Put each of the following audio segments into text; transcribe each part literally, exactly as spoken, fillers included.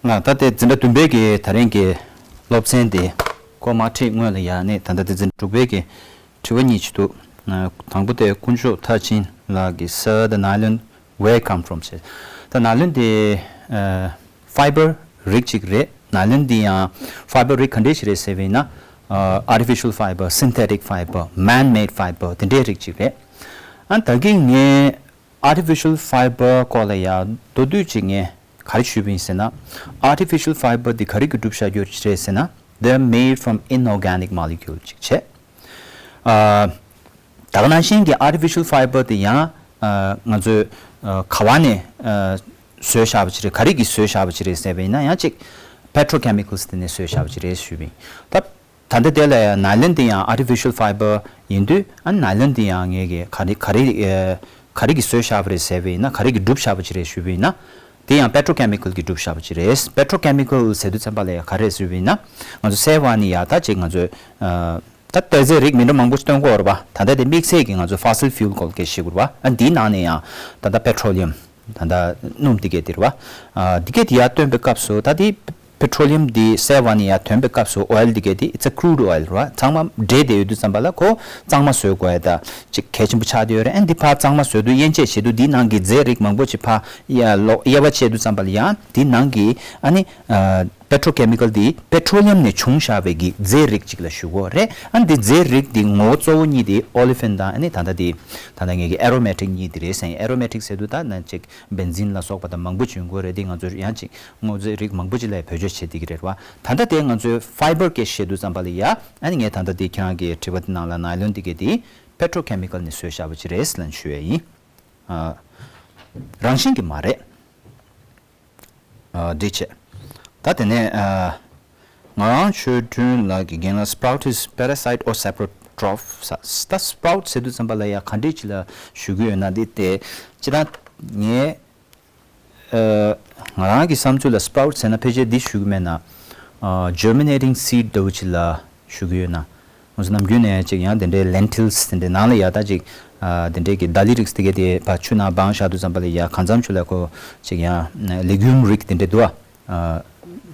ང་ད་ལྟའི་འཛིན་གྲྭ་བདུན་པའི་གི་ད་རིང་གི་སློབ་ཚན་དེ་ཁོ་མ་ཁྲིད་སྔོན་ལ་ཡ་ནས་ད་ལྟ་དེ་འཛིན་གྲྭ་དྲུག་པའི་གི་དྲི་བ་གཉིས་ཅིག་འདུག་དང་པོ་དེ་དཀོན་མཆོག་མཐར་ཕྱིན་ལགས་ཀྱིས་ས་the nylon where come from ཞེས། ད་ནཱ་ལོན་དེ་ཕའི་བར་རིགས་གཅིག་རེད། ནཱ་ལོན་དེ་ཡང་ཕའི་བར་རིགས་ག་འདྲས་ཞིག་རེད་ཟེར་བས་ན། artificial fiber, synthetic fiber, man made fiber དེ་འདྲའི་རིགས་གཅིག་རེད། ཨ་ད་གིན་ངས་artificial fiber སྐོར་ལ་ཡ་མདོར་བསྡུས་ཅིག་ངས་ག་རེ་ཞུས་པ་ཡིན་ཟེར་ན། artificial fiber འདི་ག་རེ་གིས་གྲུབ་བཞག་རྒྱུ་རེད་ཟེར་ན། They are made from inorganic molecule ཅིག་བྱས། ཨ་ད་ག་ནང་བཞིན་གྱི་artificial fiber དེ་ཡང་ཨ་ང་ཚོས་ཨ་ག་བ་ནས་ཨ་བཟོས་བཞག་པ་ཅིག་རེད། ག་རེ་གིས་བཟོས་བཞག་པ་ཅིག་རེད་ཟེར་བ་ཡིན་ན། ཡང་ཅིག་petrochemicals དེ་ནས་བཟོས་བཞག་པ་ཅིག་རེད་ཞུས་པ་ཡིན། ད་ད་ལྟ་དེ་ལ་ཡང་nylon དེ་ཡང་artificial fiber ཡིན་དུས། ཨ་nylon དེ་ཡང་ངས་གི་ག་རེ་ག་རེ་ཨ་ག་རེ་གིས་བཟོས་བཞག་པ་རེད་ཟེར་བ་ཡིན་ན། ག་རེ་གིས་གྲུབ་བཞག་པ་ཅིག་རེད་ཞུས་པ་ཡིན་ན། དེ་ཡང་petrochemical གིས་གྲུབ་བཞག་པ་ཅིག་རེད། petrochemical ཟེར་དུས་ཙམ་པ་ལ་ཡང་ག་རེ་ཞུས་པ་ཡིན་ན། ང་ཚོ་གསར་པ་ནས་ཡ་ད་ཅིག་ང་ཚོས་ཨ་ད་གཏེར་རྫས་རིགས་མི་འདྲ་མང་པོ་ཞིག་སྟོན་གྱི་ཡོད་རེད་པ། ད་ལྟ་དེ་དམིགས་བསལ་གྱིས་ང་ཚོ་fossil fuel སྐོར་སྐད་ཆ་བཤད་ཀྱི་ཡོད་རེད་པ། ཨ་འདིའི་ནང་ནས་ཡང་ད་ལྟ་petroleum ད་ལྟ་སྣུམ་འདི་གས་དེ་རེད་པ། ཨ་འདི་གས་དེ་ཡར་ཐོན་པའི་སྐབས་སུ། ད་དེ་petroleum འདི་གསར་པ་ནས་ཡར་ཐོན་པའི་སྐབས་སུ་oil འདི་གས་དེ་it's a crude oil རེད་པ། ཚང་མ་འདྲེས་བསྡད་ཡོད་དུས་ཙམ་པ་ལ་ཁོ་གཙང་མ་བཟོ་དགོས་ཡ་ད་ཅིག་གལ་ཆེན་པོ་ཆགས་བསྡད་ཡོད་རེད། ཨ་འདི་ཕར་གཙང་མ་བཟོ་དུས་དབྱེ་འབྱེད་བྱེད་དུས་འདིའི་ནང་གི་རྫས་རིགས་མང་པོ་ཅིག་ཕར་ཡ་ལོག་དབྱེ་བ་ཕྱེ་དུས་ཙམ་པ་ལ་ཡང་འདིའི་ནང་གི་ཨ་ནི་ཨ་petrochemical འདི་petroleum ནས་བྱུང་བཞག་པའི་གི་རྫས་རིགས་ཅིག་ལ་ཞུ་གི་ཡོད་རེད། ཨ་ནི་འདི་རྫས་རིགས་འདི་ངོ་བོ་གཙོ་བོ་གཉིས་དེ་olefin དང་། ཨ་ནི་ད་ལྟ་དེ་ད་ལྟ་ངས་གི་aromatic གཉིས་དེ་རེད་ཟེར། aromatic ཟེར་དུས་ད་ནང་ཅིག་benzene ལ་སོགས་པ་དང་མང་པོ་ཅིག་ཡོང་གི་ཡོད་རེད། དེ་ང་ཚོས་ཡང་ཅིག་དངོས་རྫས་རིགས་མང་པོ་ཅིག་ལ་བེད་སྤྱོད་བྱེད་བསྡད་ཀྱི་རེད་པ། ད་ལྟ་དེ་ང་ཚོས་fiber སྐད་བཤད་དུས་ཙམ་པ་ལ་ཡ། ཨ་ནི་ངས་ད་ལྟ་དེ་ཁྱེད་རང་གི་དྲི་བ་དེ་ནང་ལ་nylon དེ་གས་དེ་petrochemical ནས་བཟོས་བཞག་པ་ཅིག་རེད་ལབ་ཞུ་ཡ་ཡིན། ཨ་རང་བཞིན་གྱི་མ་རེད། ཨ་འགྲིག་བྱས། ད་དེ་ནས་ཨ་ང་རང་ཆོས་སྒྲོན་ལགས་ཀྱི་རྒན་ལགས་sprout is parasite or saprotroph ས། ད་sprout ཟེར་དུས་ཙམ་པ་ལ་ཡ་ག་འདྲས་ཅིག་ལ་ཞུ་གི་ཡོད་ན། འདི་དེ་སྤྱིར་བཏང་ངས་ཨ་ང་རང་གི་བསམ་ཚུལ་ལ་sprout ཟེར་ན་ཕལ་ཆེར་འདི་ཞུ་གི་མེད་ན། ཨ་germinating seed འདྲ་བོ་ཅིག་ལ་ཞུ་གི་ཡོད་ན། ང་ཚོ་ནམ་རྒྱུན་ནས་ཅིག་ཡང་དེ་འདྲའི་lentils དེ་འདྲའི་ནང་ལ་ཡ་ད་ཅིག་ཨ་དེ་འདྲའི་གི་ལྡ་ལི་རིགས་དེ་གས་དེ་ཕར་ཆུ་ནང་སྦངས་བཞག་དུས་ཙམ་པ་ལ་ཡ་གང་འཚམ་ཆུ་ལ་ཁོ་ཅིག་ཡང་legume རིགས་དེ་འདྲ་འདུག་ཨ། ཨ་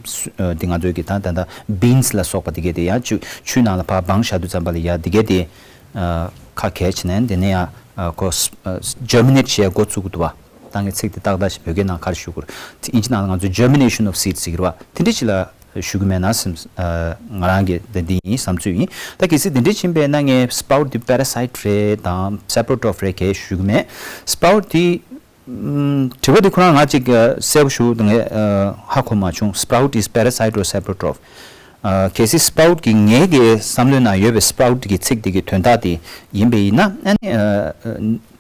སུ་ཨ་དེ་ང་ཚོའི་གི་ད་ད་ད་beans ལ་སོགས་པ་དེ་གས་དེ་ཡང་ཆུ་ཆུའི་ནང་ལ་ཕར་སྦངས་བཞག་དུས་ཙམ་པ་ལ་ཡ་དེ་གས་དེ་ཨ་ཁ་གས་བྱས་ནས་དེ་ནས་ཡང་ཨ་ཁོ་germinate བྱེད་འགོ་བཙུགས་འདུག་བ། ད་ངས་ཚིག་དེ་ཏག་ཏག་ཞིག་བོད་སྐད་ནང་ག་རེ་ཞུ་དགོས་རེད། དབྱིན་ཇི་ནང་ལ་ང་ཚོས་germination of seeds ཟེར་གི་རེད་བ། དེ་འདྲ་ཞིག་ལ་ཞུ་གི་མེད་ན་སེམས། ཨ་ང་རང་གི་འདི་འདི་ཡིན་བསམ་ཚུལ་ཡིན། ད་གལ་སྲིད་དེ་འདྲ་ཕྱིན་པས་ན་ངས་sprout འདི་parasite རེད་དང་saprotroph རེད་གས་ཞུ་གི་མེད། sprout འདི་ཨམ་དྲི་བ་འདི་ཁོ་རང་ང་ཅིག་ཨ་གསལ་པོ་ཞུ་ངས་ཨ་ཧ་གོ་མ་བྱུང་། sprout is parasite or saprotroph ཨ་གལ་སྲིད་sprout གི་ངའི་གི་བསམ་བློའི་ནང་ཡོད་པའི་sprout གི་ཚིག་འདི་གི་དོན་དག་དེ་ཡིན་པ་ཡིན་ན། ཨ་ནི་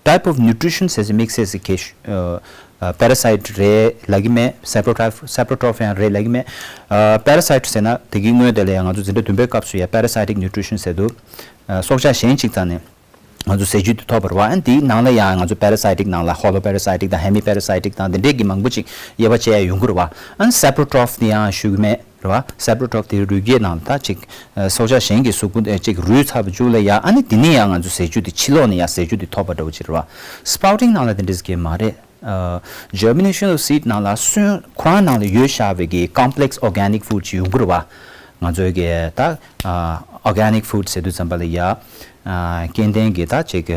ཨ་type of nutrition ཟེར་ཟེར་དམིགས་བསལ་ཟེར་གས་ཨ་parasite རེད་ལབ་ཀྱི་མེད། saprotroph saprotroph ཡང་རེད་ལབ་ཀྱི་མེད། ཨ་parasite ཟེར་ན་དེ་གི་སྔོན་དེ་ལ་ཡང་ང་ཚོ་འཛིན་གྲྭ་བདུན་པའི་སྐབས་སུ་ཡང་parasitic nutrition ཟེར་འདུག་ཨ་སྲོག་ཆགས་གཞན་གཅིག་ཙམ་ནས་ང་ཚོ་ཟས་བཅུད་དེ་ཐོབ་པ་རེད་བ། ཨ་ནི་དེའི་ནང་ལ་ཡང་ང་ཚོ་parasitic ནང་ལ་holoparasitic དང་hemiparasitic དང་དེ་འདྲས་ཀྱི་མང་པོ་ཅིག་དབྱེ་བ་ཕྱེ་ཡ་ཡོང་གི་རེད་བ། ཨ་ནི་saprotroph དེ་ཡང་ཞུ་གི་མེད་རེད་བ། saprotroph དེ་རུས་རྒྱུད་ནང་ད་ཅིག་ཨ་སྲོག་ཆགས་གཞན་གྱི་གཟུགས་པོ་ཨ་ཅིག་རུལ་ཚར་བའི་མཇུག་ལ་ཡ། ཨ་ནི་དེ་ནས་ཡང་ང་ཚོ་ཟས་བཅུད་དེ་ཕྱི་ལོགས་ནས་ཡང་ཟས་བཅུད་དེ་ཐོབ་པ་འདྲ་བོ་ཅིག་རེད་བ། sprouting ནང་ལ་དེ་འདྲས་ཀྱི་མ་རེད། ཨ་germination of seed ནང་ལ་སོན་ཁོ་རང་ནང་ལ་ཡོད་བཞག་པའི་གི་complex organic food ཅིག་ཡོང་གི་རེད་བ། ང་ཚོའི་གི་ད་ཨ་organic food ཟེར་དུས་ཙམ་པ་ལ་ཡ་ཨ་སྐྱེ་ལྡན་གྱི་ད་ཅིག་གི་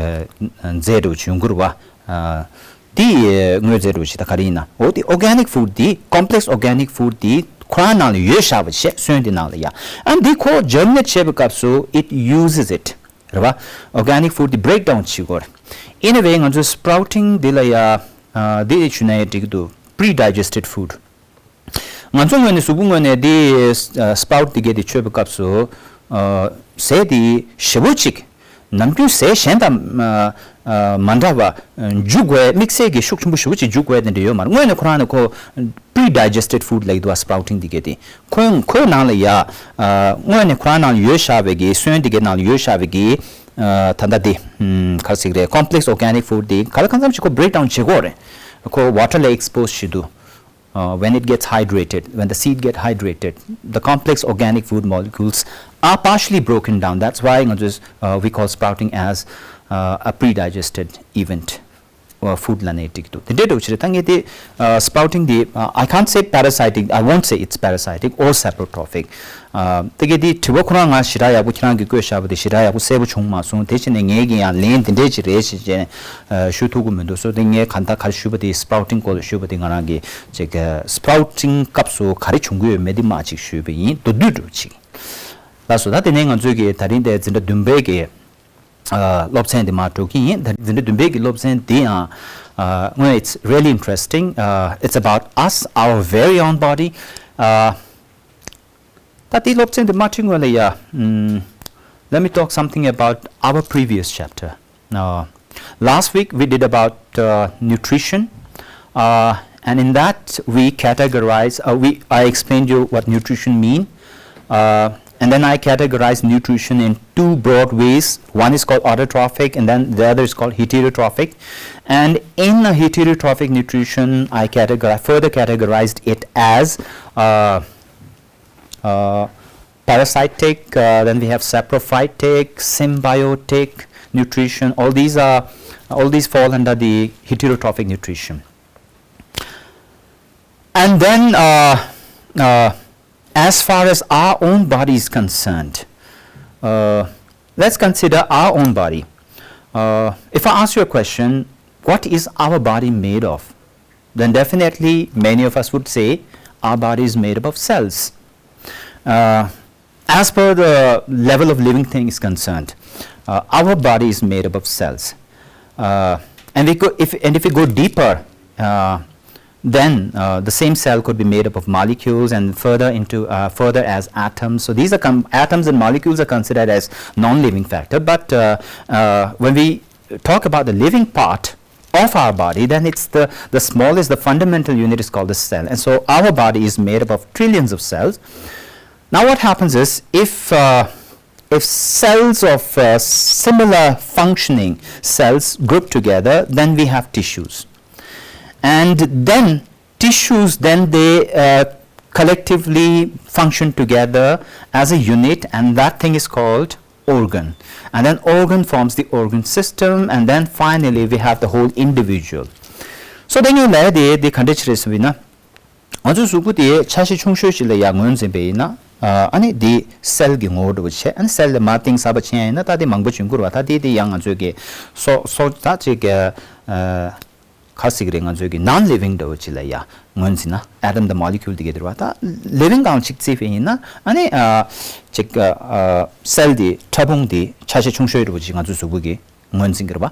རྫས་འདྲ་བོ་ཅིག་ཡོང་གི་རེད་བ། ཨ་དེ་དངོས་རྫས་འདྲ་བོ་ཅིག་ད་ག་རེ་ཡིན་ན། འོ་དེ་organic food དེ་complex organic food དེ་ཁོ་རང་ནང་ལ་ཡོད་བཞག་པ་བྱས། སོན་དེ་ནང་ལ་ཡ། ཨ་འདི་ཁོ་germinate བྱེད་པའི་སྐབས་སུ་it uses it རེད་བ། organic food དེ་breakdown བྱེད་དགོས་རེད། Anyway ང་ཚོས་sprouting འདི་ལ་ཡ་ཨ་འདི་ཞུས་ན་ཡང་འགྲིག་གི་འདུག predigested food ང་ཚོ་ངོས་ནས་གཟུགས་པོ་ངོས་ནས་འདི་ཨ་sprout དེ་གས་དེ་མཆོད་པའི་སྐབས་སུ་ཨ་ཟས་དེ་ཞེ་པོ་ཅིག་ནམ་རྒྱུན་ཟས་གཞན་དང་ཨ་ཨ་མ་འདྲ་བ་འཇུ་དགོས། དམིགས་བསལ་གྱི་ཤུགས་ཆེན་པོ་ཞེ་པོ་ཅིག་འཇུ་དགོས་དེ་འདྲ་ཡོད་མ་རེད། དངོས་གནས་ཁོ་རང་ནས་ཁོ་predigested food ལབ་ཀྱི་འདུག་བ། sprouting དེ་གས་དེ་ཁོའི་ཁོའི་ནང་ལ་ཡ་ཨ་དངོས་གནས་ཁོ་རང་ནང་ལ་ཡོད་བཞག་པའི་གི་སོན་དེ་གའི་ནང་ལ་ཡོད་བཞག་པའི་གི་ཨ་ད་ལྟ་དེ་ཨམ་ག་རེ་ཟེར་གི་རེད། complex organic food དེ་ག་ལ་གང་འཚམ་ཞིག་ཁོ་breakdown བྱེད་དགོས་རེད། ཁོ་water ལ་expose བྱེད་དུས། Uh, when it gets hydrated, when the seed get hydrated, the complex organic food molecules are partially broken down. That's why ང་ཚོས uh, we call sprouting as uh, a predigested event. food ལབ་ནས་འགྲིག་འདུག་དེ་འདྲའི་འདྲ་བོ་ཅིག་རེད། ད་ངས་དེ་sprouting དེ། I can't say parasitic, I won't say it's parasitic or saprotrophic. དེ་གས་དེ་དྲི་བ་ཁོ་རང་ང་ཞེ་དྲག་ཡག་པོ་ཁྱེད་རང་གིས་བཀོད་བཞག་པ་དེ་ཞེ་དྲག་ཡག་པོ་གསལ་པོ་བྱུང་མ་སོང་། དེ་བྱས་ནས་ངས་ཀྱིས་ཡང་ལན་དེ་འདྲས་ཅིག་རེད་ཞེས་བྱས་ནས་ཞུ་ཐུབ་ཀྱི་མི་འདུག་སོ་དེ་ངས་གང་ལྟར་ག་རེ་ཞུས་པ་དེ་sprouting སྐོར་ལ་ཞུས་པ་དེ་ང་རང་གིས་ཅིག་sprouting སྐབས་སུ་ག་རེ་བྱུང་གི་ཡོད་མེད་དེ་མར་ཅིག་ཞུས་པ་ཡིན། མདོར་བསྡུས་འདྲ་བོ་ཅིག་ལགས་སོ། ད་དེ་ནས་ང་ཚོས་ཀྱི་ད་རིང་དེ་འཛིན་གྲྭ་བདུན་པའི་གི་ཨ་སློབ་ཚན་དེ་མར་འགྲོ་གི་ཡིན། ད་འཛིན་གྲྭ་བདུན་པའི་གི་སློབ་ཚན་འདི་ཡང་ཨ་སྔོན། It's really interesting. Uh, it's about us, our very own body. Uh, ད་དེ་སློབ་ཚན་འདི་མ་ཁྲིད་སྔོན་ལ་ཡ། ཨམ། Let me talk something about our previous chapter. Uh, last week we did about uh, nutrition, uh, and in that we categorize. Uh, we I explained you what nutrition mean, uh, and then I categorize nutrition in two broad ways. One is called autotrophic, and then the other is called heterotrophic. And in a heterotrophic nutrition, I categorize further categorized it as uh, uh, parasitic, uh, then we have saprophytic, symbiotic nutrition. All these are all these fall under the heterotrophic nutrition. And then, uh, uh, as far as our own body is concerned, uh, let's consider our own body. Uh, if I ask you a question, what is our body made of? Then definitely many of us would say our body is made up of cells. Uh, as per the level of living thing is concerned, uh, our body is made up of cells. Uh, and we go if and if we go deeper, uh, then uh, the same cell could be made up of molecules and further into uh, further as atoms. So these are com- atoms and molecules are considered as non-living factor. But uh, uh, when we talk about the living part of our body, then it's the, the smallest, the fundamental unit is called the cell. And so our body is made up of trillions of cells. Now what happens is if uh, if cells of uh, similar functioning cells group together, then we have tissues. And then tissues, then they uh, collectively function together as a unit, and that thing is called organ. And then organ forms the organ system, and then finally we have the whole individual. So then you let the the condition is we know. ང་ཚོའི་གཟུགས་པོ་དེ་ཆ་ཤས་ཆུང་ཤོས་ཤིག་ལ་ཡར་ངོས་འཛིན་པ་ཡིན་ན། ཨ་ནི་དེ་སེལ་གྱི་ངོ་བོ་འདྲ་བོ་བྱས། ཨ་ནི་སེལ་ལ་མར་གཏིང་ཟབ་པ་ཕྱིན་ཡ་ཡིན་ན། ད་དེ་མང་པོ་བྱུང་གི་རེད་བ། ད་དེ་དེ་ཡང་ང་ཚོས་ཀྱི་སོ་སོ་ད་ཅིག་གི་ཨ་ག་ཟེར་གྱི་རེད། ང་ཚོས་ཀྱི་non living འདྲ་བོ་ཅིག་ལ་ཡར་ངོས་འཛིན་ན། atom དང་molecule དེ་གས་དེ་རེད་བ། ད་living གང་ཅིག་བརྩིས་པ་ཡིན་ན། ཨ་ནི་ཨ་ཅིག་ཨ་སེལ་དེ་ཕྲ་ཕུང་དེ་ཆ་ཤས་ཆུང་ཤོས་འདྲ་བོ་ཅིག་ང་ཚོའི་གཟུགས་པོ་གི་ངོས་འཛིན་གྱི་རེད་བ།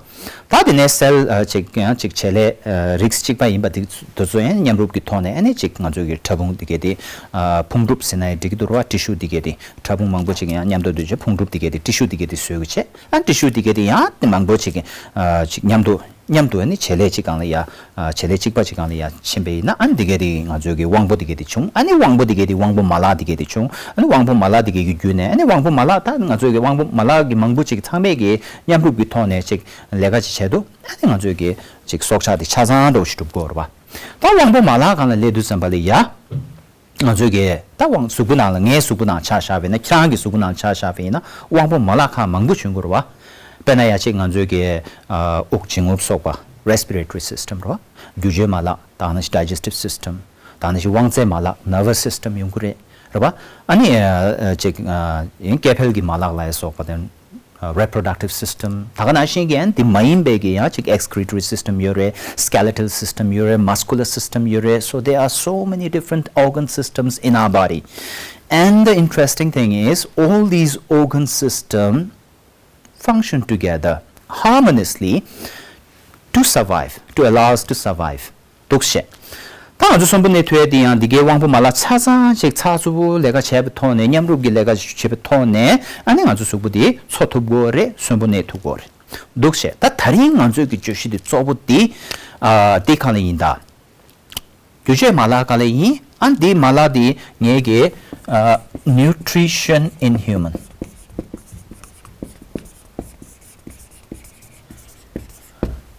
ད་དེ་ནས་སེལ་ཨ་ཅིག་ཡང་ཅིག་བྱེད་ལས་ཨ་རིགས་གཅིག་པ་ཡིན་པ་དེ་དེ་ཚོ་ཡང་མཉམ་རུབ་ཀྱི་ཐོག་ནས། ཨ་ནི་ཅིག་ང་ཚོ་གི་ཕྲ་ཕུང་དེ་གས་དེ་ཨ་ཕུང་གྲུབ་ཟེར་ན་ཡང་འགྲིག་གི་འདུག་རེད་བ། ཊི་ཤུ་དེ་གས་དེ་ཕྲ་ཕུང་མང་པོ་ཅིག་ཡང་མཉམ་དུ་འདུས་བྱས་ཕུང་གྲུབ་དེ་གས་དེ་ཊི་ཤུ་དེ་གས་དེ་བཟོས་གི་བྱས། ཨ་ཊི་ཤུ་དེ་གས་དེ་ཡང་དེ་མང་པོ་ཅིག་ཨ་ཅིག་མཉམ་དུ་མཉམ་དུ་ཨ་ནི་བྱེད་ལས་གཅིག་སྒང་ལ་ཡ། ཨ་བྱེད་ལས་གཅིག་པ་གཅིག་སྒང་ལ་ཡ་ཕྱིན་པ་ཡིན་ན། ཨ་ནི་འདི་གས་དེ་ང་ཚོའི་གི་དབང་པོ་འདི་གས་དེ་བྱུང་། ཨ་ནི་དབང་པོ་འདི་གས་དེ་དབང་པོ་མ་ལག་འདི་གས་དེ་བྱུང་། ཨ་ནི་དབང་པོ་མ་ལག་འདི་གས་ཀྱི་བརྒྱུད་ནས། ཨ་ནི་དབང་པོ་མ་ལག་ད་ང་ཚོའི་གི་དབང་པོ་མ་ལག་གི་མང་པོ་ཅིག་ཚང་མས་གི་མཉམ་རུབ་ཀྱི་ཐོག་ནས་ཅིག་ལས་ཀ་ཅིག་བྱས་འདུག་ཨ་ནི་ང་ཚོའི་གི་ཅིག་སྲོག་ཆགས་དེ་ཆ་ཚང་འདྲ་བོ་ཞིག་གྲུབ་ཀྱི་ཡོད་རེད་པ། ད་དབང་པོ་མ་ལག་སྒང་ལ་སླེབས་དུས་ཙམ་པ་ལ་ཡ། ང་ཚོའི་གི་ད་དབང་གཟུགས་པོ་ནང་ལ། ངའི་གཟུགས་པོ་ནང་ཆ་བཞག་པ་ཡིན་ན། ཁྱེད་རང་གི་གཟུགས་པོ་ནང་ཆ་བཞག་པ་ཡིན་ན། དབང་པོ་མ་ལག་ཁག་མང་པོ་བྱུང་གི་རེད་བ། དཔེར་ན་ཡ་ཅིག་ང་ཚོའི་གི་ཨ་དབུགས་འབྱིན་རྔུབ་སོགས་པ། respiratory system རེད་བ། རྒྱུ་སྤྱོད་མ་ལག། ད་ནི་digestive system། ད་ནི་དབང་རྩའི་མ་ལག། nervous system ཡོང་གི་རེད། རེད་བ། ཨ་ནི་ཨ་ཅིག་ཨ་ཡིན་སྐྱེ་འཕེལ་གྱི་མ་ལག་ལ་སོགས་པ་དང་། reproductive system། ད་ག་ནང་བཞིན་གྱི་ཡང་དེ་མ་ཡིན་པའི་གི་ཡང་ཅིག་excretory system ཡོད་རེད། skeletal system ཡོད་རེད། muscular system ཡོད་རེད། So there are so many different organ systems in our body. And the interesting thing is, all these organ system function together harmoniously to survive, to allow us to survive. འདུག་བྱས། ད་ང་ཚོ་གསོན་པོ་གནས་ཐུབ་ཡ་དེ་ཡང་འདི་གའི་དབང་པོ་མ་ལག་ཆ་ཚང་ཅིག་ཚགས་ཚུད་པོ་ལས་ཀ་བྱས་པའི་ཐོག་ནས། མཉམ་རུབ་ཀྱི་ལས་ཀ་ཞིག་བྱས་པའི་ཐོག་ནས། ཨ་ནི་ང་ཚོ་གཟུགས་པོ་དེ་འཚོ་ཐུབ་ཀྱི་ཡོད་རེད། གསོན་པོ་གནས་ཐུབ་ཀྱི་ཡོད་རེད། འདུག་བྱས། ད་ད་རིང་ང་ཚོའི་གི་བརྗོད་གཞི་དེ་གཙོ་བོ་དེ་ཨ་དེ་གང་ལ་ཡིན་ད། རྒྱུ་སྤྱོད་མ་ལག་གང་ལ་ཡིན། ཨ་འདི་མ་ལག་དེ་ངས་གི་ཨ་nutrition in human།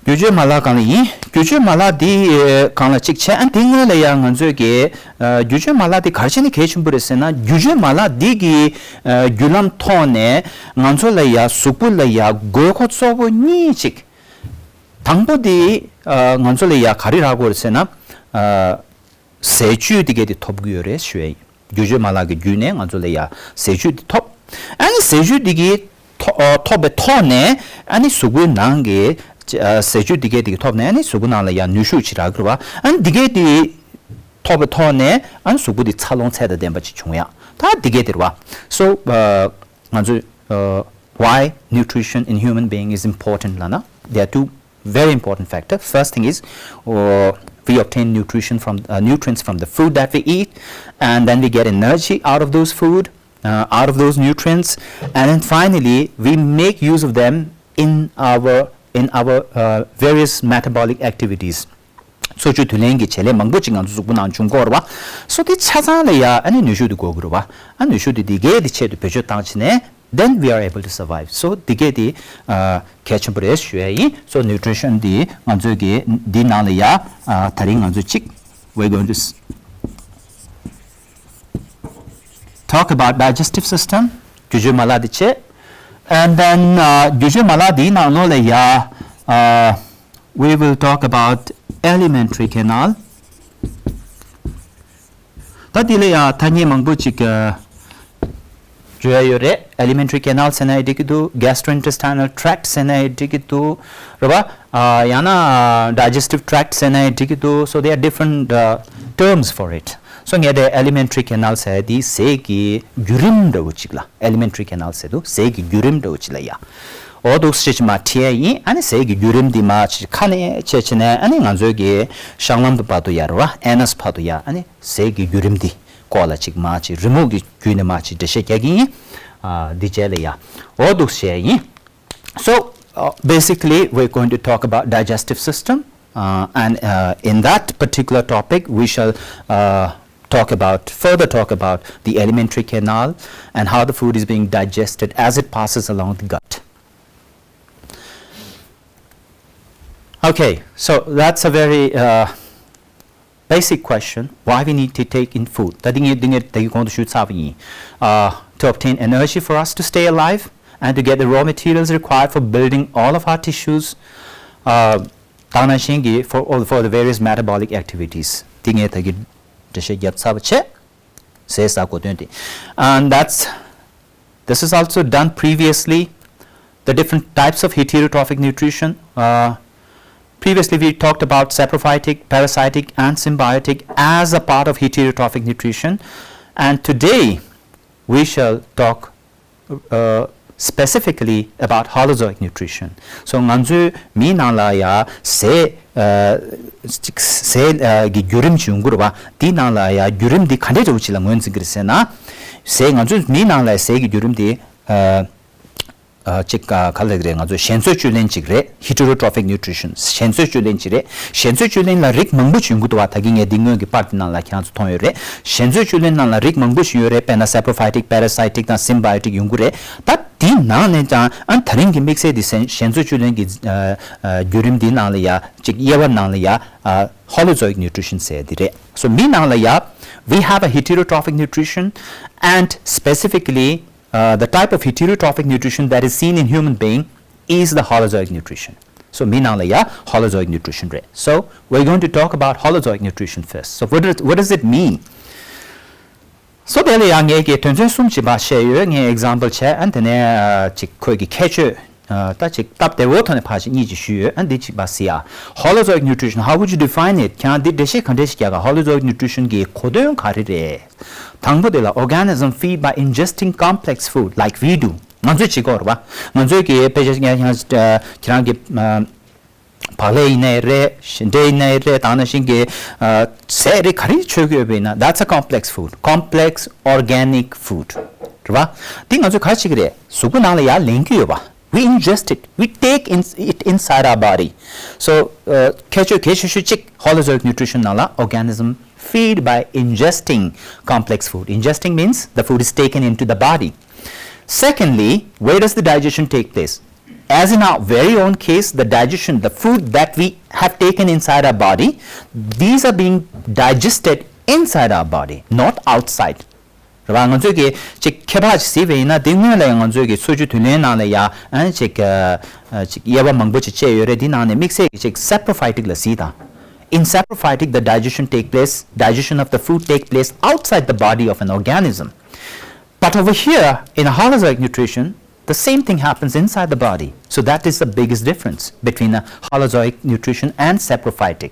རྒྱུ་སྤྱོད་མ་ལག་གང་ལ་ཡིན། རྒྱུ་སྤྱོད་མ་ལག་འདི་གང་ལ་གཅིག་བྱས། ཨ་འདི་སྔོན་ལ་ཡང་ང་ཚོས་ཀྱི་ཨ་རྒྱུ་སྤྱོད་མ་ལག་འདི་ག་རེ་བྱས་ནས་གལ་ཆེན་པོ་རེད་ཟེར་ན། རྒྱུ་སྤྱོད་མ་ལག་འདི་གི་ཨ་བརྒྱུད་ལམ་ཐོག་ནས་ང་ཚོ་ལ་ཡང་གཟུགས་པོ་ལ་ཡང་དགོས་མཁོ་གཙོ་བོ་གཉིས་ཅིག་ དང་པོ་དེ་ཨ་ང་ཚོ་ལ་ཡ་ག་རེ་རག་གི་ཡོད་རེད་ཟེར་ན། ཨ་ཟས་བཅུད་དེ་གས་དེ་ཐོབ་ཀྱི་ཡོད་རེད་ཞུ་ཡ་ཡིན། སྒྱུར་བཅོས་མ་ལག་གི་བརྒྱུད་ནས་ང་ཚོ་ལ་ཡ་ཟས་བཅུད་དེ་ཐོབ། ཨ་ནི་ཟས་བཅུད་དེ་གས་ཐོ་ཨ་ཐོབ་པའི་ཐོག་ནས་ཨ་ནི་གཟུགས་པོའི་ནང་གི་ཨ་ཟས་བཅུད་དེ་གས་དེ་གས་ཐོབ་ནས་ཨ་ནི་གཟུགས་པོ་ནང་ལ་ཡ་ནུས་ཤུགས་ཅིག་རག་གི་རེད་བ། ཨ་ནི་དེ་གས་དེ་ཐོབ་པའི་ཐོག་ནས་ཨ་ནི་གཟུགས་པོ་དེ་འཚར་ལོངས་ཚད་དང་ལྡན་པ་ཅིག་བྱུང་ཡ། ད་དེ་གས་དེ་རེད་བ། So ཨ་ང་ཚོས་uh, why nutrition in human being is important ལབ་ན, there are two very important factors. First thing is, uh, we obtain nutrition from uh, nutrients from the food that we eat, and then we get energy out of those food, uh, out of those nutrients, and then finally we make use of them in our in our uh, various metabolic activities. འཚོ་བཅུད་བསྡུ་ལེན་གྱི་བྱེད་ལས་མང་པོ་ཅིག་ང་ཚོ་གཟུགས་པོ་ནང་འབྱུང་གི་ཡོད་རེད་བ། སོ་དེ་ཆ་ཚང་ལ་ཡ་ཨ་ནི་ནུས་ཤུགས་དེ་དགོས་ཀྱི་རེད་བ། ཨ་ནུས་ཤུགས་དེ་དེ་གས་དེ་ཆེད་དུ་བེད་སྤྱོད་བཏང་བྱས་ནས་then we are able to survive. So དེ་གས་དེ་ཨ་གལ་ཆེན་པོ་རེད་ཞུ་ཡ་ཡིན། So nutrition དེ་ང་ཚོས་ཀྱི་འདི་ནང་ལ་ཡ་ཨ་ད་རིང་ང་ཚོས་ཅིག we're going to s- talk about digestive system. སྒྱུར་བཅོས་མ་ལག་དེ་བྱས། And then ཨ་སྒྱུར་བཅོས་མ་ལག་དེའི་ནང་ལོགས་ལ་ཡ་ཨ we will talk about alimentary canal. ད་དེ་ལ་ཡ་ཐ་སྙད་མང་པོ་ཅིག་ཨ་བརྗོད་ཡ་ཡོད་རེད། Alimentary canal ཟེར་ན་ཡང་འགྲིག་གི་འདུག Gastrointestinal tract ཟེར་ན་ཡང་འགྲིག་གི་འདུག་རེད་བ། ཨ་ཡང་ན་digestive tract ཟེར་ན་ཡང་འགྲིག་གི་འདུག So there are different uh, terms for it. So ངས་དེ་alimentary canal ཟེར་དེ་ཟས་ཀྱི་བརྒྱུད་རིམ་འདྲ་བོ་ཅིག་ལ་alimentary canal ཟེར་འདུག་ཟས་ཀྱི་བརྒྱུད་རིམ་འདྲ་བོ་ཅིག་ལ་ཡ། འོ་འདུག་སེ་ཅིག་མར་ཁྲིད་ཡ་ཡིན། ཨ་ནི་ཟས་ཀྱི་བརྒྱུད་རིམ་འདི་མར་ཅིག་ཁ་ནས་བྱས་བྱས་ནས་ཨ་ནི་ང་ཚོའི་གི་བཤང་ལམ་དུ་བར་དུ་ཡ་རེད་བ། anus བར་དུ་ཡ་ཨ་ནི་ཟས་ཀྱི་བརྒྱུད་རིམ་འདི་སྐོར་ལ་ཅིག་མར་ཅིག་རི་མོ་གི་བརྒྱུད་ནས་མར་ཅིག་འགྲེལ་བཤད་རྒྱག་གི་ཡིན། ཨ་འདི་རྗེས་ལ་ཡ། འོ་འདུག་སེ་བྱས་ཡིན། So uh, basically, we're going to talk about digestive system, uh, and uh, in that particular topic, we shall uh, talk about further talk about the alimentary canal and how the food is being digested as it passes along the gut. Okay, so that's a very uh, basic question, why we need to take in food. ད་འདི་ངས་འདི་ངས་ད་གི་གོང་དུ་ཞུས་ཚར་བ་ཡིན། Uh, to obtain energy for us to stay alive and to get the raw materials required for building all of our tissues. Uh, དེ་ནང་བཞིན་གྱི་for all for the various metabolic activities. འདི་ངས་ད་གི་འགྲེལ་བཤད་བརྒྱབ་ཚར་བ་བྱས། ཟས་ཟ་གོ་དོན་དེ། And that's this is also done previously. The different types of heterotrophic nutrition. Uh, previously, we talked about saprophytic, parasitic, and symbiotic as a part of heterotrophic nutrition. And today, we shall talk uh, specifically about holozoic nutrition. So ང་ཚོའི་མིའི་ནང་ལ་ཡ་ཟས་ཨ་ཅིག་ཟས་ཨ་གི་བརྒྱུད་རིམ་ཅིག་ཡོང་གི་རེད་བ། དེའི་ནང་ལ་ཡ་བརྒྱུད་རིམ་འདི་ག་འདྲས་འདྲ་བོ་ཅིག་ལ་ངོས་འཛིན་གྱི་རེད་ཟེར་ན། ཟས་ང་ཚོའི་མིའི་ནང་ལ་ཟས་ཀྱི་བརྒྱུད་རིམ་འདི་ཨ་ཨ་ཅིག་ཨ་ག་ལབ་ཀྱི་རེད། ང་ཚོ་ཞན་ཚོད་བཅུད་ལེན་ཅིག་རེད། heterotrophic nutrition ཞན་ཚོད་བཅུད་ལེན་ཅིག་རེད། ཞན་ཚོད་བཅུད་ལེན་ལ་རིགས་མང་པོ་ཅིག་ཡོང་གི་འདུག་བ། ད་གིན་ངས་འདི་སྔོན་གྱི་པར་འདི་ནང་ལ་ཁྱེད་རང་ཚོ་མཐོང་ཡོད་རེད། ཞན་ཚོད་བཅུད་ལེན་ནང་ལ་རིགས་མང་པོ་ཞིག་ཡོད་རེད། དཔེར་ན་saprophytic, parasitic དང་symbiotic ཡོང་གི་རེད། ད་དེའི་ནང་ནས་ཀྱང་ཨ་ད་རིང་གི་དམིགས་བསལ་འདི་ཞན་ཞན་ཚོད་བཅུད་ལེན་གྱི་ཨ་ཨ་བརྒྱུད་རིམ་འདིའི་ནང་ལ་ཡ་ཅིག་དབྱེ་བ་ནང་ལ་ཡ་ཨ་holozoic nutrition ཟེར་འདི་རེད། So མི་ནང་ལ་ཡ་we have a heterotrophic nutrition and specifically uh, the type of heterotrophic nutrition that is seen in human being is the holozoic nutrition. So མི་ནང་ལ་ཡ་holozoic nutrition རེད། So we're going to talk about holozoic nutrition first. So what does, what does it mean? So དེ་ལ་ཡང་ངས་ཀྱི་དོན་ཚན་གསུམ་ཅིག་ཕར་བཤད་ཡོད། ངས་example བྱས། ཨ་དེ་ནས་ཨ་ཅིག་ཁོས་ཀྱི་ཁྱད་ཆོས་ཨ་ད་ཅིག་སྟབས་བདེ་བོ་ཐོག་ནས་ཕར་ཅིག་གཉིས་ཅིག་ཞུས་ཡོད། ཨ་འདི་ཅིག་ཕར་གཟིགས་ཨ། Holozoic nutrition, how would you define it? ཁྱེད་རང་འདི་འགྲེལ་བཤད་ག་འདྲས་ཤིག་རྒྱག་ག holozoic nutrition གི་གོ་དོན་ག་རེ་རེད། དང་པོ་དེ་ལ་organism feed by ingesting complex food like we do. ང་ཚོས་བྱེད་ཀྱི་ཡོད་རེད་བ། ང་ཚོས་ཀྱི་དཔེ་ཆ་ཡང་ཡང་ཁྱེད་རང་གི་ཨ་བག་ལེབ་ཡིན་ནའི་རེད། ཞིང་འབྲས་ཡིན་ནའི་རེད། དེ་ནང་བཞིན་གྱི་ཨ་ཟས་རིགས་ག་རེ་མཆོད་ཀྱི་ཡོད་པ་ཡིན་ན། that's a complex food, complex organic food རེད་བ། འདི་ང་ཚོས་ག་རེ་བྱེད་ཀྱི་རེད། གཟུགས་པོ་ནང་ལ་ཡར་ལེན་གྱི་ཡོད་པ། We ingest it, we take in, it inside our body. So uh, ཁྱད་ཆོས་གལ་ཆེ་ཤོས་གཅིག holozoic nutrition ནང་ལ་organism feed by ingesting complex food. Ingesting means the food is taken into the body. Secondly, where does the digestion take place? As in our very own case, the digestion, the food that we have taken inside our body, these are being digested inside our body, not outside. རེད་བ། ང་ཚོས་ཀྱི་ཅིག་ཁྱད་པར་ཅིག་གཟིགས་པ་ཡིན་ན། དེ་སྔོན་ལ་ཡང་ང་ཚོས་ཀྱི་འཚོ་བཅུད་དུས་ལེན་ནང་ལ་ཡ་ཨ་ཅིག་ཨ་ཅིག་དབྱེ་བ་མང་པོ་ཅིག་བཅད་ཡོད་རེད། དེ་ནང་ནས་དམིགས་བསལ་གྱི་ཅིག་saprophytic ལ་གཟིགས་དང་། In saprophytic, the digestion take place, digestion of the food take place outside the body of an organism. But over here, in a Holozoic nutrition, the same thing happens inside the body. So that is the biggest difference between a Holozoic nutrition and saprophytic.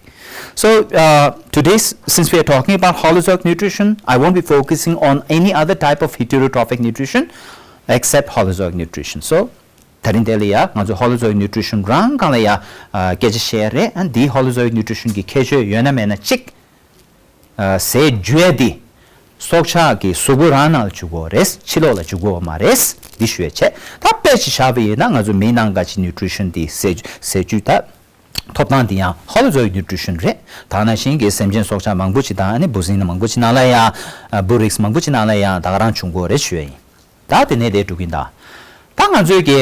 So uh, today, since we are talking about Holozoic nutrition, I won't be focusing on any other type of heterotrophic nutrition except Holozoic nutrition. So དེ་རིང་དེ་ལ་ཡ་ང་ཚོ་Holozoic nutrition རང་སྒང་ལ་ཡ་ཨ་སྐད་ཆ་བཤད་རེད། ཨ་འདིའི་Holozoic nutrition གི་ཁྱད་ཆོས་ཡོད་ན་མེད་ན་གཅིག་ཨ་ཟས་འཇུ་ཡ་དེ་སྲོག་ཆགས་ཀྱི་གཟུགས་པོ་རང་ནང་ལ་འཇུ་དགོས་རེད། ཕྱི་ལོགས་ལ་འཇུ་དགོས་པ་མ་རེད། འདི་ཞུ་ཡ་བྱས། ད་དཔེ་ཅིག་བཞག་པ་ཡིན་ན། ང་ཚོ་མིའི་ནང་ག་ཅིག་nutrition དེ་ཟས་ཟས་བཅུད་ད་ཐོབ་ཐང་དེ་ཡང་Holozoic nutrition རེད། ད་ནང་བཞིན་གྱི་སེམས་ཅན་སྲོག་ཆགས་མང་པོ་ཅིག་དང་། ཨ་ནི་འབུ་སྲིན་མང་པོ་ཅིག་ནང་ལ་ཡང་། འབུ་རིགས་མང་པོ་ཅིག་ནང་ལ་ཡང་ད་ག་རང་འབྱུང་གི་ཡོད་རེད་ཞུ་ཡ་ཡིན། ད་དེ་ནས་དེ་འགྲོ་གིན་ད། ད་ང་ཚོས་ཀྱི་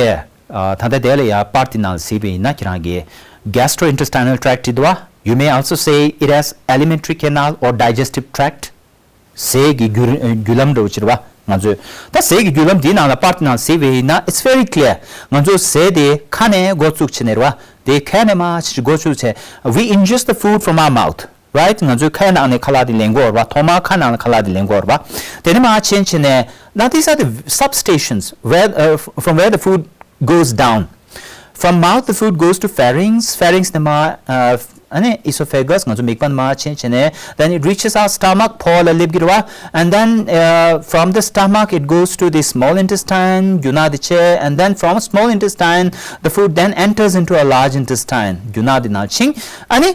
ཨ་ད་ལྟ་དེ་ལ་ཡ་པར་དེ་ནང་གཟིགས་པ་ཡིན་ན། ཁྱེད་རང་གི་gastrointestinal tract དེ་འདུག་བ། You may also say it as alimentary canal or digestive tract. ཟས་ཀྱི་རྒྱུ་རྒྱུ་ལམ་འདྲ་བོ་ཅིག་རེད་བ། ང་ཚོས་ད་ཟས་ཀྱི་རྒྱུ་ལམ་འདིའི་ནང་ལ་པར་དེ་ནང་གཟིགས་པ་ཡིན་ན། It's very clear. ང་ཚོ་ཟས་དེ་ཁ་ནས་འགོ་བཙུགས་བྱས་ནས་རེད་བ། དེ་ཁ་ནས་མར་ཅིག་འགོ་བཙུགས་བྱས། We ingest the food from our mouth, right? ང་ཚོས་ཁའི་ནང་ནས་ཁ་ལག་དེ་ལེན་གྱི་ཡོད་རེད་བ། ཐོག་མར་ཁ་ནང་ལ་ཁ་ལག་དེ་ལེན་གྱི་ཡོད་རེད་བ། དེ་ནས་མར་ཕྱིན་བྱས་ནས། Now these are the substations where uh, from where the food goes down. From mouth the food goes to pharynx, pharynx ནས་མར་ཨ་ནི་esophagus ང་ཚོ་མིད་པ་ནས་མར་ཕྱིན་བྱས་ནས། Then it reaches our stomach, ཕོ་བ་ལ་སླེབས་ཀྱི་རེད་བ། And then uh, from the stomach it goes to the small intestine, རྒྱུ་ནག་དེ་བྱས། And then from small intestine the food then enters into a large intestine, རྒྱུ་ནག་དེ་ནང་ཕྱིན། ཨ་ནི་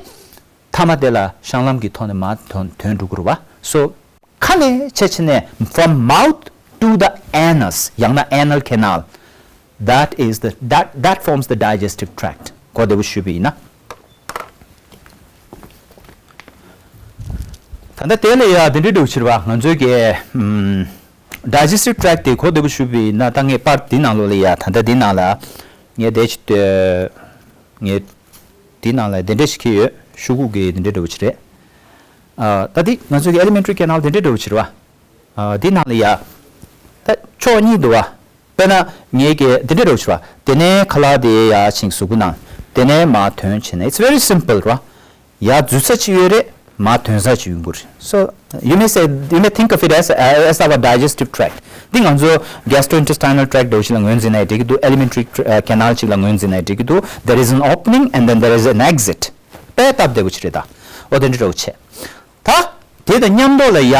མཐའ་མ་དེ་ལ་བཤང་ལམ་གྱི་ཐོག་ནས་མར་ཐོན་ཐོན་འགྲོ་གི་རེད་བ། So ཁ་ནས་ཕྱིན་བྱས་ནས། From mouth to the anus, ཡང་ན་anal canal, that is the that that forms the digestive tract. གོ་བདེ་པོ་ཞུས་པ་ཡིན་ན། ད་ལྟ་དེ་ལ་ཡ་དེ་འདྲའི་འགྲོ་ཕྱིར་བ། ང་ཚོའི་གི་ཨམ་digestive tract དེ་གོ་བདེ་པོ་ཞུས་པ་ཡིན་ན། ད་ངས་པར་འདི་ནང་ལོགས་ལ་ཡ། ད་ལྟ་འདི་ནང་ལ་ངས་དེ་ཅི་ངས་འདི་ནང་ལ་དེ་འདྲ་ཞིག་འཁྱེར་ཡོད། ཤོག་གུ་གི་དེ་འདྲ་འདྲ་བོ་ཅིག་རེད། ཨ་ད་འདི་ང་ཚོ་གི་alimentary canal དེ་འདྲ་འདྲ་བོ་ཅིག་རེད་བ། ཨ་འདི་ནང་ལ་ཡ་ད་ཕྱོགས་གཉིས་འདུག་བ། དཔེར་ན་ངས་ཀྱི་འདི་འདྲ་འདྲ་བོ་ཅིག་རེད་བ། དེ་ནས་ཁ་ལག་དེ་ཡར་ཕྱིན་གཟུགས་པོ་ནང་། དེ་ནས་མར་ཐོན་བྱས་ནས། It's very simple རེད་བ། ཡར་འཛུལ་ས་ཅིག་ཡོད་རེད། མར་ཐོན་ས་ཅིག་ཡོང་གི་རེད། So you may say, you may think of it as, as our digestive tract. འདི་ང་ཚོ་gastrointestinal tract འདྲ་བོ་ཞིག་ལ་ངོས་འཛིན་ན་ཡང་འགྲིག་གི་འདུག alimentary tra- canal ཅིག་ལ་ངོས་འཛིན་ན་ཡང་འགྲིག་གི་འདུག There is an opening and then there is an exit. དཔེ་སྟབས་བདེ་པོ་ཅིག་རེད་ད། འོ་དེ་འདྲ་འདྲ་བོ་བྱས། ད་དེ་དང་མཉམ་དུ་ལ་ཡ།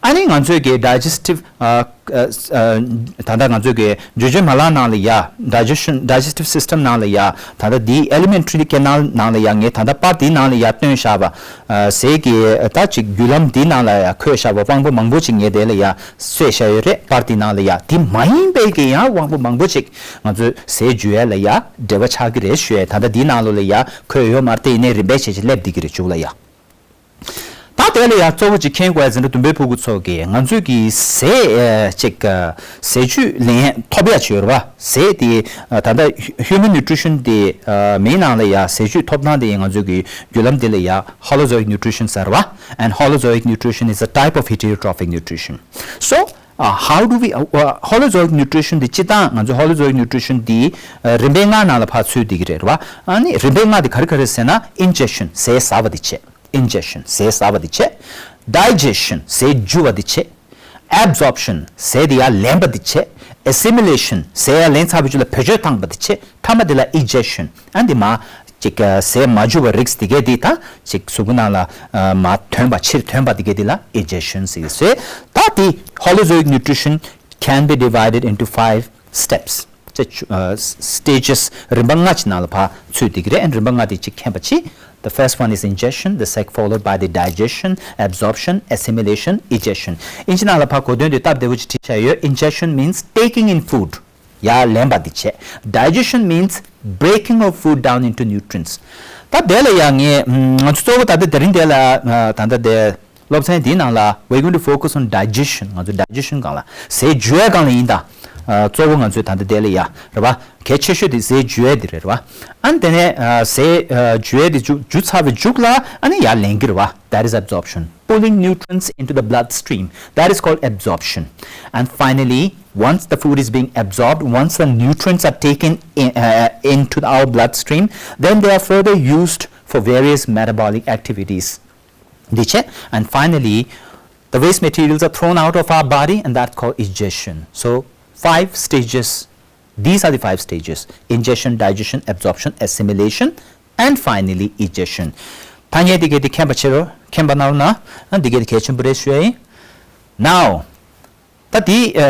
ཨ་ནི་ང་ཚོའི་གི་digestive ཨ་ཨ་ཨ་ད་ལྟ་ང་ཚོའི་གི་འཇུ་བྱེད་མ་ལག་ནང་ལ་ཡ། digestion digestive system ནང་ལ་ཡ། ད་ལྟ་འདི་alimentary canal ནང་ལ་ཡ། ངས་ད་ལྟ་པར་འདིའི་ནང་ལ་ཡ་སྟོན་བཞག་པ། ཨ་ཟས་ཀྱི་ད་ཅིག་རྒྱུ་ལམ་འདིའི་ནང་ལ་ཡ་འཁོད་བཞག་པ་དབང་པོ་མང་པོ་ཅིག་ངས་དེ་ལ་ཡ་གསོས་བཞག་ཡོད་རེད། པར་འདིའི་ནང་ལ་ཡ། དེ་མ་ཡིན་པའི་གི་ཡང་དབང་པོ་མང་པོ་ཅིག་ང་ཚོའི་ཟས་འཇུ་ཡ་ལ་ཡ་འབྲེལ་བ་ཆགས་ཀྱི་རེད་ཞུ་ཡ། ད་ལྟ་འདིའི་ནང་ལོགས་ལ་ཡ་འཁོད་ཡོད་མ་རེད། དེ་ཡིན་ནའི་རིམ་པས་བྱས་བྱས་སླེབས་བསྡད་ཀྱི་རེད་མཇུག་ལ་ཡ། ད་དེ་ལ་ཡང་གཙོ་བོ་གཅིག་མཁྱེན་དགོས་ཡ་འཛིན་གྲྭ་བདུན་པའི་ཕྲུ་གུ་ཚོ་གིས། ང་ཚོས་ཀྱི་ཟས་ཨེ་ཅིག་ཨ་ཟས་བཅུད་ལེན་ཐོབ་ཡ་ཅིག་ཡོད་རེད་བ། ཟས་དེ་ཨ་ད་ལྟ་human nutrition དེ་ཨ་མིའི་ནང་ལ་ཡ་ཟས་བཅུད་ཐོབ་ཐང་དེ་ཡང་ང་ཚོས་ཀྱི་རྒྱུ་ལམ་དེ་ལ་ཡ་Holozoic nutrition ཟེར་བ། And Holozoic nutrition is a type of heterotrophic nutrition. So uh, how do we uh, uh, Holozoic nutrition དེ་སྤྱིར་བཏང་ང་ཚོས་Holozoic nutrition དེ་ཨ་རིམ་པ་ལྔ་ནང་ལ་ཕར་ཚུད་བསྡད་ཀྱི་རེད་བ། ཨ་ནི་རིམ་པ་ལྔ་དེ་ག་རེ་ག་རེ་ཟེར་ན། Ingestion ཟས་ཟ་བ་དེ་བྱས། Ingestion ཟས་ཟ་བ་དེ་བྱས། Digestion ཟས་འཇུ་བ་དེ་བྱས། Absorption ཟས་དེ་ཡར་ལེན་པ་དེ་བྱས། Assimilation ཟས་ཡར་ལེན་ཚར་བའི་རྗེས་ལ་བེད་སྤྱོད་བཏང་པ་དེ་བྱས། མཐའ་མ་དེ་ལ་Egestion ཨ་འདི་མ་ཅིག་ཟས་མ་འཇུ་བ་རིགས་དེ་གས་དེ་ད་ཅིག་གཟུགས་པོ་ནང་ལ་མ་ཐོན་པ་ཕྱིར་ཐོན་པ་དེ་གས་དེ་ལ་Egestion ཟེར་གི་ཟེར། ད་དེ་Holozoic nutrition can be divided into five steps. ཅེས་stages རིམ་པ་ལྔ་ཅིག་ནང་ལ་ཕར་ཚུད་བསྡད་ཀྱི་རེད། རིམ་པ་ལྔ་དེ་ཅིག་མཁྱེན་པ་ཅིག The first one is ingestion, the second followed by the digestion, absorption, assimilation, egestion. ཨིན་ཇི་ནང་ལ་ཕར་གོ་དོན་དེ་སྟབས་བདེ་པོ་ཅིག་བྲིས་བཞག་ཡོད། Ingestion means taking in food. ཡར་ལེན་པ་དེ་བྱས། Digestion means breaking of food down into nutrients. ད་དེ་ལ་ཡང་ངས་ང་ཚོ་གཙོ་བོ་ད་ལྟ་དེ་རིང་དེ་ལ་ད་ལྟ་དེ། སློབ་ཚན་འདིའི་ནང་ལ་we're going to focus on digestion. ང་ཚོ་digestion སྒང་ལ་ཟས་འཇུ་ཡ་སྒང་ལ་ཡིན་ད། གཙོ་བོ་ང་ཚོས་ད་ལྟ་དེ་ལ་ཡ་རེད་བ། གལ་ཆེ་ཤོས་དེ་ཟས་འཇུ་ཡ་དེ་རེད་བ། ཨ་ནི་དེ་ནས་ཟས་འཇུ་ཡ་དེ་འཇུ་འཇུ་ཚར་བའི་མཇུག་ལ་ཨ་ནི་ཡར་ལེན་གྱི་རེད་བ། That is absorption. pulling nutrients into the bloodstream. That is called absorption. And finally, once the food is being absorbed, once the nutrients are taken in, uh, into our bloodstream, then they are further used for various metabolic activities. འདི་བྱས། And finally, the waste materials are thrown out of our body, and that's called ingestion. So, five stages. These are the five stages: ingestion, digestion, absorption, assimilation, and finally egestion. ཐ་སྙད་འདི་གའི་འདི་མཁྱེན་པ་བྱེད་རོགས། མཁྱེན་པ་གནང་རོགས་གནང་། ཨ། འདི་གའི་འདི་གལ་ཆེན་པོ་རེད་ཞུ་ཡ་ཡིན། Now, ད་འདི་ཨ་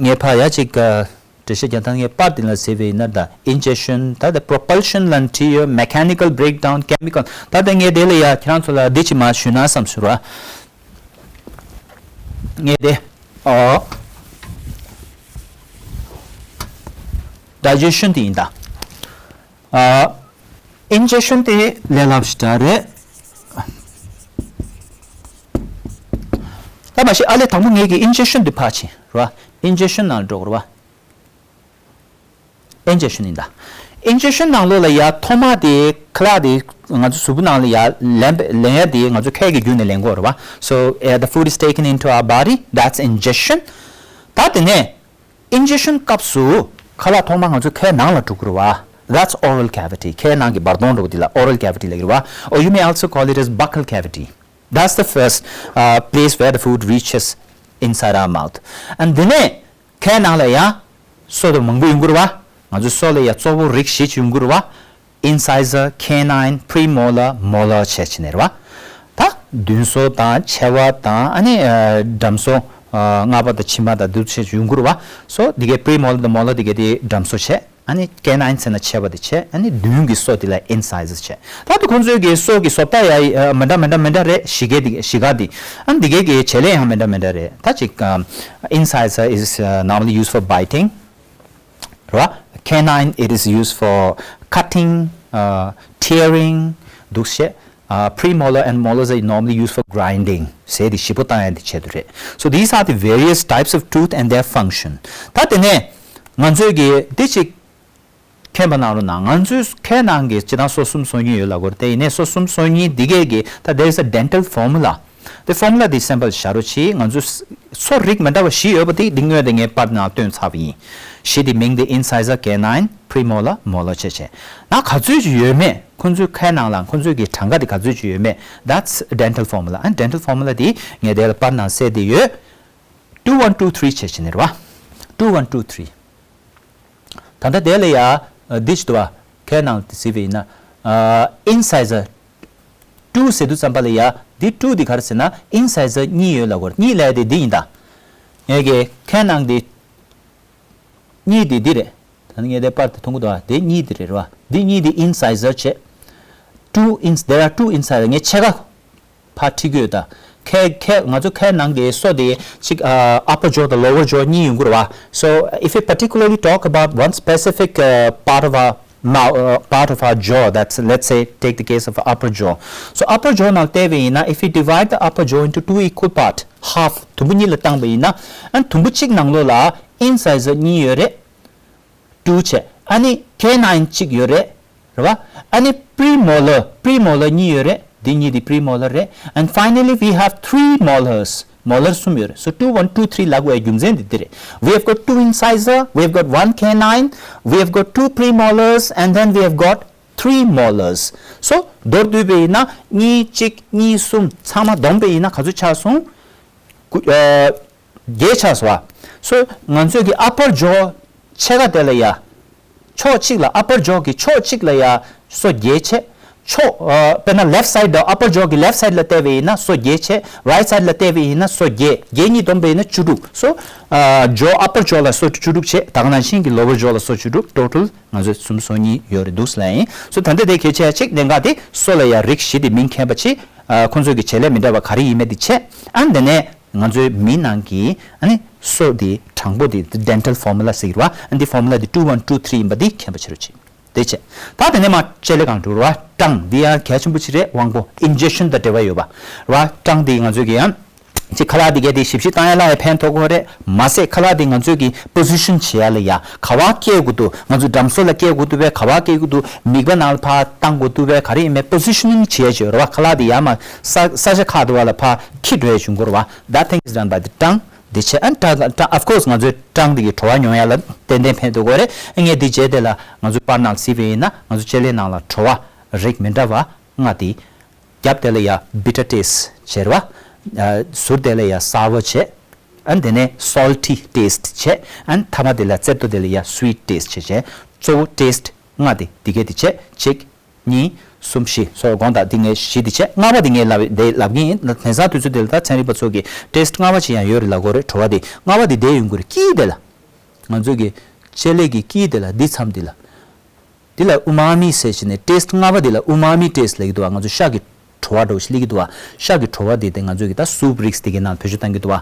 ངས་ཕར་ཡ་ཅིག་ཨ་འགྲེལ་བཤད་རྒྱག་སྟངས། ངས་པར་འདི་ལ་གཟིགས་པ་ཡིན་ན། ད་ingestion, ད་the propulsion, lential, mechanical breakdown, chemical. ད་ལྟ་ངས་དེ་ལ་ཡ་ཁྱེད་རང་ཚོ་ལ་འདི་ཅིག་མར་ཞུས་ན་བསམ་སོང་ར། ངས་དེ་ཨ་digestion དེ་ཡིན་ད། ཨ། ingestion དེ་ལས་སླ་པོ་ཞེ་དྲག་རེད། ད་མ་གཞི་ཨ་ལས་དང་པོ་ངས་ཀྱི་ingestion དེ་ཕར་ཕྱིན་རེད་བ། ingestion ནང་འགྲོ་དགོས་རེད་བ། ingestion ཡིན་ད། ingestion ནང་ལོགས་ལ་ཡ་ཐོག་མ་དེ་ཁ་ལག་དེ་ང་ཚོ་གཟུགས་པོ་ནང་ལ་ཡ་ལེན་པ་ལེན་ཡ་དེ་ང་ཚོ་ཁའི་གི་བརྒྱུད་ནས་ལེན་དགོས་རེད་བ། So, uh, the food is taken into our body, that's ingestion. ད་དེ་ནས་ingestion སྐབས་སུ་ཁ་ལག་ཐོག་མ་ང་ཚོ་ཁའི་ནང་ལ་འགྲོ་གི་རེད་བ། That's oral cavity. ཁའི་ནང་གི་བར་སྟོང་འགྲོ་གི་དེ་ལ་oral cavity ལབ་ཀྱི་རེད་བ། Or you may also call it as buccal cavity. That's the first, uh, place where the food reaches inside our mouth. And དེ་ནས་ཁའི་ནང་ལ་ཡ་སོ་དང་མང་པོ་ཡོང་གི་རེད་བ། ང་ཚོ་སོ་ལ་ཡ་གཙོ་བོ་རིགས་བཞི་ཅིག་ཡོང་གི་རེད་བ། incisor, canine, premolar, molar བྱས་བྱས་ནས་རེད་བ། ད་མདུན་སོ་དང་མཆེ་བ་དང་ཨ་ནི་ཨ་འགྲམ་སོ། ཨ་རྔ་པ་དང་མཆིལ་མ་དང་འདི་ཚོ་བྱས་ཡོང་གི་རེད་བ། སོ་འདི་གའི་premolar དང་molar འདི་གའི་དེ་འགྲམ་སོ་བྱས། ཨ་ནི་canine ཟེར་ན་མཆེ་བ་དེ་བྱས། ཨ་ནི་མདུན་གྱི་སོ་དེ་ལ་incisors བྱས། ད་དུང་ཁོང་ཚོའི་གི་སོ་གི་བཟོ་ལྟ་ཡ་ཨ་མི་འདྲ་མི་འདྲ་མི་འདྲ་རེད། གཞི་ག་དེ་གཞི་ག་དེ། ཨ་ནི་འདི་གའི་གི་བྱེད་ལས་ཡང་མི་འདྲ་མི་འདྲ་རེད། ད་ཅིག་ཨ་incisor is, uh, normally used for biting. རེད་བ། Canine, it is used for cutting, uh, tearing འདུག་བྱས། Uh, premolar and molars are normally used for grinding. ཟས་དེ་ཞིབ་པོ་བཏང་ཡ་དེ་ཆེད་དུ་རེད། So these are the various types of tooth and their function. ད་དེ་ནས་ང་ཚོས་ཀྱི་འདི་ཅིག་མཁྱེན་པ་གནང་རོགས་གནང་། ང་ཚོའི་ཁའི་ནང་གི་སྤྱིར་བཏང་སོ་གསུམ་སོ་གཉིས་ཡོད་ལབ་ཀྱི་ཡོད་རེད་དེ། ཡིན་ནའི་སོ་གསུམ་སོ་གཉིས་འདི་གས་ཀྱི་ད་there is a dental formula. དེ་formula དེ་སེམས་པ་ལ་བཞག་རོགས་གྱིས། ང་ཚོ་སོ་རིགས་མི་འདྲ་བ་བཞི་ཡོད་པ་དེ་འདི་སྔོན་དེ་ངས་པར་ནང་སྟོན་ཚར་བ་ཡིན། བཞི་དེ་མིང་དེ་incisor, canine, premolar, molar བྱས་བྱས། ན་ག་ཚོད་ཅིག་ཡོད་མེད། ཁོ་ཚོའི་ཁའི་ནང་ལ་ཁོ་ཚོའི་གི་གྲངས་ཀ་དེ་ག་ཚོད་ཅིག་ཡོད་མེད། That's dental formula. And dental formula དེ་ངས་དེ་ལ་པར་ནང་གསལ་དེ་ཡོད། Two one two three བྱས་བྱས་ནས་རེད་བ། Two one two three. ད་ལྟ་དེ་ལ་ཡ་འདི་ཞིག་འདུག་བ། ཁའི་ནང་དེ་གཟིགས་པ་ཡིན་ན། ཨ་incisor two ཟེར་དུས་ཙམ་པ་ལ་ཡ་འདི་two འདི་ག་རེ་ཟེར་ན་incisor གཉིས་ཡོད་ལབ་ཀྱི་ཡོད་རེད། གཉིས་ལབ་ཡ་དེ་འདི་ཡིན་ད། ངས་ཀྱི་ཁའི་ནང་འདི་གཉིས་འདི་འདི་རེད། ད་ནི་ངས་དེ་པར་དེ་མཐོང་གི་འདུག་ཨ། དེ་གཉིས་དེ་རེད་རེད་བ། འདི་གཉིས་དེ་incisor བྱས། Two ins- there are two incisor. ངས་ཕྱེད་ཀ་ཕར་ཁྲིད་ཀྱི་ཡོད་ད། ཁའི་ཁའི་ང་ཚོ་ཁའི་ནང་གི་སོ་དེ་གཅིག་ཨ་upper jaw དང་lower jaw གཉིས་ཡོང་གི་རེད་བ། So if we particularly talk about one specific, uh, part of our mouth, uh, part of our jaw, that's, let's say, take the case of upper jaw. So upper jaw ནང་བལྟས་པ་ཡིན་ན། If we divide the upper jaw into two equal part, half དུམ་བུ་གཉིས་ལ་བཏང་པ་ཡིན་ན། ཨ་དུམ་བུ་གཅིག་ནང་ལོགས་ལ་incisor གཉིས་ཡོད་རེད། Two བྱས། ཨ་ནི་canine གཅིག་ཡོད་རེད། རེད་བ། ཨ་ནི་premolar, premolar གཉིས་ཡོད་རེད། འདི་གཉིས་འདི་premolar རེད། And finally we have three molars. Molar གསུམ་ཡོད་རེད། So two one two three ལབ་དགོས་ཡ་རྒྱུ་མཚན་འདི་འདི་རེད། We have got two incisor, we have got one canine, we have got two premolars, and then we have got three molars. So མདོར་བསྡུས་པ་ཡིན་ན་གཉིས་གཅིག་གཉིས་གསུམ་ཚང་མ་བསྡོམས་པ་ཡིན་ན་ག་ཚོད་ཆགས་སོང་། དགུ- ཨ། བརྒྱད་ཆགས་སོང་བ། So ང་ཚོས་ཀྱི་upper jaw ཕྱེད་ཀ་དེ་ལ་ཡ། ཕྱོགས་གཅིག་ལ། upper jaw གི་ཕྱོགས་གཅིག་ལ་ཡ་སོ་བརྒྱད་བྱས། ཕྱོགས་ཨ་དཔེར་ན་left side དང་upper jaw གི་left side ལ་བལྟས་པ་ཡིན་ན་སོ་བརྒྱད་བྱས། Right side ལ་བལྟས་པ་ཡིན་ན་སོ་བརྒྱད། བརྒྱད་གཉིས་བསྡོམས་པ་ཡིན་ན་བཅུ་དྲུག So ཨ་jaw, upper jaw ལ་སོ་བཅུ་དྲུག་བྱས། ད་ག་ནང་བཞིན་གྱི་lower jaw ལ་སོ་བཅུ་དྲུག Total ང་ཚོས་སུམ་སོ་གཉིས་ཡོད་རེད་འདུག་ལབ་ཡིན། So ད་ལྟ་དེ་གལ་ཆེ་ཡ་གཅིག་གནད་འགག་དེ་སོ་ལ་ཡ་རིགས་བཞི་དེ་མིང་མཁྱེན་པ་བྱས། ཨ་ཁོང་ཚོས་ཀྱི་བྱེད་ལས་མི་འདྲ་བ་ག་རེ་ཡིན་མེད་དེ་བྱས། ཨ་འདི་ནས་ང་ཚོའི་མིའི་ནང་གི་ཨ་ནི་སོ་དེ་གྲངས་པོ་དེ་dental formula ཟེར་གྱི་རེད་བ། ཨ་འདི་formula དེ་two one two three ཡིན་པ་དེ་མཁྱེན་པ་བྱེད་རོགས་གྱིས། དེ་བྱས། ད་དེ་ནས་མར་བྱེད་ལས་གང་འགྲོ་རེད་བ། གྲངས་འདི་ཡང་གལ་ཆེན་པོ་ཅིག་རེད། དབང་པོ་ingestion དང་འབྲེལ་བ་ཡོད་པ་རེད་བ། གྲངས་འདི་ང་ཚོས་ཀྱི་ཡང་ ཅིག་ཁ་ལག་དེ་གས་དེ་ཞིབ་ཞིབ་བཏང་ཡ་ལ་ཡ་ཕན་ཐོགས་ཀྱི་ཡོད་རེད། མ་ཟད་ཁ་ལག་དེ་ང་ཚོས་ཀྱི་པོ་སི་ཤན་བྱེད་ཡ་ལ་ཡ་ག་བ་བཀལ་དགོས་འདུག་ང་ཚོ་འགྲམ་སོ་ལ་བཀལ་དགོས་འདུག་པས། ག་བ་བཀལ་དགོས་འདུག་མིད་པ་ནང་ལ་ཕར་བཏང་དགོས་འདུག་པས། ག་རེ་ཡིན་མིན་པོ་སི་ཤ་ནིང་བྱེད་ཡ་ཅིག་ཡོད་རེད་བ། ཁ་ལག་དེ་ཡར་མར་ས་ས་ཆ་ཁ་དེ་བ་ལ་ཕར་འཁྱེར་འགྲོ་ཡ་བྱུང་གི་རེད་བ། That thing is done by the tongue. དེ་བྱས་ཨ་ནི་ཊང་ཊང་of course ང་ཚོའི་ཊང་དེ་གི་བྲོ་བ་མྱོང་ཡ་ལ་ཏན་ཏན་ཕན་ཐོགས་ཀྱི་ཡོད་རེད། ངས་འདི་བྱས་དེ་ལ་ང་ཚོའི་པར་ནང་གཟིགས་པ་ཡིན་ན་ང་ཚོ་ལྕེ་ལེ་ནང་ལ་བྲོ་བ་རིགས་མི་འདྲ་བ་ལྔ་དེ། རྒྱབ་དེ་ལ་ཡ་bitter taste བྱེད་རེད་བ། ཨ་ཟུར་དེ་ལ་ཡ་sour བྱེད། ཨ་དེ་ནས་salty taste བྱེད། ཨ་ཐ་མ་དེ་ལ་རྩེ་ཏོ་དེ་ལ་ཡ་sweet taste བྱེད་བྱེད། གཙོ་བོ་taste ལྔ་དེ་དེ་གས་དེ་བྱེད། གཅིག་གཉིས། གསུམ། བཞི། སོ་དགོངས་དག་འདི་ངས་བཞི་དེ་བྱེད། ལྔ་པ་དེ་ངས་ལབ་དེ་ལབ་གིན་ཡིན། དེང་སང་དུས་ཚོད་དེ་ལ་ད་ཚན་རིག་པ་ཚོ་གི་taste ལྔ་པ་ཅིག་ཡང་ཡོད་རེད་ལབ་དགོས་རེད། བྲོ་བ་དེ་ལྔ་པ་དེ་དེ་ཡོང་གི་རེད། དཀྱིལ་དེ་ལ་ང་ཚོ་གི་ལྕེ་ལེ་གི་དཀྱིལ་དེ་ལ་འདི་མཚམས་དེ་ལ། འདི་ལ་ཨུ་མ་མི་ཟེར་བྱས་ནས་taste ལྔ་པ་འདི་ལ་ཨུ་མ་མི་taste ལབ་ཀྱི་འདུག་བ། ང་ཚོ་ཤ་གི་བྲོ་བ་འདྲ་བོ་ཞིག་སླེབས་ཀྱི་འདུག་བ། ཤ་གི་བྲོ་བ་འདི་དེ་ང་ཚོ་གི་ད་soup རིགས་དེ་གའི་ནང་བེད་སྤྱོད་གཏང་གི་འདུག་བ།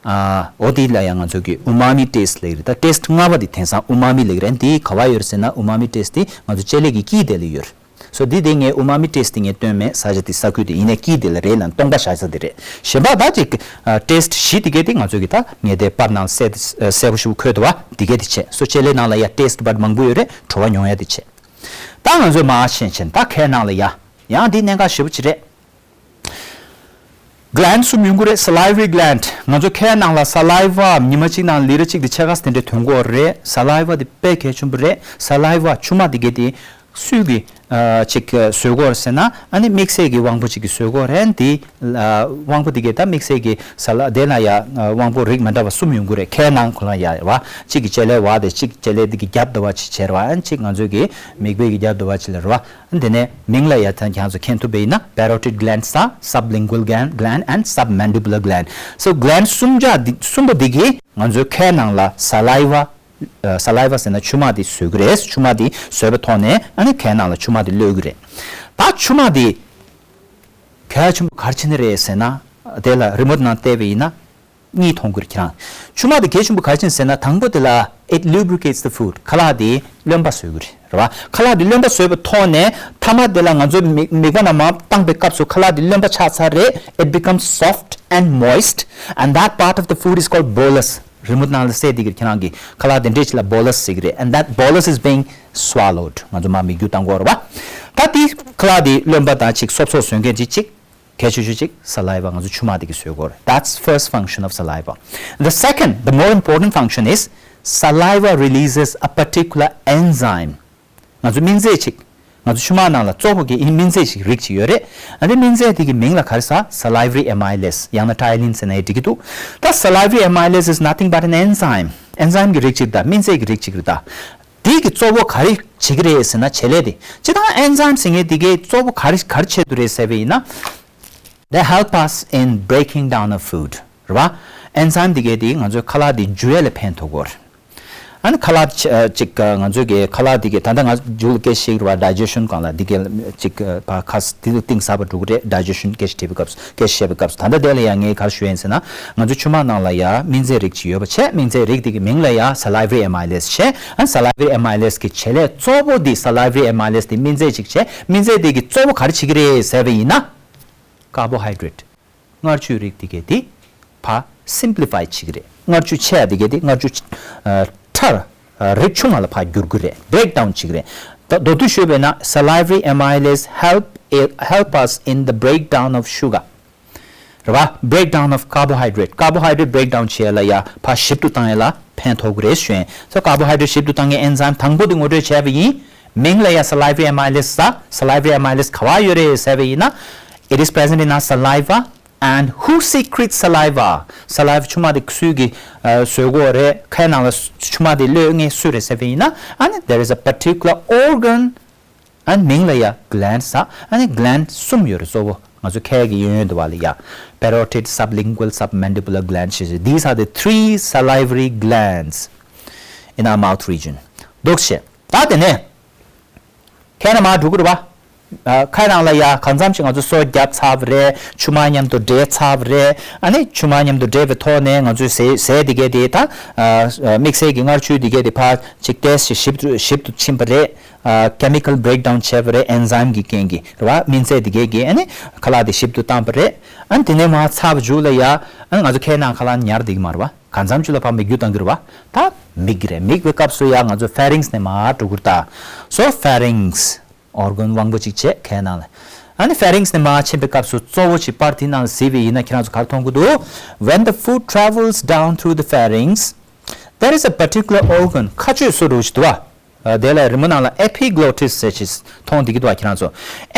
ཨ་འོ་དེ་ལ་ཡང་ང་ཚོ་གི་ཨུ་མ་མི་taste ལབ་ཀྱི་རེད། ད་taste ལྔ་པ་འདི་དེང་སང་ཨུ་མ་མི་ལབ་ཀྱི་རེད། འདི་ག་བ་ཡོད་རེད་ཟེར་ན་ཨུ་མ་མི taste འདི་ང་ཚོ་ལྕེ་ལེ་གི་དཀྱིལ་དེ་ལ་ཡོད་རེད། སོ་འདི་དེ་ངས་ཨུ་མ་མི་taste དེ་ངས་སྟོན་མེད། ས་ཆ་དེ་ས་ཁུལ་དེ་ཡིན་ནའི་དཀྱིལ་དེ་ལ་རེད་ལ་སྟོང་པ་བཞག་ས་དེ་རེད། གཞན་པ་ད་ཅིག་taste བཞི་དེ་གའི་དེ་ང་ཚོ་གི་ད་ངས་དེ་པར་ནང་གསལ་གསལ་པོ་ཞིག་འཁོད་འདུག་བ། དེ་གའི་དེ་བྱས། སོ་ལྕེ་ལེ་ནང་ལ་ཡ་taste bud མང་པོ་ཡོད་རེད། བྲོ་བ་མྱོང་ཡ་དེ་བྱས། ད་ང་ཚོས་མར་ཕྱིན་ཕྱིན་ད་ཁའི་ནང་ལ་ཡ། ཡང་འདི་གནད་འགག་ཞེ་པོ་ཅིག་རེད། gland གསུམ་ཡོང་གི་རེད། salivary gland ང་ཚོ་ཁའི་ནང་ལ་saliva ཉི་མ་གཅིག་ནང་ལི་ཊར་གཅིག་དེ་ཕྱེད་ཀ་ཙམ་དེ་འདྲ་ཐོན་གྱི་ཡོད་རེད། saliva དེ་དཔེ་གལ་ཆེན་པོ་རེད། saliva ཆུ་མ་དེ་གའི་དེ་སུས་ཀྱི་ཨ་ཅིག་བཟོས་ཀྱི་ཡོད་རེད་ཟེར་ན། ཨ་ནི་དམིགས་བསལ་གྱི་དབང་པོ་གཅིག་གིས་བཟོས་ཀྱི་ཡོད་རེད། འདི་ལ་དབང་པོ་དེ་གའི་ད་དམིགས་བསལ་གྱི་ས་ལ་དེ་ལ་ཡ་དབང་པོ་རིགས་མི་འདྲ་བ་གསུམ་ཡོང་གི་རེད། ཁའི་ནང་ཁོ་ལ་ཡ་བ་གཅིག་གི་ལྕེ་ལེ་བ་དེ་གཅིག་ལྕེ་ལེ་དེ་གི་རྒྱབ་དུ་བ་ཅིག་བྱས་རེད་བ། ཨ་ནི་གཅིག་ང་ཚོ་གི་མིག་དཔེ་གི་རྒྱབ་དུ་བ་ཅིག་ལ་རེད་བ། དེ་ནས་མིང་ལ་ཡ་ཐང་ཁྱང་ཚོ་མཁྱེན་ཐུབ་པ་ཡིན་ན་parotid gland ས་sublingual gland and submandibular gland སོ་gland གསུམ་ཆ་འདི་གསུམ་པོ་འདི་གིས་ང་ཚོའི་ཁའི་ནང་ལ་saliva saliva ཟེར་ན་ཆུ་མ་འདི་བཟོ་གི་རེད། ཆུ་མ་འདི་བཟོས་པའི་ཐོག་ནས་ཨ་ནི་ཁའི་ནང་ལ་ཆུ་མ་འདི་གློད་ཀྱི་རེད། ད་ཆུ་མ་འདི་གལ་ཆེན་པོ་ག་རེ་བྱེད་ནི་རེད་ཟེར་ན། དེ་ལ་རི་མོ་ནང་བལྟས་པ་ཡིན་ན། གཉིས་མཐོང་གི་རེད་ཁྱེད་རང་། ཆུ་མ་དེ་གལ་ཆེན་པོ་ག་རེ་བྱེད་ཟེར་ན། དང་པོ་དེ་ལ་it lubricates the food ཁ་ལག་དེ་རློན་པ་བཟོ་གི་རེད། རེད་བ། ཁ་ལག་དེ་རློན་པ་བཟོས་པའི་ཐོག་ནས་མཐའ་མ་དེ་ལ་ང་ཚོ་མིག་མིག་པ་ནང་མར་བཏང་པའི་སྐབས་སུ་ཁ་ལག་དེ་རློན་པ་ཆགས་ཚར་རེད། It becomes soft and moist and that part of the food is called bolus རི་མོ་ནང་ལ་གསལ་བསྡད་ཀྱི་རེད་ཁྱེད་རང་གི། ཁ་ལག་དེ་འདྲས་ཅིག་ལ་bolus ཟེར་གྱི་རེད། And that bolus is being swallowed ང་ཚོ་མར་མིག་རྒྱུ་བཏང་གི་ཡོད་རེད་བ། ད་དེ་ཁ་ལག་དེ་རློན་པ་དང་ཅིག་སོབ་སོབ་བཟོ་མཁན་ཅིག་ཅིག་གལ་ཆེ་ཤོས་གཅིག saliva ང་ཚོ་ཆུ་མ་དེ་གིས་བཟོས་ཀྱི་ཡོད་རེད། That's first function of saliva. The second, the more important function is saliva releases a particular enzyme. ང་ཚོ་སྨན་རྫས་གཅིག་ང་ཚོ་ཆུ་མ་ནང་ལ་གཙོ་བོ་གི་ཨིན་སྨན་རྫས་ཤིག་རིགས་ཅིག་ཡོད་རེད། ཨ་ནི་སྨན་རྫས་དེ་གི་མིང་ལ་ག་རེ་ཟ། salivary amylase ཡང་ན་ཊའི་ལིན་ཟེར་ན་ཡང་འགྲིག་གི་འདུག་ད་salivary amylase is nothing but an enzyme. ཨེན་ཛིམ་གི་རིགས་གཅིག་ད་སྨན་རྫས་ཀྱི་རིགས་གཅིག་རེད་ད། དེ་གི་གཙོ་བོ་ག་རེ་བྱེད་ཀྱི་རེད་ཟེར་ན་བྱེད་ལས་དེ། སྤྱིར་བཏང་ཨེན་ཛིམ་ཟེར་མཁན་དེ་གའི་གཙོ་བོ་ག་རེ་ག་རེ་བྱེད་དུ་རེད་ཟེར་བ་ཡིན་ན། They help us in breaking down of food རེད་བ། ཨེན་ཛིམ་དེ་གའི་དེ་ང་ཚོའི་ཁ་ལག་དེ་འཇུ་ཡས་ལ་ཕན་ཐོགས་ཀྱི་ཡོད་རེད། ཨ་ནི་ཁ་ལག་ཅིག་ང་ཚོའི་གི་ཁ་ལག་དེ་གའི་ད་ལྟ་ང་ཚོ་མཇུག་ལ་སྐད་ཆ་བཤད་ཀྱི་རེད་བ། ཌའི་ཇེ་ཤན་སྒང་ལ་དེ་གའི་ཅིག་ཕ་ཁ་ས་དེ་ཚོ་གཏིང་ཟབ་པ་འགྲོ་གི་རེད། ཌའི་ཇེ་ཤན་སྐད་ཆ་དྲིས་པའི་སྐབས་སུ། སྐད་ཆ་བཤད་པའི་སྐབས་སུ་ད་ལྟ་དེ་ལ་ཡང་ངས་ག་རེ་ཞུ་ཡིན་ཟེར་ན། ང་ཚོ་ཆུ་མ་ནང་ལ་ཡ་སྨན་རྫས་རིགས་ཅིག་ཡོད་པ་བྱས། སྨན་རྫས་རིགས་དེ་གི་མིང་ལ་ཡ་salivary amylase བྱས། ཨ་ནི་salivary amylase གི་བྱེད་ལས་གཙོ་བོ་དེ་salivary amylase དེ་སྨན་རྫས་ཅིག་བྱས། སྨན་རྫས་དེ་གི་གཙོ་བོ་ག་རེ་བྱེད་ཀྱི་རེད་ཟེར་བ་ཡིན་ན། carbohydrate མངར་ཆུའི་རིགས་དེ་གའི་དེ་ཕར་simplify བྱེད་ཀྱི་རེད། མངར་ཆུ་ཆེ་ཡ་དེ་གའི་དེ་མངར་ཆུ་ཨ་ཕྲ་རིགས་ཆུང་བ་ལ་ཕར་བསྒྱུར་གྱི་རེད། breakdown བྱེད་ཀྱི་རེད། ད་མདོར་བསྡུས་ཞུས་པ་ཡིན་ན་salivary amylase help help us in the breakdown of sugar རེད་བ། breakdown of carbohydrate carbohydrate breakdown བྱེད་ཡ་ལ་ཡ་ཕར་ཞིབ་ཏུ་བཏང་ཡ་ལ་ཕན་ཐོགས་ཀྱི་རེད་ཞུ་ཡིན། So carbohydrate ཞིབ་ཏུ་བཏང་མཁན་ཨེན་ཛིམ་དང་པོ་དེ་ངོ་སྤྲོད་བྱས་པ་ཡིན། མིང་ལ་ཡ་salivary amylase ཟེར། salivary amylase ག་བ་ཡོད་རེད་ཟེར་བ་ཡིན་ན། It is present in our saliva and who secretes saliva? saliva ཆུ་མ་དེ་སུས་ཀྱིས་ཨ་བཟོ་གི་ཡོད་རེད། ཁའི་ནང་ལ་ཆུ་མ་དེ་གློད་མཁན་སུ་རེད་ཟེར་བ་ཡིན་ན། ཨ་ནི་there is a particular organ and མིང་ལ་ཡ་gland ཟེར། ཨ་ནི་gland གསུམ་ཡོད་རེད། གཙོ་བོ་ང་ཚོ་ཁའི་གི་གཡས་གཡོན་དུ་བ་ལ་ཡ། parotid, sublingual, submandibular gland ཞེས་ཞེས། These are the three salivary glands in our mouth region. འདུག་བྱས། ད་དེ་ནས་ཁའི་ནང་མར་འགྲོ་གི་རེད་བ། ཨ། ཁ་ནང་ལ་ཡ་གང་འཚམ་ཞིག་ང་ཚོ་སོ་བརྒྱབ་ཚར་བ་རེད། ཆུ་མ་མཉམ་དུ་འདྲེས་ཚར་བ་རེད། ཨ་ནི་ཆུ་མ་མཉམ་དུ་འདྲེས་པའི་ཐོག་ནས་ང་ཚོའི་ཟས་ཟས་དེ་གས་དེ་ད་ཨ་དམིགས་བསལ་གྱི་མངར་ཆུ་དེ་གས་དེ་ཕར་ཅིག་ཏོག་ཙམ་ཞིབ་ཏུ་ཞིབ་ཏུ་ཕྱིན་པ་རེད། ཨ་chemical breakdown བྱས་པ་རེད། enzyme གི་རྐྱེན་གྱིས་རེད་བ། སྨན་རྫས་དེ་གས་ཀྱིས་ཨ་ནི་ཁ་ལག་དེ་ཞིབ་ཏུ་བཏང་པ་རེད། ཨ་ནི་དེ་ནས་མར་ཚར་བ་མཇུག་ལ་ཡ་ཨ་ནི་ང་ཚོ་ཁའི་ནང་ཁ་ལག་ཉར་བསྡད་ཀྱི་མ་རེད་བ། གང་འཚམ་ཅིག་ལ་ཕར་མིག་རྒྱུ་བཏང་གི་རེད་བ། ད་མིག་རེད། མིག་པའི་སྐབས་སུ་ཡ་ང་ཚོ་pharynx ནས་མར་འགྲོ་གི་རེད་ད། So pharynx organ དབང་པོ་གཅིག་བྱས་ཁའི་ནང་ལ། ཨ་ནི་pharynx ནས་མར་ཕྱིན་པའི་སྐབས་སུ་གཙོ་བོ་གཅིག་པར་དེའི་ནང་ལ་གཟིགས་པ་ཡིན་ན་ཁྱེད་རང་ཚོ་ག་རེ་མཐོང་གི་འདུག When the food travels down through the pharynx, there is a particular organ. མཁའ་སྤྱོད་སོ་རུ་ཞིག་འདུག་བ། ཨ། དེ་ལ་རི་མོ་ནང་ལ་epiglottis ཟེར་ཞིག་མཐོང་བསྡད་ཀྱི་འདུག་བ་ཁྱེད་རང་ཚོ།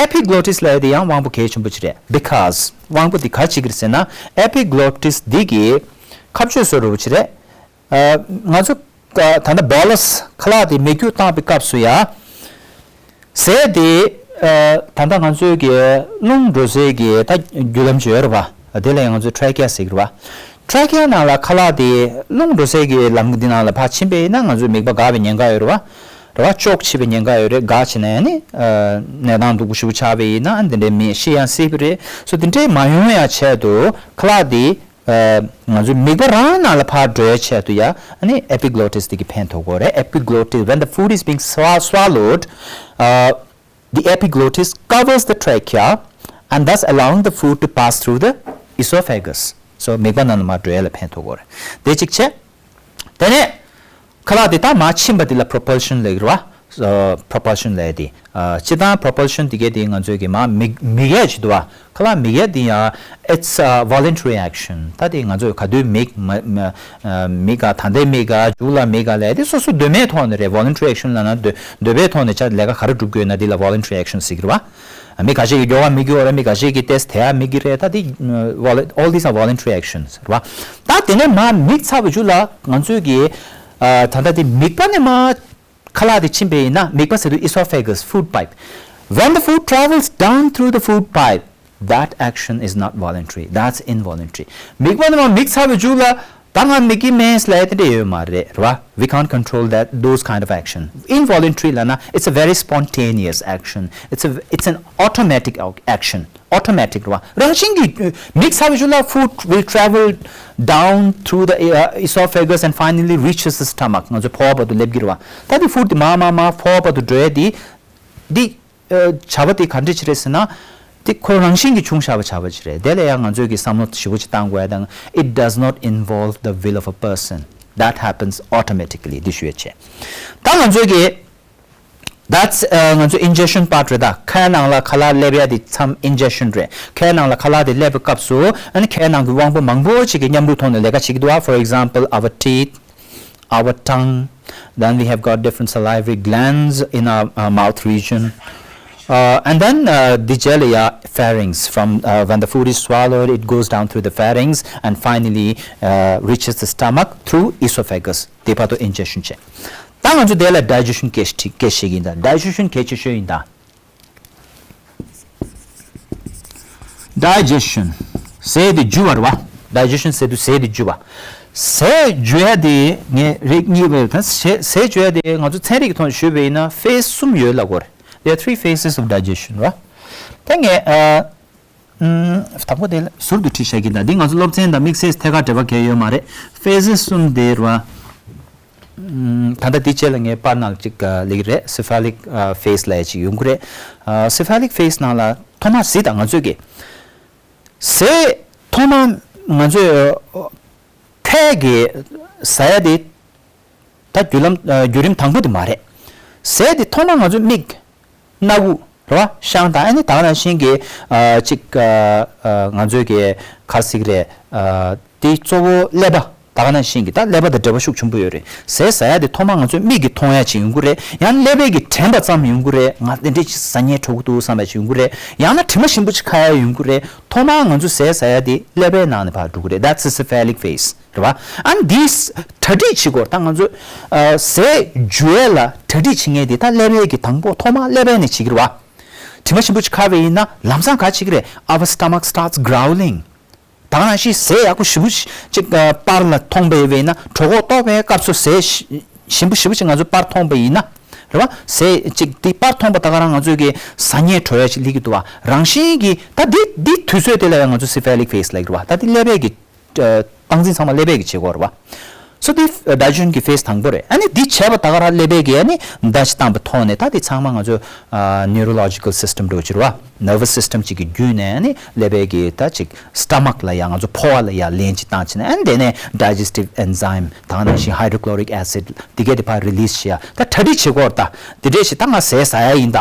Epiglottis ལབ་ཡ་དེ་ཡང་དབང་པོ་གལ་ཆེན་པོ་ཅིག་རེད། Because དབང་པོ་དེ་ག་རེ་བྱེད་ཀྱི་རེད་ཟེར་ན། Epiglottis འདི་གི་མཁའ་སྤྱོད་སོ་རུ་ཅིག་རེད། ཨ། ང་ཚོ་ད་ལྟ་bolus ཁ་ལག་དེ་མིག་རྒྱུ་བཏང་པའི་སྐབས་སུ་ཡ། ཟས་དེ་ཨ། ད་ལྟ་ང་ཚོའི་གི་རླུང་འགྲོ་སའི་གི་ད་རྒྱུ་ལམ་ཅིག་ཡོད་རེད་བ། དེ་ལ་ཡང་ང་ཚོས་trachea ཟེར་གི་རེད་བ། Trachea ནང་ལ་ཁ་ལག་དེ་རླུང་འགྲོ་སའི་གི་ལམ་འདི་ནང་ལ་ཕར་ཕྱིན་པ་ཡིན་ན་ང་ཚོའི་མིད་པ་འགག་པའི་ཉེན་ཁ་ཡོད་རེད་བ། རེད་བ། ཅོག་འཐིབས་པའི་ཉེན་ཁ་ཡོད་རེད། འགག་ཕྱིན་ན་ཡང་ནི་ཨ། གནས་སྟངས་སྡུག་པོ་ཞེ་པོ་ཆགས་པ་ཡིན་ན་འདི་འདྲའི་མི་ཤི་ཡང་སྲིད་པ་རེད། So དེ་འདྲའི་མ་ཡོང་ཡ་ཆེད་དུ་ཁ་ལག་དེ་ཨ། ང་ཚོའི་མིད་པ་རང་ནང་ལ་ཕར་འགྲོའི་ཆེད་དུ་ཡ་ཨ་ནི་epiglottis དེ་གིས་ཕན་ཐོགས་ཀྱི་ཡོད་རེད། Epiglottis, when the food is being swa- swallowed, uh, the epiglottis covers the trachea and thus allowing the food to pass through the esophagus. So མིད་པ་ནང་ལ་མར་འགྲོ་ཡ་ལ་ཕན་ཐོགས་ཀྱི་ཡོད་རེད། དེ་གཅིག་བྱས། དེ་ནས་ཁ་ལག་དེ་ད་མར་ཕྱིན་པ་དེ་ལ་propulsion ལབ་ཀྱི་རེད་བ། ཨ། propulsion ལབ་ཡ་དེ། ཨ། སྤྱིར་བཏང་propulsion དེ་གས་དེ་ང་ཚོའི་གི་མར་མིད་མིད་ཡས་ཅིག་འདུག་བ། ཁ་ལག་མིད་ཡས་དེ་ཡང་it's a voluntary action. ད་དེ་ང་ཚོས་ག་དུས་མིད་མ་མ་ཨ། མིད་ག་ད་ལྟའི་མིད་ག་མཇུག་ལ་མིད་ག་ལབ་ཡ་དེ་སོ་སོ་འདོད་མེད་ཐོག་ནས་རེད། voluntary action ལབ་ན་འདོད་འདོད་པའི་ཐོག་ནས་ཆ་ལས་ཀ་ག་རེ་སྒྲུབ་དགོས་ན་དེ་ལ་voluntary action ཟེར་གྱི་རེད་བ། མི་ཁ་ཤས་ཀྱིས་མགྱོགས་པ་མིད་ཀྱི་ཡོད་རེད། མི་ཁ་ཤས་ཀྱིས་ཏོག་ཙམ་དལ་བ་མིད་ཀྱི་རེད། ད་དེ་volu- all these are voluntary actions རེད་བ། ད་དེ་ནས་མར་མིད་ཚར་བའི་མཇུག་ལ་ང་ཚོས་ཀྱི་ཨ། ད་ལྟ་དེ་མིད་པ་ནས་མར་ཁ་ལག་དེ་ཕྱིན་པ་ཡིན་ན། མིད་པ་ཟེར་དུས་esophagus, food pipe. When the food travels down through the food pipe, that action is not voluntary, that's involuntary. མིད་པ་ནས་མར་མིད་ཚར་བའི་མཇུག་ལ་ད་ང་མིད་ཀྱི་མེད་ལབ་ཡ་དེ་འདྲ་ཡོད་མ་རེད། རེད་བ། We can't control that, those kind of action. Involuntary ལབ་ན་it's a very spontaneous action. It's a, it's an automatic au- action. Automatic རེད་བ། རང་བཞིན་གྱིས་མིད་ཚར་བའི་མཇུག་ལ་food will travel down through the uh, esophagus and finally reaches the stomach. ང་ཚོ་ཕོ་བ་བར་དུ་སླེབས་ཀྱི་རེད་བ། ད་དེ་food དེ་མར་མར་མར་ཕོ་བ་བར་དུ་འགྲོ་ཡ་དེ་དེ་ཨ། བྱ་བ་དེ་ག་འདྲ་ཅིག་རེད་ཟེར་ན། དེ་ཁོ་རང་བཞིན་གྱིས་བྱུང་བཞག་པའི་བྱ་བ་ཅིག་རེད། དེ་ལ་ཡང་ང་ཚོས་ཀྱི་བསམ་བློ་ཞེ་པོ་ཅིག་བཏང་དགོས་ཡ་དང་། It does not involve the will of a person. That happens automatically. འདི་ཞུ་ཡ་བྱས། ད་ང་ཚོས་ཀྱི་That's ང་ཚོ་ingestion part རེད་ད། ཁའི་ནང་ལ་ཁ་ལག་སླེབས་ཡ་དེ་མཚམས་ingestion རེད། ཁའི་ནང་ལ་ཁ་ལག་དེ་སླེབས་པའི་སྐབས་སུ་ཨ་ནི་ཁའི་ནང་གི་དབང་པོ་མང་པོ་ཅིག་གིས་མཉམ་རུབ་ཐོག་ནས་ལས་ཀ་བྱེད་ཀྱི་འདུག་བ། For example, our teeth, our tongue, then we have got different salivary glands in our, our mouth region. Uh, and then uh, འདི་རྗེས་ལ་ཡ་pharynx. From uh, when the food is swallowed, it goes down through the pharynx and finally uh, reaches the stomach through esophagus. དེ་བར་དུ་ingestion བྱས། ད་ང་ཚོ་དེ་ལ་digestion སྐད་ཆ་སྐད་ཆ་ཞིག་ཡིན་ད། Digestion གལ་ཆེ་ཤོས་ཡིན་ད། Digestion ཟས་དེ་འཇུ་བ་རེད་བ། Digestion ཟེར་དུས་ཟས་དེ་འཇུ་བ། ཟས་འཇུ་ཡ་དེ་ངས་རིགས་གཉིས་པ་ད་ཟས་ཟས་འཇུ་ཡ་དེ་ང་ཚོ་ཚན་རིག་གི་ཐོག་ནས་ཞུས་པ་ཡིན་ན་phase གསུམ་ཡོད་ལབ་དགོས་རེད། There are three phases of digestion རེད་བ། ད་ངས་ཨ། ཨུམ། དང་པོ་དེ་ཟུར་དུ་བྲིས་བཞག་གི་ཡིན་ད། འདི་ང་ཚོ་སློབ་ཚན་དང་དམིགས་བསལ་ཐད་ཀར་འབྲེལ་བ་གང་ཡང་ཡོད་མ་རེད། Phases གསུམ་དེ་རེད་བ། ཨུམ། ད་ལྟ་འདི་རྗེས་ལ་ངས་པར་ནང་ལ་ཅིག་ཨ། སླེབས་ཀྱི་རེད། Cephalic ཨ། phase ལབ་ཡ་ཅིག་ཡོང་གི་རེད། ཨ། Cephalic phase ནང་ལ་ཐོག་མར་གཟིགས་དང་། ང་ཚོས་ཀྱི་ཟས་ཐོག་མར་ང་ཚོས་ཨ། ཁའི་གི་ཟ་ཡ་དེ་ད་བརྒྱུད་ལམ་ཨ། བརྒྱུད་རིམ་དང་པོ་དེ་མ་རེད། ཟས་དེ་ཐོག་མར་ང་ཚོའི་མིག་སྣ་ཁུག་རེད་བ། ཤངས་དང་ཨ་ནི་ད་ག་ནང་བཞིན་གྱི་ཨ། ཅིག་ཨ། ཨ། ང་ཚོའི་གི་ག་རེ་ཟེར་གྱི་རེད། ཨ། དེ་གཙོ་བོ་ཀླད་པ། ད་ག་ནང་བཞིན་གྱི་ད་ཀླད་པ་དང་འབྲེལ་བ་ཤུགས་ཆེན་པོ་ཡོད་རེད། ཟས་ཟ་ཡ་དེ་ཐོག་མར་ང་ཚོའི་མིག་གིས་མཐོང་ཡ་ཅིག་ཡོང་གི་རེད། ཡང་ན་ཀླད་པའི་གི་དྲན་པ་ཙམ་ཡོང་གི་རེད། ང་དེ་འདྲས་ཅིག་ཟ་སྙིང་བྲོ་གི་འདུག་བསམ་པ་ཅིག་ཡོང་གི་རེད། ཡང་ན་དྲི་མ་ཞིམ་པོ་ཅིག་ཁ་ཡ་ཡོང་གི་རེད། ཐོག་མར་ང་ཚོ་ཟས་ཟ་ཡ་དེ་ཀླད་པའི་ནང་ནས་ཕར་འགྲོ་གི་རེད། That's the cephalic phase. རེད་བ། ཨ་ནི་འདིས་གྲ་སྒྲིག་བྱེད་དགོས། ད་ང་ཚོ་ཨ། ཟས་འཇུ་ཡས་ལ་གྲ་སྒྲིག་བྱེད་མཁན་དེ་ད་ཀླད་པའི་གི་དང་པོ་ཐོག་མར་ཀླད་པས་ནས་བྱེད་ཀྱི་རེད་བ། དྲི་མ་ཞིམ་པོ་ཅིག་ཁ་བ་ཡིན་ན་ལམ་སང་ག་བྱེད་ཀྱི་རེད། Our stomach starts growling. ད་ག་ནང་བཞིན་ཟས་ཡག་པོ་ཞིམ་པོ་ཅིག་ཨ། པར་ལ་མཐོང་པ་ཡིན་ན་གྲོད་ཁོག་ལྟོགས་པའི་སྐབས་སུ་ཟས་ཞིམ་པོ་ཞིམ་པོ་ཅིག་ང་ཚོ་པར་མཐོང་པ་ཡིན་ན། རེད་བ། ཟས་གཅིག་དེ་པར་མཐོང་པ་ད་ག་རང་ང་ཚོས་ཀྱི་ཟ་སྙད་བྲོ་ཡ་ཅིག་སླེབས་ཀྱི་འདུག་བ། རང་བཞིན་གྱིས་ད་འདི་འདི་དུས་ཚོད་དེ་ལ་ཡང་ང་ཚོ་cephalic phase ལབ་ཀྱི་རེད་བ། ད་འདི་ཀླད་པའི་གི་ཨ། སྟངས་འཛིན་ཚང་མ་ཀླད་པའི་གི་བྱེད་སྒོ་རེད་བ། So འདི་digestion གི་phase དང་པོ་རེད། ཨ་ནི་འདི་བྱས་པ་ད་ག་རང་ཀླད་པའི་གི་ཨ་ནི་བརྡ་ཞིག་བཏང་པའི་ཐོག་ནས་ད་འདི་ཚང་མ་ང་ཚོ་ཨ། neurological system འདྲ་བོ་ཅིག་རེད་བ། nervous system གཅིག་གི་བརྒྱུད་ནས་ཨ་ནི་ཀླད་པའི་གི་ད་ཅིག stomach ལ་ཡང་ང་ཚོ་ཕོ་བ་ལ་ཡང་ལན་ཅིག་བཏང་བྱས་ནས་ཨ་ནི་དེ་ནས་digestive enzyme དང་ནང་བཞིན་hydrochloric acid འདི་གས་དེ་ཕར་release བྱེད་ཡ་ད་གྲ་སྒྲིག་བྱེད་སྒོ་རེད་ད། འདི་འདྲས་ཞིག་ད་ང་ཟས་ཟ་ཡ་ཡིན་ད།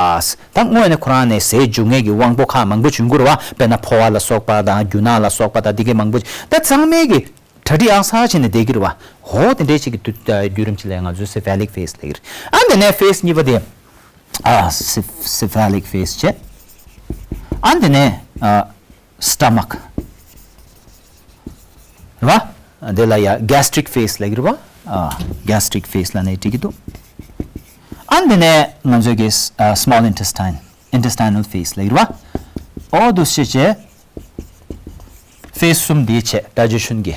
ད་དངོས་གནས་ཁོ་རང་ནས་ཟས་འཇུ་མཁན་གྱི་དབང་པོ་ཁག་མང་པོ་བྱུང་གི་རེད་བ། དཔེར་ན་ཕོ་བ་ལ་སོགས་པ་དང་རྒྱུ་ནག་ལ་སོགས་པ་དང་འདི་གས་མང་པོ་ད་ཚང་མས་གི་གྲ་སྒྲིག་ཨང་གསར་བྱས་ནས་བསྡད་ཀྱི་རེད་བ། ཧོ་དེ་འདྲས་ཞིག་གི་དུས་བརྒྱུད་རིམ་ཅིག་ལ་ང་ཚོས་cephalic phase ལབ་ཀྱི་རེད། ཨ་འདི་ནས་phase གཉིས་པ་དེ་ཨ། ceph- cephalic phase བྱས། ཨ་འདི་ནས་ཨ། stomach རེད་བ། དེ་ལ་ཡ་gastric phase ལབ་ཀྱི་རེད་བ། ཨ། gastric phase ལབ་ནས་འགྲིག་གི་འདུག་ཨ་འདི་ནས་ང་ཚོའི་གི་ཨ། small intestine intestinal phase ལབ་ཀྱི་རེད་བ། ཨོ་འདུག་སེ་བྱས། phase གསུམ་འདི་བྱས་digestion གི་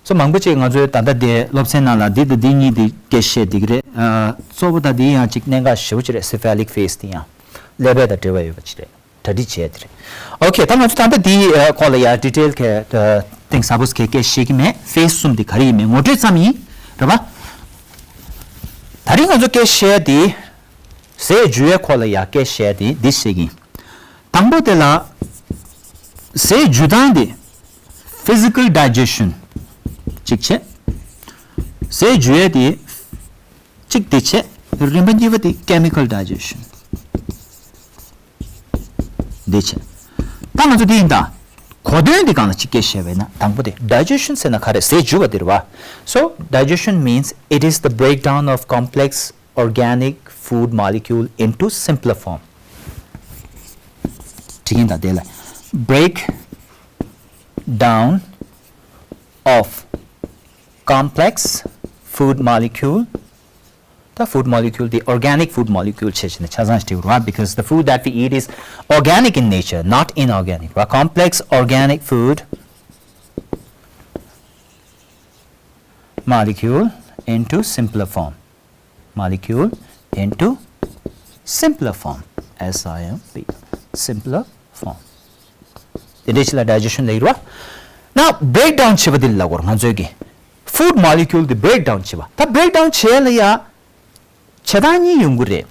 སོ་མང་པོ་ཅིག་ང་ཚོའི་ད་ལྟ་དེ་སློབ་ཚན་ནང་ལ་འདི་དང་འདི་གཉིས་དེ་སྐད་བཤད་བསྡད་ཀྱི་རེད། ཨ། གཙོ་བོ་ད་འདི་ཡང་ཅིག་གནད་འགག་ཞེ་པོ་ཅིག་རེད། cephalic phase དེ་ཡང་ཀླད་པ་དང་འབྲེལ་བ་ཡོད་པ་ཅིག་རེད། གྲ་སྒྲིག་བྱས་དེ་རེད། ཨོ་ཁེ། ད་ང་ཚོ་ད་ལྟ་འདི་ཨ། སྐོར་ལ་ཡང་detail གི་ཨ། གཏིང་ཟབ་པོ་གི་སྐད་བཤད་ཀྱི་མེད། phase གསུམ་དེ་ག་རེ་ཡིན་མིན་ངོ་སྤྲོད་ཙམ་ཡིན། རེད་པ། ད་རིང་ང་ཚོ་སྐད་བཤད་དེ། ཟས་འཇུ་བའི་སྐོར་ལ་ཡང་སྐད་བཤད་དེ་འདི་བཤད་ཀྱི་ཡིན། དང་པོ་དེ་ལ། ཟས་འཇུ་སྟངས་དེ། physical digestion གཅིག་བྱས། ཟས་འཇུ་ཡས་དེ། གཅིག་དེ་བྱས། རིམ་པ་གཉིས་པ་དེ་chemical digestion འདི་བྱས། ད་ང་ཚོ་འདི་ཡིན་ད། གོ་དོན་འདི་སྒང་ལ་གཅིག་སྐད་བཤད་པ་ཡིན་ན་དང་པོ་དེ་digestion ཟེར་ན་ག་རེ། ཟས་འཇུ་བ་དེ་རེད་བ། So digestion means it is the breakdown of complex organic food molecule into simpler form. འགྲིག་གི་ཡིན་ད་དེ་ལ། breakdown of complex food molecule ད་food molecule དེ་organic food molecule བྱས་བྱས་ནས་ཆ་ཚང་ཞིག་བྲིས་རོགས། Because the food that we eat is organic in nature, not inorganic ར། Complex organic food molecule into simpler form. Molecule into simpler form. S I M P. Simpler form. དེ་འདྲའི་ཆེད་ལ་digestion ལབ་ཀྱི་རེད་བ། Now breakdown བྱེད་པ་འདི་ལ་གོ་ང་ཚོས་ཀྱི་food molecule དེ་breakdown བྱེད་པ། ད་breakdown བྱེད་ལ་ཡ་བྱེད་སྟངས་གཉིས་ཡོང་གི་རེད།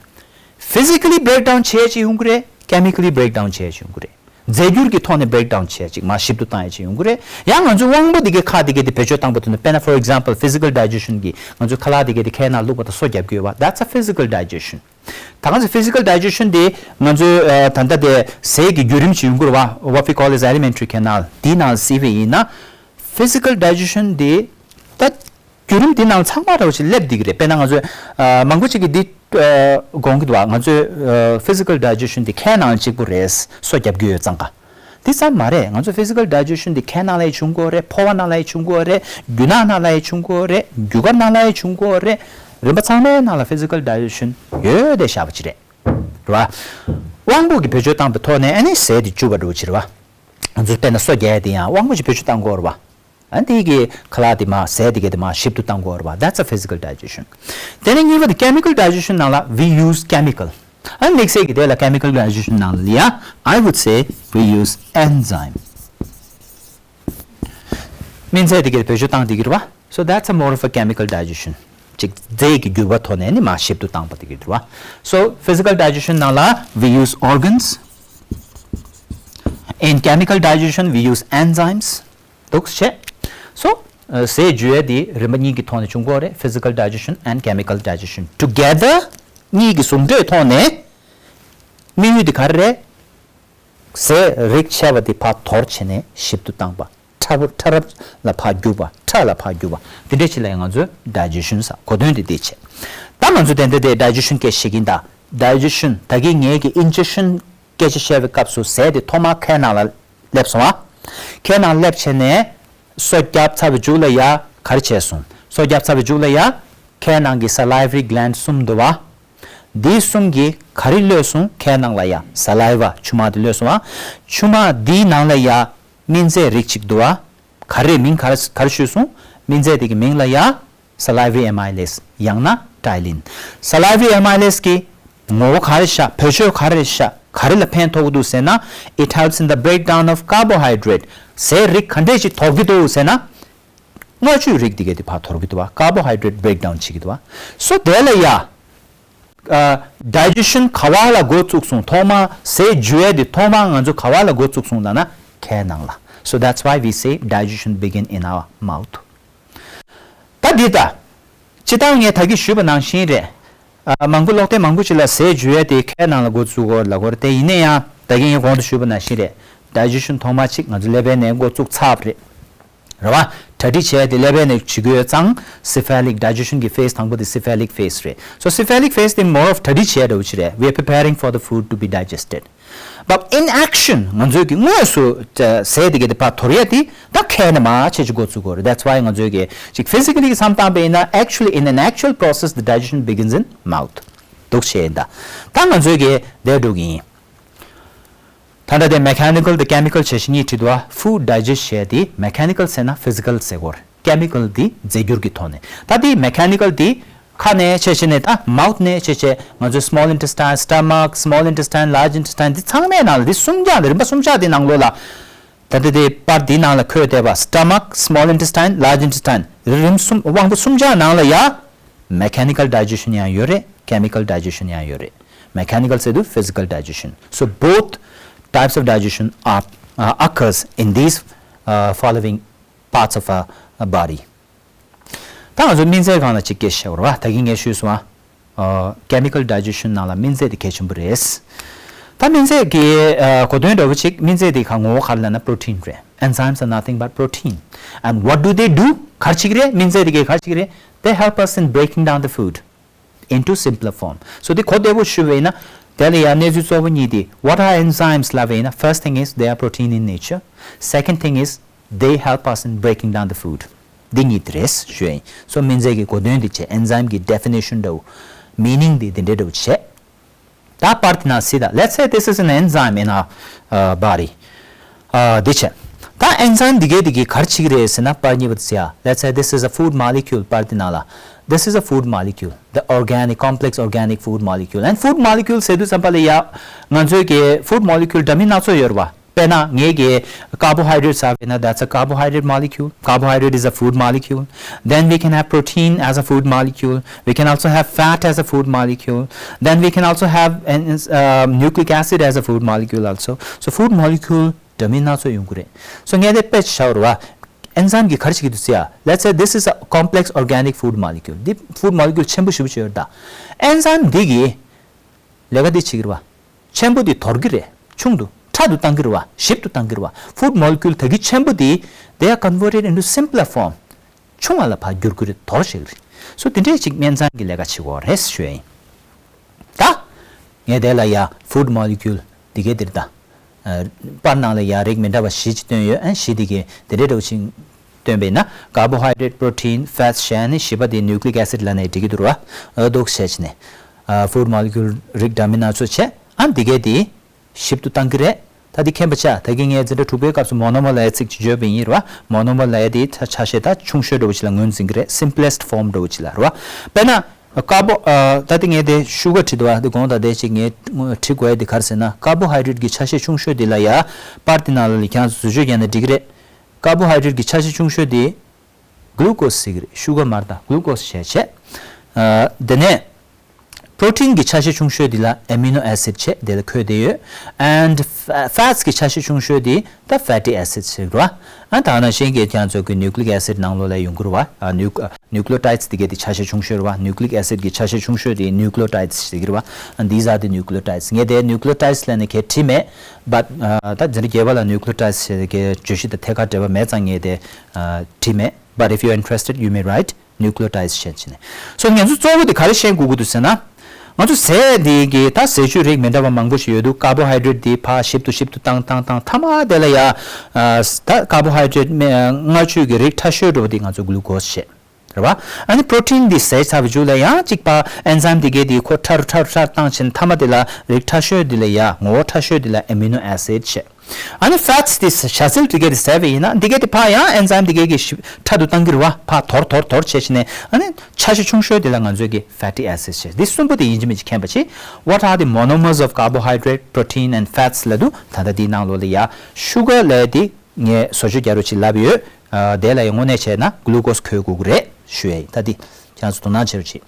Physically breakdown བྱེད་ཅིག་ཡོང་གི་རེད། Chemically breakdown བྱེད་ཅིག་ཡོང་གི་རེད། རྫས་འགྱུར་གྱི་ཐོག་ནས་breakdown བྱེད་ཅིག་མར་ཞིབ་ཏུ་བཏང་ཡ་ཅིག་ཡོང་གི་རེད། ཡང་ང་ཚོའི་དབང་པོ་འདི་གའི་ཁག་འདི་གའི་དེ་བེད་སྤྱོད་བཏང་པ་དུས་ན། དཔེར་ན་for example physical digestion གྱི་ང་ཚོའི་ཁ་ལག་འདི་གའི་དེ་ཁའི་ནང་བླུགས་པ་དང་སོ་རྒྱབ་རྒྱུ་ཡོད་པ། That's a physical digestion. ད་ང་ཚོ་physical digestion དེ་ང་ཚོའི་ཨ་ད་ལྟ་དེ་ཟས་ཀྱི་བརྒྱུད་རིམ་ཞིག་ཡོང་གི་རེད་བ། What we call as alimentary canal དེའི་ནང་གཟིགས་པ་ཡིན་ན། Physical digestion དེ་ད་བརྒྱུད་རིམ་དེ་ནང་ཚང་མ་འདྲ་བོ་ཞིག་སླེབས་བསྡད་ཀྱི་རེད། དཔེར་ན་ང་ཚོས་ཨ་མང་པོ་ཅིག་གིས་འདི་ཨ་དགོངས་ཀྱི་འདུག་བ། ང་ཚོའི་ཨ་physical digestion དེ་ཁའི་ནང་གཅིག་པུ་རེད། སོ་རྒྱབ་རྒྱུ་ཡོད་ཙང་ཀ། དེ་ཙམ་མ་རེད། ང་ཚོ་physical digestion དེ་ཁའི་ནང་ལ་ཡང་བྱུང་གི་ཡོད་རེད། ཕོ་བ་ནང་ལ་ཡང་བྱུང་གི་ཡོད་རེད། རྒྱུ་ནག་ནང་ལ་ཡང་བྱུང་གི་ཡོད་རེད། རྒྱུ་སྐར་ནང་ལ་ཡང་བྱུང་གི་ཡོད་རེད། རིམ་པ་ཚང་མའི་ནང་ལ་physical digestion ཡོད་བསྡད་བཞག་པ་ཅིག་རེད། རེད་བ། དབང་པོ་གིས་བེད་སྤྱོད་བཏང་པའི་ཐོག་ནས་ཨ་ནི་ཟས་དེ་འཇུ་བ་འདྲ་བོ་ཅིག་རེད་བ། ང་ཚོ་དཔེར་ན་སོ་རྒྱག་ཡ་དེ་ཡང་དབང་པོ་གིས་བེད་སྤྱོད་བཏང་གི་ཡོད་རེད་བ། ཨ་དེ་གི་ཁ་ལག་དེ་མར་ཟས་དེ་གི་དེ་མར་ཞིབ་ཏུ་བཏང་གི་ཡོད་རེད་བ། That's a physical digestion. དེ་ནས་གཉིས་པ་དེ་chemical digestion ནང་ལ་we use chemical. ཨ་དམིགས་བསལ་གྱི་དེ་ལ་chemical digestion ནང་ལ་ཡ་I would say we use enzyme. སྨན་རྫས་དེ་གི་བེད་སྤྱོད་བཏང་དེ་གི་རེད་བ། So that's a more of a chemical digestion. ཅིག་རྫས་ཀྱི་འགྱུར་བ་ཐོག་ནས་ནི་མར་ཞིབ་ཏུ་བཏང་པ་དེ་གི་རེད་བ། So physical digestion ནང་ལ་we use organs. In chemical digestion we use enzymes. འདུག་བྱས། So ཟས་འཇུ་ཡས་དེ་རིམ་པ་གཉིས་ཀྱི་ཐོག་ནས་བྱུང་གི་ཡོད་རེད། Physical digestion and chemical digestion together གཉིས་ཀྱི་ཟུང་འབྲེལ་ཐོག་ནས་དམིགས་ཡུལ་དེ་ག་རེ་རེད། ཟས་རིགས་ཆད་པ་དེ་ཕར་དོར་བྱས་ནས་ཞིབ་ཏུ་བཏང་པ། ཕྲ་བུ་ཕྲ་རབ་ལ་ཕར་རྒྱུག་པ། ཕྲ་ལ་ཕར་རྒྱུག་པ། དེ་འདྲས་ཅིག་ལ་ཡང་ང་ཚོས་digestion ཟེར། གོ་དོན་དེ་འདི་བྱས། ད་ང་ཚོས་དེ་འདྲ་དེ་digestion སྐད་བཤད་ཀྱིན་གདའ། Digestion ད་གིན་ངས་ཀྱི་ingestion སྐད་ཆ་བཤད་པའི་སྐབས་སུ་ཟས་དེ་ཐོག་མར་ཁའི་ནང་ལ་སླེབས་སོང་ཨ། ཁའི་ནང་སླེབས་བྱས་ནས་སོ་བརྒྱབ་ཚར་བའི་མཇུག་ལ་ཡ་ག་རེ་བྱས་སོང་། སོ་བརྒྱབ་ཚར་བའི་མཇུག་ལ་ཡ་ཁའི་ནང་གི་salivary gland གསུམ་འདུག་བ། འདི་གསུམ་གྱིས་ག་རེ་གློད་སོང་། ཁའི་ནང་ལ་ཡ་saliva ཆུ་མར་དེ་གློད་སོང་ཨ། ཆུ་མར་འདིའི་ནང་ལ་ཡ་སྨན་རྫས་རིགས་གཅིག་འདུག་ཨ། ག་རེ་མིང་ག་རེ་ག་རེ་ཞུས་སོང་། སྨན་རྫས་དེ་གི་མིང་ལ་ཡ་salivary amylase ཡང་ན་ ptyalin. Salivary amylase གི་ངོ་བོ་ག་རེ་ཤ་བེད་སྤྱོད་ག་རེ་ཤ་ག་རེ་ལ་ཕན་ཐོགས་ཀྱི་འདུག་ཟེར་ན། It helps in the breakdown of carbohydrate. ཟས་རིགས་ག་འདྲས་ཅིག་དོར་གྱི་འདུག་ཟེར་ན། མངར་ཆུའི་རིགས་དེ་གས་དེ་ཕར་དོར་གྱི་འདུག་བ། carbohydrate breakdown བྱེད་ཀྱི་འདུག་བ། So དེ་ལ་ཡ། ཨ། digestion ག་བ་ལ་འགོ་བཙུགས་སོང་། ཐོག་མ་ཟས་འཇུ་ཡས་དེ་ཐོག་མ་ང་ཚོ་ག་བ་ལ་འགོ་བཙུགས་སོང་ལབ་ན་ཁའི་ནང་ལ། So that's why we say digestion begin in our mouth. ད་འདི་ལྟ། སྤྱིར་བཏང་ངས་ད་གིན་ཞུས་པ་ནང་བཞིན་རེད། ཨ། མང་པོ་ལོག་ལྟ་མང་པོ་ཅིག་ལ་ཟས་འཇུ་ཡས་དེ་ཁའི་ནང་ལ་འགོ་བཙུགས་དགོས་ལབ་ཀྱི་ཡོད་རེད། དེ་ཡིན་ན་ཡང་ད་གིན་ངས་གོང་དུ་ཞུས་པ་ནང་བཞིན་རེད། digestion ཐོག་མ་ཅིག་ང་ཚོ་ཀླད་པའི་ནང་འགོ་བཙུགས་ཚར་བ་རེད། རེད་བ། གྲ་སྒྲིག་བྱས་ཏེ་ཀླད་པའི་ནང་བྱེད་དགོས་ཙང་། cephalic digestion གི་phase དང་པོ་དེ་cephalic phase རེད། So cephalic phase དེ་more of གྲ་སྒྲིག་བྱས་འདྲ་བོ་ཅིག་རེད། We are preparing for the food to be digested. But in action ང་ཚོས་ཀྱི་དངོས་སུ་ཟས་དེ་གས་དེ་ཕར་དོར་ཡས་དེ་ད་ཁའི་ནང་མར་ཆེ་ཆེ་འགོ་བཙུགས་དགོས་རེད། That's why ང་ཚོས་ཀྱི་ཅིག་physically གི་བསམ་བཏང་པ་ཡིན་ན། actually in an actual process the digestion begins in mouth. འདུག་བྱས་ཡིན་ད། ད་ང་ཚོས་ཀྱི་དེ་འགྲོ་གི་ཡིན། ད་ལྟ་དེ་mechanical དང་chemical བྱས་ཤིང་གཉིས་བྲིས་འདུག་བ། Food digest བྱས་དེ་mechanical ཟེར་ན་physical ཟེར་གོ་རེད། chemical དེ་རྫས་འགྱུར་གྱི་ཐོག་ནས། ད་དེ་mechanical དེ་ཁ་ནས་བྱས་བྱས་ནས། ད་mouth ནས་བྱས་བྱས་ང་ཚོའི་small intestine, stomach, small intestine, large intestine དེ་ཚང་མའི་ནང་ལ། དེ་གསུམ་ཆ་དེ། རིམ་པ་གསུམ་ཆ་དེ་ནང་ལོགས་ལ། ད་ལྟ་དེ་པར་དེའི་ནང་ལ་འཁོད་བསྡད་པ། stomach, small intestine, large intestine རིམ་གསུམ། དབང་པོ་གསུམ་ཆ་ནང་ལ་ཡ། mechanical digestion ཡང་ཡོད་རེད། chemical digestion ཡང་ཡོད་རེད། mechanical ཟེར་དུས་physical digestion. So both types of digestion are, uh, occurs in these, uh, following parts of our body. ད་ང་ཚོ་སྨན་རྫས་སྒང་ལ་ཅིག་སྐད་ཆ་བཤད་དགོས་རེད་བ། ད་གིན་ངས་ཞུས་སོང་ཨ། chemical digestion ནང་ལ་སྨན་རྫས་དེ་གལ་ཆེན་པོ་རེད། ད་སྨན་རྫས་ཀྱི་གོ་དོན་འདྲ་བོ་ཅིག་སྨན་རྫས་དེ་ག་ངོ་བོ་ག་རེ་ལབ་ན་protein རེད། Enzymes are nothing but protein. And what do they do? ག་རེ་བྱེད་ཀྱི་རེད། སྨན་རྫས་དེ་གས་ག་རེ་བྱེད་ཀྱི་རེད། They help us in breaking down the food into simpler form. So དེ་གོ་བདེ་པོ་ཞུ་བས་ན། དེ་ལ་ཡང་གནས་ཚུལ་གཙོ་བོ་གཉིས་དེ། What are enzymes ལབ་པས་ན། First thing is they are protein in nature. Second thing is they help us in breaking down the food. འདི་གཉིས་དེ་རེད་ཞུ་ཡིན། So སྨན་རྫས་ཀྱི་གོ་དོན་འདི་བྱས། enzyme གི་definition འདྲ་བོ། meaning འདི་འདི་འདྲ་འདྲ་བོ་བྱས། ད་པར་དེ་ནང་གཟིགས་དང་། Let's say this is an enzyme in our, uh, body. ཨ། འདི་བྱས། ད་enzyme འདི་གས་འདི་གས་ག་རེ་བྱེད་ཀྱི་རེད་ཟེར་ན། པར་གཉིས་པ་དེ་གཟིགས་ཨ། Let's say this is a food molecule. པར་དེ་ནང་ལ། This is a food molecule. The organic, complex organic food molecule. And food molecule ཟེར་དུས་ཙམ་པ་ལ་ཡ། ང་ཚོའི་གི་food molecule འདྲ་མིན་སྣ་ཚོགས་ཡོད་རེད་བ། དཔེར་ན་ངའི་གི་carbohydrate ཟེར་བས་ན། That's a carbohydrate molecule. Carbohydrate is a food molecule. Then we can have protein as a food molecule. We can also have fat as a food molecule. Then we can also have an, uh, nucleic acid as a food molecule also. So food molecule འདྲ་མིན་སྣ་ཚོགས་ཡོང་གི་རེད། So ངས་དེ་དཔེ་ཆ་བཞག་རེད་བ། enzyme གི་ག་རེ་བྱེད་ཀྱི་འདུག་ཟེར་ཡ། Let's say this is a complex organic food molecule. འདི་food molecule ཆེན་པོ་ཞེ་པོ་ཅིག་ཡོད་རེད་ད། enzyme འདི་གི་ལས་ཀ་འདི་བྱེད་ཀྱི་རེད་བ། ཆེན་པོ་འདི་དོར་གྱི་རེད། ཆུང་དུ་ཕྲ་དུ་བཏང་གི་རེད་བ། ཞིབ་ཏུ་བཏང་གི་རེད་བ། Food molecule ད་གི་ཆེན་པོ་འདི། They are converted into simpler form. ཆུང་བ་ལ་ཕར་བསྒྱུར་གྱི་རེད། དོར་བྱེད་ཀྱི་རེད། So དེ་འདྲས་ཅིག་སྨན་རྫས་ཀྱི་ལས་ཀ་བྱེད་ཀྱི་ཡོད་རེད་ཞུ་ཡ་ཡིན། ད་ངས་དེ་ལ་ཡ་food molecule འདི་གས་འདིར་ད། ཨ། པར་ནང་ལ་ཡ་རིགས་མི་འདྲ་བ་བཞི་ཅིག་བཏོན་ཡོད། ཨ། བཞི་འདི་གས་དེ་འདྲས་འདྲ་བོ་ཅིག་བཏོན་པས་ན། carbohydrate, protein, fats བྱས་ནས་བཞི་པ་དེ་nucleic acid ལབ་ནས་འགྲིག་གི་འདུག་ར། ཨ། འདུག་བྱས་བྱས་ནས། ཨ། food molecule རིགས་འདྲ་མིན་སྣ་ཚོགས་བྱས། ཨ། འདི་གས་དེ་ཞིབ་ཏུ་བཏང་གི་རེད། ད་འདི་མཁྱེན་པ་བྱ། ད་གིན་ངས་འཛིན་གྲྭ་དྲུག་པའི་སྐབས་སུ་monomer ལབ་ཡ་ཚིག་ཅིག་བརྗོད་པ་ཡིན་ར། monomer ལབ་ཡ་དེ་ཆ་ཆ་ཤས་ད་ཆུང་ཤོས་འདྲ་བོ་ཅིག་ལ་ངོས་འཛིན་གི་རེད། simplest form འདྲ་བོ་ཅིག་ལ་ར། དཔེར་ན། ཀར་བོ། ཨ། ད་ལྟ་ངས་དེ་sugar བྲིས་འདུག་བ། དེ་དགོངས་དག་དེ་ཅིག་ངས་བྲིས་དགོས་ཡ་དེ་ག་རེ་ཟེར་ན། carbohydrate གི་ཆ་ཤས་ཆུང་ཤོས་དེ་ལ་ཡ། པར་དེ་ནང་ལ་ཁྱེད་རང་ཚོ་བཟོ་བཅོས་རྒྱག་ན་འགྲིག་གི་རེད། carbohydrate གི་ཆ་ཤས་ཆུང་ཤོས་དེ་glucose ཟེར་གི་རེད། sugar མ་རེད་ད། glucose བྱས་བྱས། ཨ། དེ་ནས་protein གི་ཆ་ཤས་ཆུང་ཤོས་དེ་ལ་amino acid བྱས་དེ་ལ་འཁོད་བསྡད་ཡོད། and fa- fats གི་ཆ་ཤས་ཆུང་ཤོས་དེ་ད་fatty acids ཟེར་གི་རེད་བ། ཨ། ད་ནང་བཞིན་གྱི་ཁྱེད་རང་ཚོ་གི་nucleic acid ནང་ལོགས་ལ་ཡོང་གི་རེད་བ། ཨ། nuc- nucleotides དེ་གའི་དེ་ཆ་ཤས་ཆུང་ཤོས་རེད་བ། nucleic acid གི་ཆ་ཤས་ཆུང་ཤོས་དེ་nucleotides ཟེར་གི་རེད་བ། And these are the nucleotides. ངས་དེ་nucleotides ལབ་ནས་གས་བྲིས་མེད། But ཨ། ད་འཛིན་གྲྭ་བརྒྱད་པ་ལ་nucleotides ཟེར་གི་བརྗོད་གཞི་དང་ཐད་ཀར་འབྲེལ་བ་མེད་ཙང་ངས་དེ་ཨ། བྲིས་མེད། But if you are interested, you may write nucleotides བྱས་བྱས་ནས། So ང་ཚོ་གཙོ་བོ་དེ་ག་རེ་ཤེས་དགོས་ཀྱི་འདུག་ཟེར་ན། ང་ཚོ་ཟས་འདི་གི་ད་ཟས་བཅུད་རིགས་མི་འདྲ་བ་མང་པོ་ཞིག་ཡོད་འདུག carbohydrate འདི་ཕར་ཞིབ་ཏུ་ཞིབ་ཏུ་བཏང་བཏང་བཏང་། མཐའ་མ་དེ་ལ་ཡ། ཨ། ད་carbohydrate མངར་ཆུ་གི་རིགས་ཕྲ་ཤོས་འདྲ་བོ་དེ་ང་ཚོ་glucose བྱས། རེད་བ། ཨ་ནི་protein འདི་ཟས་ཚར་བའི་མཇུག་ལ་ཡང་གཅིག་པ་enzyme འདི་གས་དེ་ཁོ་ཕྲ་རུ་ཕྲ་རུ་ཕྲ་རུ་བཏང་བྱས་ནས་མཐའ་མ་དེ་ལ་རིགས་ཕྲ་ཤོས་འདི་ལ་ཡ། ངོ་བོ་ཕྲ་ཤོས་འདི་ལ་amino acid བྱས། ཨ་ནི་fats་དེ་ཞ་ཚལ་དེ་གས་དེ་ཟས་པ་ཡིན་ན་འདི་གས་དེ་ཕར་ཡང་enzyme་དེ་གས་ཀྱིས་ཕྲ་དུ་བཏང་གི་རེད་བ། ཕར་དོར་དོར་དོར་བྱས་བྱས་ནས་ཨ་ནི་ཆ་ཤས་ཆུང་ཤོས་དེ་ལ་ང་ཚོས་ཀྱི་fatty acids་ཟེར། འདི་གསུམ་པོ་དེ་ཡིན་གཅིག་མིན་གཅིག་མཁྱེན་པ་བྱེད། What are the monomers of carbohydrate, protein and fats ལབ་དུས་ད་ལྟ་འདིའི་ནང་ལོགས་ལ་ཡ་sugar་ལབ་དེ་ངས་བཟོ་བཅོས་རྒྱག་རོགས་བྱེད་ལབ་ཡོད། ཨ་དེ་ལ་ཡང་དངོས་གནས་བྱས་ན་glucose་འཁོད་དགོས་ཀྱི་རེད་ཞུ་ཡ་ཡིན། ད་འདི་ཁྱེད་རང་ཚོ་དོ་སྣང་བྱེད་རོགས་བྱེད།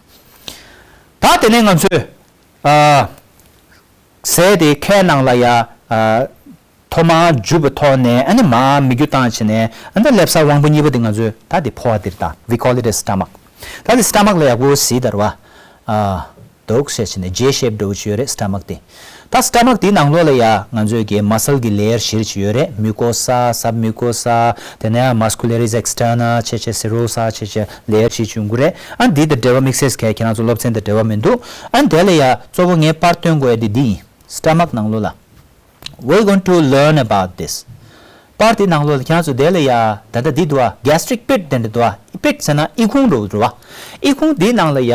ད་དེ་ནས་ང་ཚོས་ཨ་ཟས་དེ་ཁའི་ནང་ལ་ཡ་ཨ་ཐོག་མར་འཇུ་བའི་ཐོག་ནས་ཨ་ནི་མར་མིག་རྒྱུ་བཏང་བྱས་ནས་ཨ་ནི་ལེབ་ས་དབང་པོ་གཉིས་པ་དེ་ང་ཚོས་ད་དེ་ཕོ་བ་དེར་ད་we call it as stomach། ད་དེ་stomach་ལ་ཡག་པོ་གཟིགས་དང་ར་བ། ཨ་འདུག་ཟེར་བྱས་ནས་J shape་འདྲ་བོ་ཅིག་ཡོད་རེད་stomach་དེ། ད་stomach་དེའི་ནང་ལོགས་ལ་ཡ་ང་ཚོས་ཀྱི་muscle་གི་layer་བཞི་རེ་ཅིག་ཡོད་རེད། mucosa, submucosa། དེ་ནས་muscularis externa་བྱས་བྱས་serosa་བྱས་བྱས་layer་བཞི་ཅིག་ཡོང་གི་རེད། ཨ་འདི་དང་འབྲེལ་བ་དམིགས་བསལ་གྱི་ཁྱེད་རང་ཚོ་སློབ་ཚན་དང་འབྲེལ་བ་མི་འདུག་ཨ་དེ་ལ་ཡ་གཙོ་བོ་ངས་པར་སྟོན་དགོས་ཡ་དེ་འདི་ཡིན། stomach་ནང་ལོགས་ལ། We're going to learn about this. པར་དེ་ནང་ལོགས་ལ་ཁྱེད་རང་ཚོ་དེ་ལ་ཡ་ད་ལྟ་འདི་འདུག་ཨ། gastric pit་དེ་འདྲ་འདུག་ཨ། pit་ཟེར་ན་ཨི་ཁུང་འདྲ་བོ་འདུག་ཨ། ཨི་ཁུང་འདིའི་ནང་ལ་ཡ་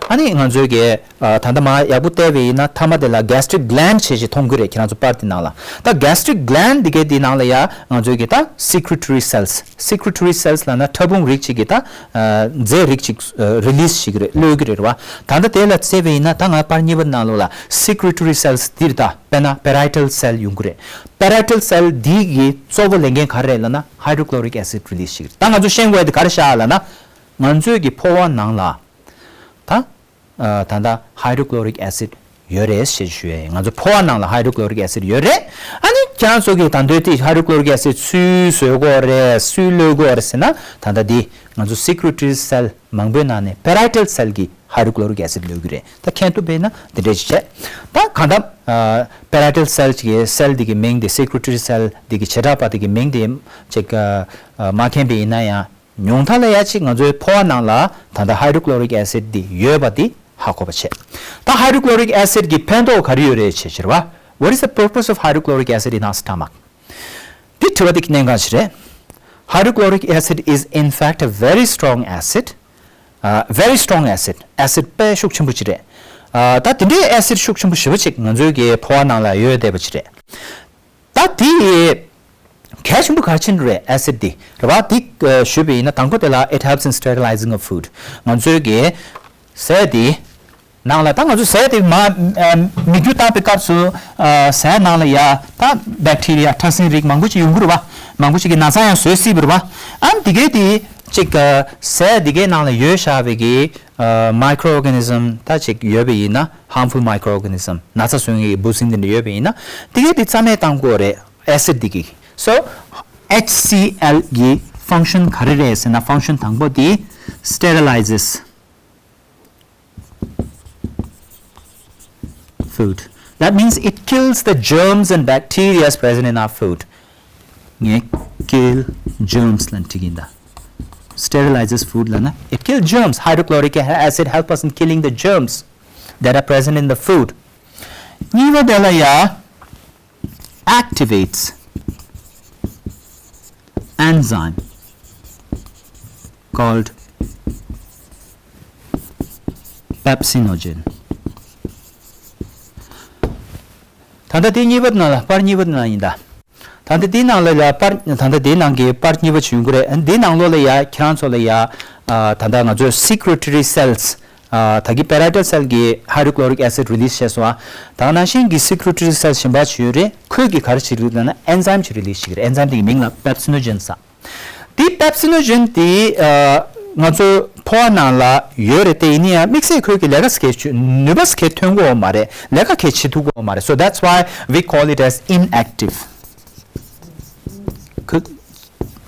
ཨ་ནི་ང་ཚོའི་གི་ཨ་ད་ལྟ་མ་ཡག་པོ་བལྟས་པ་ཡིན་ན་མཐའ་མ་དེ་ལ་gastric gland་བྱས་ཅིག་མཐོང་གི་རེད། ཁྱེད་རང་ཚོ་པར་དེ་ནང་ལ་ད་gastric gland་འདི་གའི་དེའི་ནང་ལ་ཡ་ང་ཚོའི་གི་ད་secretory cells། secretory cells་ལབ་ན་ཕྲ་ཕུང་རིགས་ཅིག་གི་ད་ཨ་རྫས་རིགས་ཅིག་ཨ་release་བྱེད་ཀྱི་རེད། གློད་ཀྱི་རེད་རེད་བ། ད་ལྟ་དེ་ལ་བརྩིས་པ་ཡིན་ན་ད་ང་པར་གཉིས་པ་ནང་ལོགས་ལ་secretory cells་འདིར་ད། དཔེར་ན་parietal cell་ཡོང་གི་རེད། parietal cell་འདི་གི་གཙོ་བོ་ལས་འགན་ག་རེ་རེད་ལབ་ན་hydrochloric acid་release་བྱེད་ཀྱི་རེད། ད་ང་ཚོ་ཤེས་དགོས་ཡ་དེ་ག་རེ་ཤག་ལབ་ན། ང་ཚོའི་གི་ཕོ་བ་ནང་ལ་ད་ཨ་ད་ལྟ་hydrochloric acid་ཡོད་རེད་ཞེས་ཞུ་ཡ་ཡིན། ང་ཚོ་ཕོ་བ་ནང་ལ་hydrochloric acid་ཡོད་རེད། ཨ་ནི་ཁྱེད་རང་ཚོ་གི་ད་འདོད་དེ་hydrochloric acid་སུས་བཟོ་དགོས་རེད། སུས་གློད་དགོས་རེད་ཟེར་ན་ད་ལྟ་འདི་ང་ཚོ་secretory cell་མང་པོའི་ནང་ནས་parietal cell་གི་hydrochloric acid་གློད་ཀྱི་རེད། ད་མཁྱེན་ཐུབ་པས་ན་འདི་འདྲས་ཅིག་བྱས། ད་གང་ལྟར་ཨ་parietal cell་གི་cell་འདི་གི་མིང་དེ་secretory cell་འདི་གི་བྱེ་བྲག་པ་དེ་གི་མིང་དེ་ཅིག་ཨ་མ་མཁྱེན་པ་ཡིན་ན་ཡང་ཉུང་མཐའ་ལ་ཡ་ཅིག་ང་ཚོའི་ཕོ་བ་ནང་ལ་ད་ལྟ་hydrochloric acid་འདི་ཡོད་པ་འདི་ཧ་གོ་བ་བྱས། ད་hydrochloric acid་གི་ཕན་ཐོགས་ག་རེ་ཡོད་རེད་ཅེས་ཟེར་བ། What is the purpose of hydrochloric acid in our stomach? འདི་དྲི་བ་འདི་གནད་འགག་ཅིག་རེད། Hydrochloric acid is in fact a very strong acid. Uh, very strong acid. acid་དཔེ་ཤུགས་ཆེན་པོ་ཅིག་རེད། ཨ་ད་དེ་འདྲའི་acid་ཤུགས་ཆེན་པོ་ཞེ་པོ་ཅིག་ང་ཚོའི་གི་ཕོ་བ་ནང་ལ་ཡོད་བསྡད་པ་ཅིག་རེད། ད་དེ་གལ་ཆེན་པོ་ག་རེ་བྱེད་འགྲོ་རེད་acid་འདི་རེད་བ། འདི་ཨ་ཞུས་པ་ཡིན་ན་དང་པོ་དེ་ལ་it helps in sterilizing of food། ང་ཚོའི་གི་ཟས་འདི་ནང་ལ་ད་ང་ཚོ་ཟས་དེ་མ་ཨ་མིག་རྒྱུ་བཏང་པའི་སྐབས་སུ་ཨ་ཟས་ནང་ལ་ཡ་ད་bacteria་ཕྲ་སྲིན་རིགས་མང་པོ་ཅིག་ཡོང་གི་རེད་བ། མང་པོ་ཅིག་གིས་ན་ཚ་ཡང་བཟོ་སྲིད་པ་རེད་བ། ཨ་འདི་གའི་དེ་ཅིག་ཨ་ཟས་འདི་གའི་ནང་ལ་ཡོད་བཞག་པའི་གི་ཨ་microorganism་ད་ཅིག་ཡོད་པ་ཡིན་ན་harmful microorganism་ན་ཚ་བཟོ་མཁན་གྱི་འབུ་སྲིན་འདི་འདྲ་ཡོད་པ་ཡིན་ན་འདི་གའི་དེ་རྩ་མེད་བཏང་དགོས་རེད་acid་འདི་གིས། So H C L་གི་function་ག་རེ་རེད་ཟེར་ན་function་དང་པོ་དེ་sterilizes food. That means it kills the germs and bacteria present in our food. ངས་kill germs་ལབ་འབྲི་གི་ཡིན་ད། sterilizes food་ལབ་ན་it kill germs. Hydrochloric acid help us in killing the germs that are present in the food. གཉིས་པ་དེ་ལ་ཡ། activates enzyme called pepsinogen. ད་ལྟ་དེ་གཉིས་པ་ནང་ལ་པར་གཉིས་པ་ནང་ཡིན་ད། ད་ལྟ་དེའི་ནང་ལ་ཡ་པར་ད་ལྟ་དེའི་ནང་གི་པར་གཉིས་པ་བྱུང་གི་རེད། དེའི་ནང་ལོགས་ལ་ཡ་ཁྱེད་རང་ཚོ་ལ་ཡ་ད་ལྟ་ང་ཚོའི་secretory cells ད་གི་parietal cell་གི་hydrochloric acid་release་བྱས་སོང་ཨ། ད་ནང་བཞིན་གྱི་secretory cell་གཞན་པ་ཞིག་ཡོད་རེད། ཁོས་གི་ག་རེ་བྱེད་རེད་ལབ་ན་enzyme་ཅིག་release་བྱེད་ཀྱི་རེད། enzyme་དེ་གི་མིང་ལ་pepsinogen་ཟེར། དེ་pepsinogen་དེ་ང་ཚོ་ཕོ་བ་ནང་ལ་ཡོད་རེད་དེ་ཡིན་ན་ཡང་དམིགས་བསལ་ཁོས་གི་ལས་ཀ་སྐྱེ་ནུས་པ་སྐྱེ་ཐོན་གོ་མ་རེད། ལས་ཀ་གལ་ཆེ་ཐུབ་གོ་མ་རེད། So that's why we call it as inactive. ཁོས་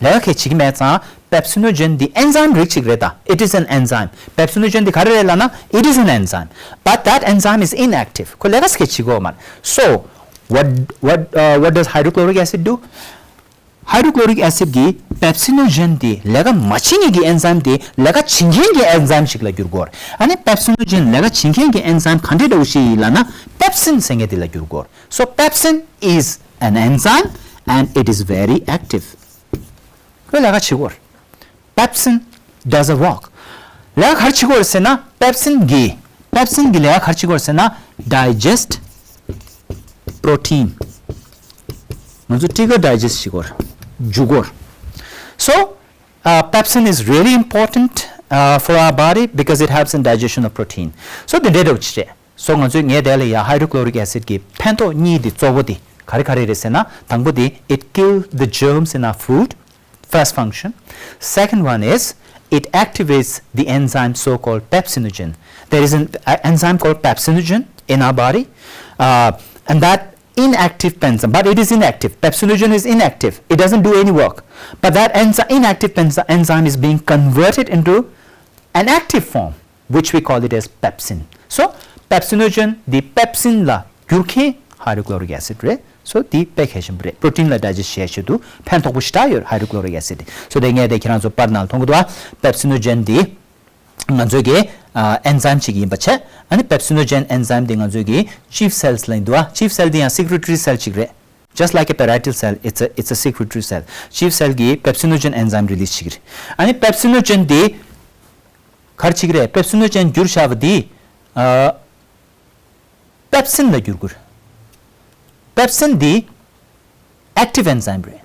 ལས་ཀ་གལ་བྱེད་ཀྱི་མེད་ཙང་pepsinogen་འདི་enzyme་རིགས་གཅིག་རེད་ད། It is an enzyme. pepsinogen་འདི་ག་རེ་རེད་ལབ་ན་it is an enzyme. But that enzyme is inactive. ཁོས་ལས་ཀ་གལ་བྱེད་གོ་མ་རེད། So what what uh, what does hydrochloric acid do? hydrochloric acid་གི་pepsinogen་དེ་ལས་ཀ་མ་བྱེད་མཁན་གྱི་enzyme་དེ་ལས་ཀ་བྱེད་མཁན་གྱི་enzyme་ཞིག་ལ་འགྱུར་དགོས་རེད། ཨ་ནི་pepsinogen་ལས་ཀ་བྱེད་མཁན་གྱི་enzyme་ག་འདྲ་འདྲ་བོ་ཞིག་ཡིན་ལབ་ན་pepsin་ཟེར་མཁན་དེ་ལ་འགྱུར་དགོས་རེད། So pepsin is an enzyme and it is very active. ཁོས་ལས་ཀ་བྱེད་དགོས་རེད། pepsin does a work. ལས་ཀ་ག་རེ་བྱེད་དགོས་རེད་ཟེར་ན་pepsin་གི་pepsin་གི་ལས་ཀ་ག་རེ་བྱེད་དགོས་རེད་ཟེར་ན་digest protein. ང་ཚོ་ཊི་ག་ཌའི་ཇེ་སི་ཊི་བྱེད་དགོས་རེད། འཇུ་དགོས་རེད། So, uh, pepsin is really important, uh, for our body because it helps in digestion of protein. So དེ་འདྲའི་འདྲ་བོ་ཅིག་རེད། So ང་ཚོས་ངས་དེ་ལ་ཡ་ཧའི་ཌོ་ཀློ་རིག་ཨེ་སིད་ཀྱི་ཕན་ཐོགས་གཉིས་དེ་གཙོ་བོ་དེ་ག་རེ་ག་རེ་རེད་ཟེར་ན། དང་པོ་དེ་it kill the germs in our food, first function. Second one is it activates the enzyme so-called pepsinogen. There is an uh, enzyme called pepsinogen in our body, uh, and that inactive enzyme, but it is inactive. Pepsinogen is inactive. It doesn't do any work. But that enzy- inactive enzy- enzyme is being converted into an active form, which we call it as pepsin. So pepsinogen, the pepsin ལ་བསྒྱུར་མཁན་ཧའི་ཌོ་ཀློ་རིག་ཨེ་སིད་རེད། So དེ་དཔེ་གལ་ཆེན་པོ་རེད། པྲོ་ཊིན་ལ་ཌའི་ཇེ་སི་ཊི་བྱེད་ཆེད་དུ་ཕན་ཐོགས་པོ་ཞེ་དྲག་ཡོད་རེད་ཧའི་ཌོ་ཀློ་རིག་ཨེ་སིད་དེ། So དེ་ངས་དེ་ཁྱེད་རང་ཚོ་པར་ནང་མཐོང་གི་འདུག་ཨ། པེབ་སི་ནོ་ཇེན་འདི་ང་ཚོའི་གི་ཨེན་ཛའིམ་ཅིག་ཡིན་པ་བྱས། ཨ་ནི་པེབ་སི་ནོ་ཇེན་ཨེན་ཛའིམ་འདི་ང་ཚོའི་གི་ཅིཕ་སེལ་ལ་ཡིན་འདུག་ཨ། ཅིཕ་སེལ་འདི་ཡང་སི་ཀི་རི་ཊི་རི་སེལ་ཅིག་རེད། Just like a parietal cell, it's a, it's a secretory cell. ཅིཕ་སེལ་གི་པེབ་སི་ནོ་ཇེན་ཨེན་ཛའིམ་རི་ལི་སི་ཅིག་རེད། ཨ་ནི་པེབ་སི་ནོ་ཇེན་འདི་ག་རེ་ཅིག་རེད། པེབ་སི་ནོ་ཇེན་བསྒྱུར་བྱ་བ་འདི་ཨ། པེབ་སིན་ལ་བསྒྱུར་དགོས་རེད། པེབ་སིན་འདི་ཨེག་ཊིབ་ཨེན་ཛའིམ་རེད།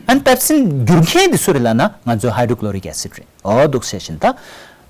ཨན་པེབ་སིན་བསྒྱུར་མཁན་འདི་སུ་རེད་ལབ་ན་ང་ཚོའི་ཧའི་ཌོ་ཀློ་རིག་ཨེ་སིད་རེད། འོ་འདུག་བྱས་ཤིང་ད་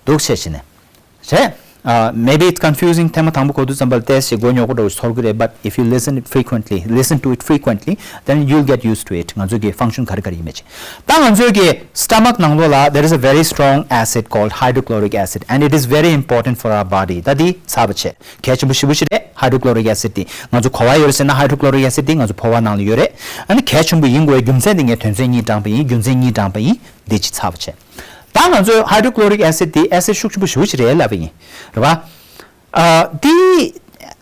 འདུག་བྱས་ཤིང་ནས་རེད། Uh, maybe it's confusing. ཐེངས་མ་དང་པོ་གོ་དུས་ཙམ་པ་ལ་ཏོག་ཙམ་མགོ་རྙོག་པོ་འདྲ་བོ་ཚོར་གི་རེད། But if you listen it frequently, listen to it frequently, then you'll get used to it. ང་ཚོའི་གི་ཕང་ཤོན་ག་རེ་ག་རེ་ཡིན་མེད་ཅིག་ད་ང་ཚོའི་གི་སི་ཊ་མག་ནང་ལོགས་ལ་there is a very strong acid called hydrochloric acid and it is very important for our body. ད་འདི་ཚར་བ་བྱས། གལ་ཆེན་པོ་ཞེ་པོ་ཞིག་རེད། ཧའི་ཌོ་ཀློ་རིག་ཨེ་སིད་འདི་ང་ཚོ་ག་པར་ཡོད་རེད་ཟེར་ན། ཧའི་ཌོ་ཀློ་རིག་ཨེ་སིད་འདི་ང་ཚོ་ཕོ་བ་ནང་ལ་ཡོད་རེད། ཨ་ནི་གལ་ཆེན་པོ་ཡིན་དགོས་རྒྱུ་མཚན་འདི་ངས་དོན་ཚན་གཉིས་དྲངས་པ་ཡིན། རྒྱུ་མཚན་གཉིས་དྲངས་པ་ཡིན། འདི་གཅིག་ཚར་བ་བྱས། ད་ང་ཚོས་ཧའི་ཌོ་ཀློ་རིག་ཨེ་སིད་འདི་ཨེ་སིད་ཤུགས་ཆེན་པོ་ཞེ་པོ་ཞིག་རེད་ལབ་པ་ཡིན། རེད་པ། ཨ། འདི་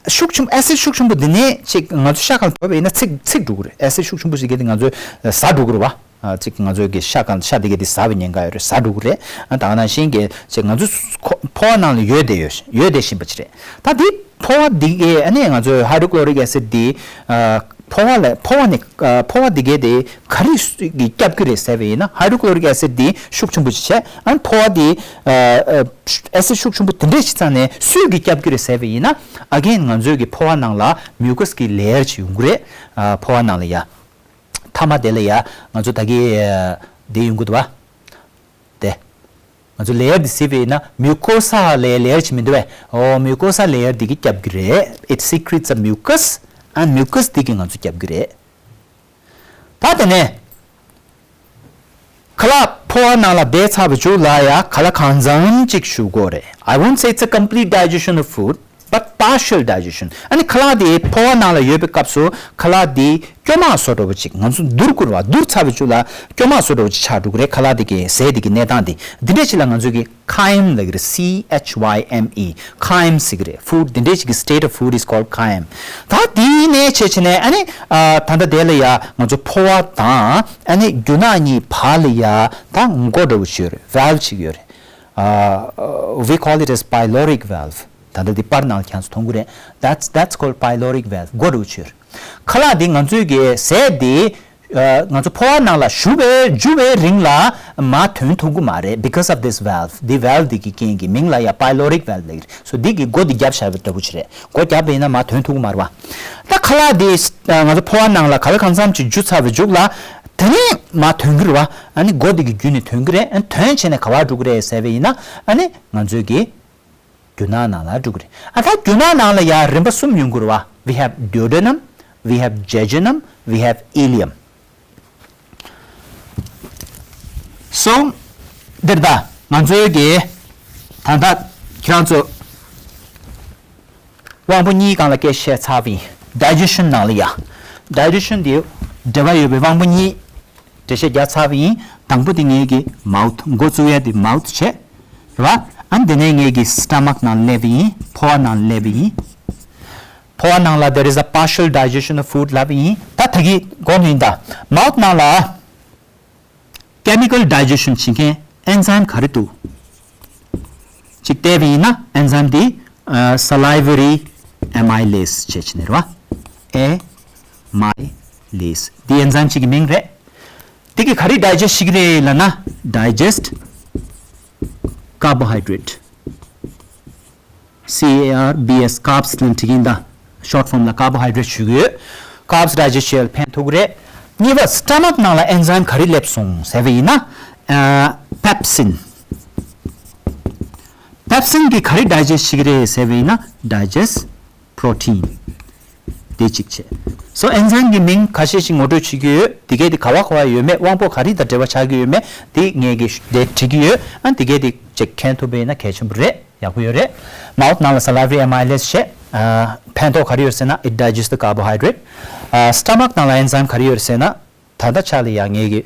ཤུགས་ཆེན་པོ་ཨེ་སིད་ཤུགས་ཆེན་པོ་འདི་ནས་ཅིག་ང་ཚོ་ཤ་སྒང་ལ་དོར་བ་ཡིན་ན་ཚིག་ཚིག་འགྲོ་གི་རེད། ཨེ་སིད་ཤུགས་ཆེན་པོ་ཞིག་གི་འདི་ང་ཚོས་ཟ་འགྲོ་གི་རེད་པ། ཨ། ཅིག་ང་ཚོའི་གི་ཤ་སྒང་ཤ་དེ་གའི་དེ་ཟ་བའི་ཉེན་ཁ་ཡོད་རེད། ཟ་འགྲོ་གི་རེད། ཨ། ད་ག་ནང་བཞིན་གྱི་ཅིག་ང་ཚོ་ཁོ་ཕོ་བ་ནང་ལ་ཡོད་བསྡད་ཡོད་ཡོད་བསྡད་བཞིན་པ་ཅིག་རེད། ད་འདི་ཕོ་བ་འདི་གའི་ཨ་ནི་ང་ཚོའི་ཧའི་ཌོ་ཀློ་རིག་ཨེ་སིད་འདི་ཨ་ཕོ་བ་ལ་ཕོ་བ་ནི་ཨ་ཕོ་བ་འདི་གའི་དེ་ག་རེ་གིས་བསྐྱབ་ཀྱི་རེད་ཟེར་བ་ཡིན་ན། ཧའི་ཌོ་ཀློ་རིག་ཨེ་སིད་འདི་ཤུགས་ཆེན་པོ་ཅིག་བྱས། ཨ་ནི་ཕོ་བ་འདི་ཨ་ཨ་ཨེ་སིད་ཤུགས་ཆེན་པོ་དེ་འདྲས་ཤིག་ཚང་ནས་སུས་གིས་བསྐྱབ་ཀྱི་རེད་ཟེར་བ་ཡིན་ན། ཨ་གེན་ང་ཚོའི་གི་ཕོ་བ་ནང་ལ་མིའུ་ཀས་གི་ལེ་ཡར་ཅིག་ཡོང་གི་རེད། ཨ་ཕོ་བ་ནང་ལ་ཡ། མཐའ་མ་དེ་ལ་ཡ་ང་ཚོ་ད་གི་དེ་ཡོང་གི་འདུག་པ། དེ། ང་ཚོ་ལེ་ཡར་འདི་གཟིགས་པ་ཡིན་ན་མིའུ་ཀོ་ས་ལབ་ཡ་ལེ་ཡར་ཅིག་མི་འདུག་པས། འོ་མིའུ་ཀོ་ས་ལེ་ཡར་འདི་གིས་བསྐྱབ་ཀྱི་རེད། It secretes a mucus and mucus འདི་གིས་ང་ཚོ་བསྐྱབ་ཀྱི་རེད། ད་དེ་ནས་ཁ་ལག་ཕོ་བ་ནང་ལ་བསྡད་ཚར་བའི་མཇུག་ལ་ཡ་ག་ལ་གང་འཚམ་ཅིག་བཞུ་དགོས་རེད། I won't say it's a complete digestion of food, but partial digestion. ཨ་ནི་ཁ་ལག་དེ་ཕོ་བ་ནང་ལ་ཡོད་པའི་སྐབས་སུ་ཁ་ལག་དེ་སྐྱོ་མ་བཟོ་འདྲ་བོ་ཅིག་ང་ཚོ་བསྡུར་དགོས་རེད་པ། བསྡུར་ཚར་བའི་མཇུག་ལ་སྐྱོ་མ་བཟོ་འདྲ་བོ་ཅིག་ཆགས་འགྲོ་གི་རེད། ཁ་ལག་དེ་གའི་ཟས་དེ་གའི་གནས་སྟངས་དེ། འདི་འདྲས་ཅིག་ལ་ང་ཚོས་ཀྱི་ཁའི་མ་ལབ་ཀྱི་རེད། ཁའི་མ་ཟེར་གྱི་རེད། ཕུཌ་འདི་འདྲས་ཅིག་གི་state of food is called ཁའི་མ། ད་དེ་ནས་བྱས་བྱས་ནས་ཨ་ནི་ཨ་ད་ལྟ་དེ་ལ་ཡ་ང་ཚོ་ཕོ་བ་དང་ཨ་ནི་རྒྱུ་ནག་གཉིས་བར་ལ་ཡ་ད་མགོ་འདྲ་བོ་ཅིག་ཡོད་རེད། ཝལབ་ཅིག་ཡོད་རེད། ཨ། We call it as pyloric valve. ད་ལྟ་འདི་པར་ནང་ལ་ཁྱེད་ཚོ་མཐོང་གི་རེད། That's, that's called pyloric valve. མགོ་འདྲ་བོ་ཅིག་ཡོད་རེད། ཁ་ལག་འདི་ང་ཚོའི་གི་ཟས་འདི་ཨ་ང་ཚོ་ཕོ་བ་ནང་ལ་བཞུ་བའི་བཞུ་བའི་རིང་ལ་མར་ཐོན་ཐུབ་ཀྱི་མ་རེད། Because of this valve. འདི་ཝལབ་འདི་གི་རྐྱེན་གྱིས། མིང་ལ་ཡ་pyloric valve ལབ་ཀྱི་རེད། སོ་འདི་གི་སྒོ་འདི་བརྒྱབ་བཞག་པ་འདྲ་བོ་ཅིག་རེད། སྒོ་བརྒྱབ་པ་ཡིན་ན་མར་ཐོན་ཐུབ་ཀྱི་མ་རེད་པ། ད་ཁ་ལག་འདི་ང་ཚོ་ཕོ་བ་ནང་ལ་ག་ལ་གང་འཚམ་ཅིག་འཇུ་ཚར་བའི་མཇུག་ལ་དེ་ནས་མར་ཐོན་གྱི་རེད་པ། ཨ་ནི་སྒོ་འདི་གི་བརྒྱུད་ནས་ཐོན་གྱི་རེད། ཨ་ནི་ཐོན་བྱས་ནས་ག་པར་འགྲོ་གི་རེད་ཟེར་བ་ཡིན་ན། ཨ་ནི་ང་ཚོའི་གི་རྒྱུ་ནག་ནང་ལ་འགྲོ་གི་རེད། ཨ་ད་རྒྱུ་ནག་ནང་ལ་ཡང་རིམ་པ་གསུམ་ཡོང་གི་རེད་པ། We have duodenum, we have jejunum, we have ileum. So འདིར་ད་ང་ཚོའི་གི་ད་ལྟ་ཁྱེད་རང་ཚོ་དབང་པོ་གཉིས་སྒང་ལ་སྐད་བཤད་ཚར་བ་ཡིན། ཌའི་ཇེ་ཤན་ནང་ལ་ཡ། ཌའི་ཇེ་ཤན་འདི་འབྲེལ་བ་ཡོད་པའི་དབང་པོ་གཉིས། འགྲེལ་བཤད་རྒྱག་ཚར་བ་ཡིན། དང་པོ་དེ་ངའི་གི་མའུཐ། འགོ་བཙུགས་ཡ་དེ་མའུཐ་བྱས། རེད་པ། ཨ་ནི་དེ་ནས་ངའི་གི་སི་ཊ་མག་ནང་སླེབས་པ་ཡིན། ཕོ་བ་ནང་སླེབས་པ་ཡིན། ཕོ་བ་ནང་ལ་there is a partial digestion of food ལབ་པ་ཡིན། ད་ད་གི་གོ་ནི་ཡིན་ད། མའུཐ་ནང་ལ་ཀེ་མི་ཀལ་ཌའི་ཇེ་ཤན་བྱེད་མཁན་ཨེན་ཛའིམ་ག་རེ་འདུག་ཅིག་བལྟས་པ་ཡིན་ན་ཨེན་ཛའིམ་འདི་ཨ་སཱ་ལི་ཝ་རི་ཨེ་མའི་ལེ་སི་བྱས་བྱས་ནས་རེད་པ། ཨེ་མའི་ལེ་སི། འདི་ཨེན་ཛའིམ་གཅིག་གི་མིང་རེད། འདི་གིས་ག་རེ་ཌའི་ཇེ་སི་ཊི་བྱེད་ཀྱི་རེད་ལབ་ན། Digest carbohydrate. C A R B S, carbs ལབ་བྲིས་ཀྱི་ཡིན་ད། ཤོཊ་ཕོམ་ལ་ཀར་བོ་ཧའི་ཌེ་རེཊ་ཞུ་གི་ཡོད། ཀརབ་སི་ཌའི་ཇེ་སི་ཊི་བྱེད་ཡ་ལ་ཕན་ཐོགས་ཀྱི་རེད། གཉིས་པ། སི་ཊ་མག་ནང་ལ་ཨེན་ཛའིམ་ག་རེ་སླེབས་སོང་ཟེར་བ་ཡིན་ན། པེབ་སིན། པེབ་སིན་གྱིས་ག་རེ་ཌའི་ཇེ་སི་བྱེད་ཀྱི་རེད་ཟེར་བ་ཡིན་ན། ཌའི་ཇེ་སི་པྲོ་ཊིན། དེ་གཅིག་བྱས། སོ་ཨེན་ཛའིམ་གྱི་མིང་ཁ་ཤས་ཤིག་ངོ་སྤྲོད་བྱེད་ཀྱི་ཡོད། དེ་གས་དེ་ག་བ་ག་བ་ཡོད་མེད། དབང་པོ་ག་རེ་དང་འབྲེལ་བ་ཆགས་ཀྱི་ཡོད་མེད། དེ་ངས་ཀྱི་དེ་བྲིས་ཀྱི་ཡོད། ཨ་དེ་གས་དེ་ཅིག་མཁྱེན་ཐུབ་པ་ཡིན་ན་གལ་ཆེན་པོ་རེད། ཡག་པོ་ཡོད་རེད། མའོཐ་ནང་ལ་སཱ་ལའི་ཝ་རི་ཨེ་མའི་ལེ་སི་བྱས། ཨ་ཕན་ཐོགས་ག་རེ་ཡོད་ཟེར་ན། it digests the carbohydrate། ཨ་སི་ཊ་མག་ནང་ལ་ཨེན་ཛའིམ་ག་རེ་ཡོད་ཟེར་ན། ད་ལྟ་ཆ་ལ་ཡང་ངས་ཀྱི་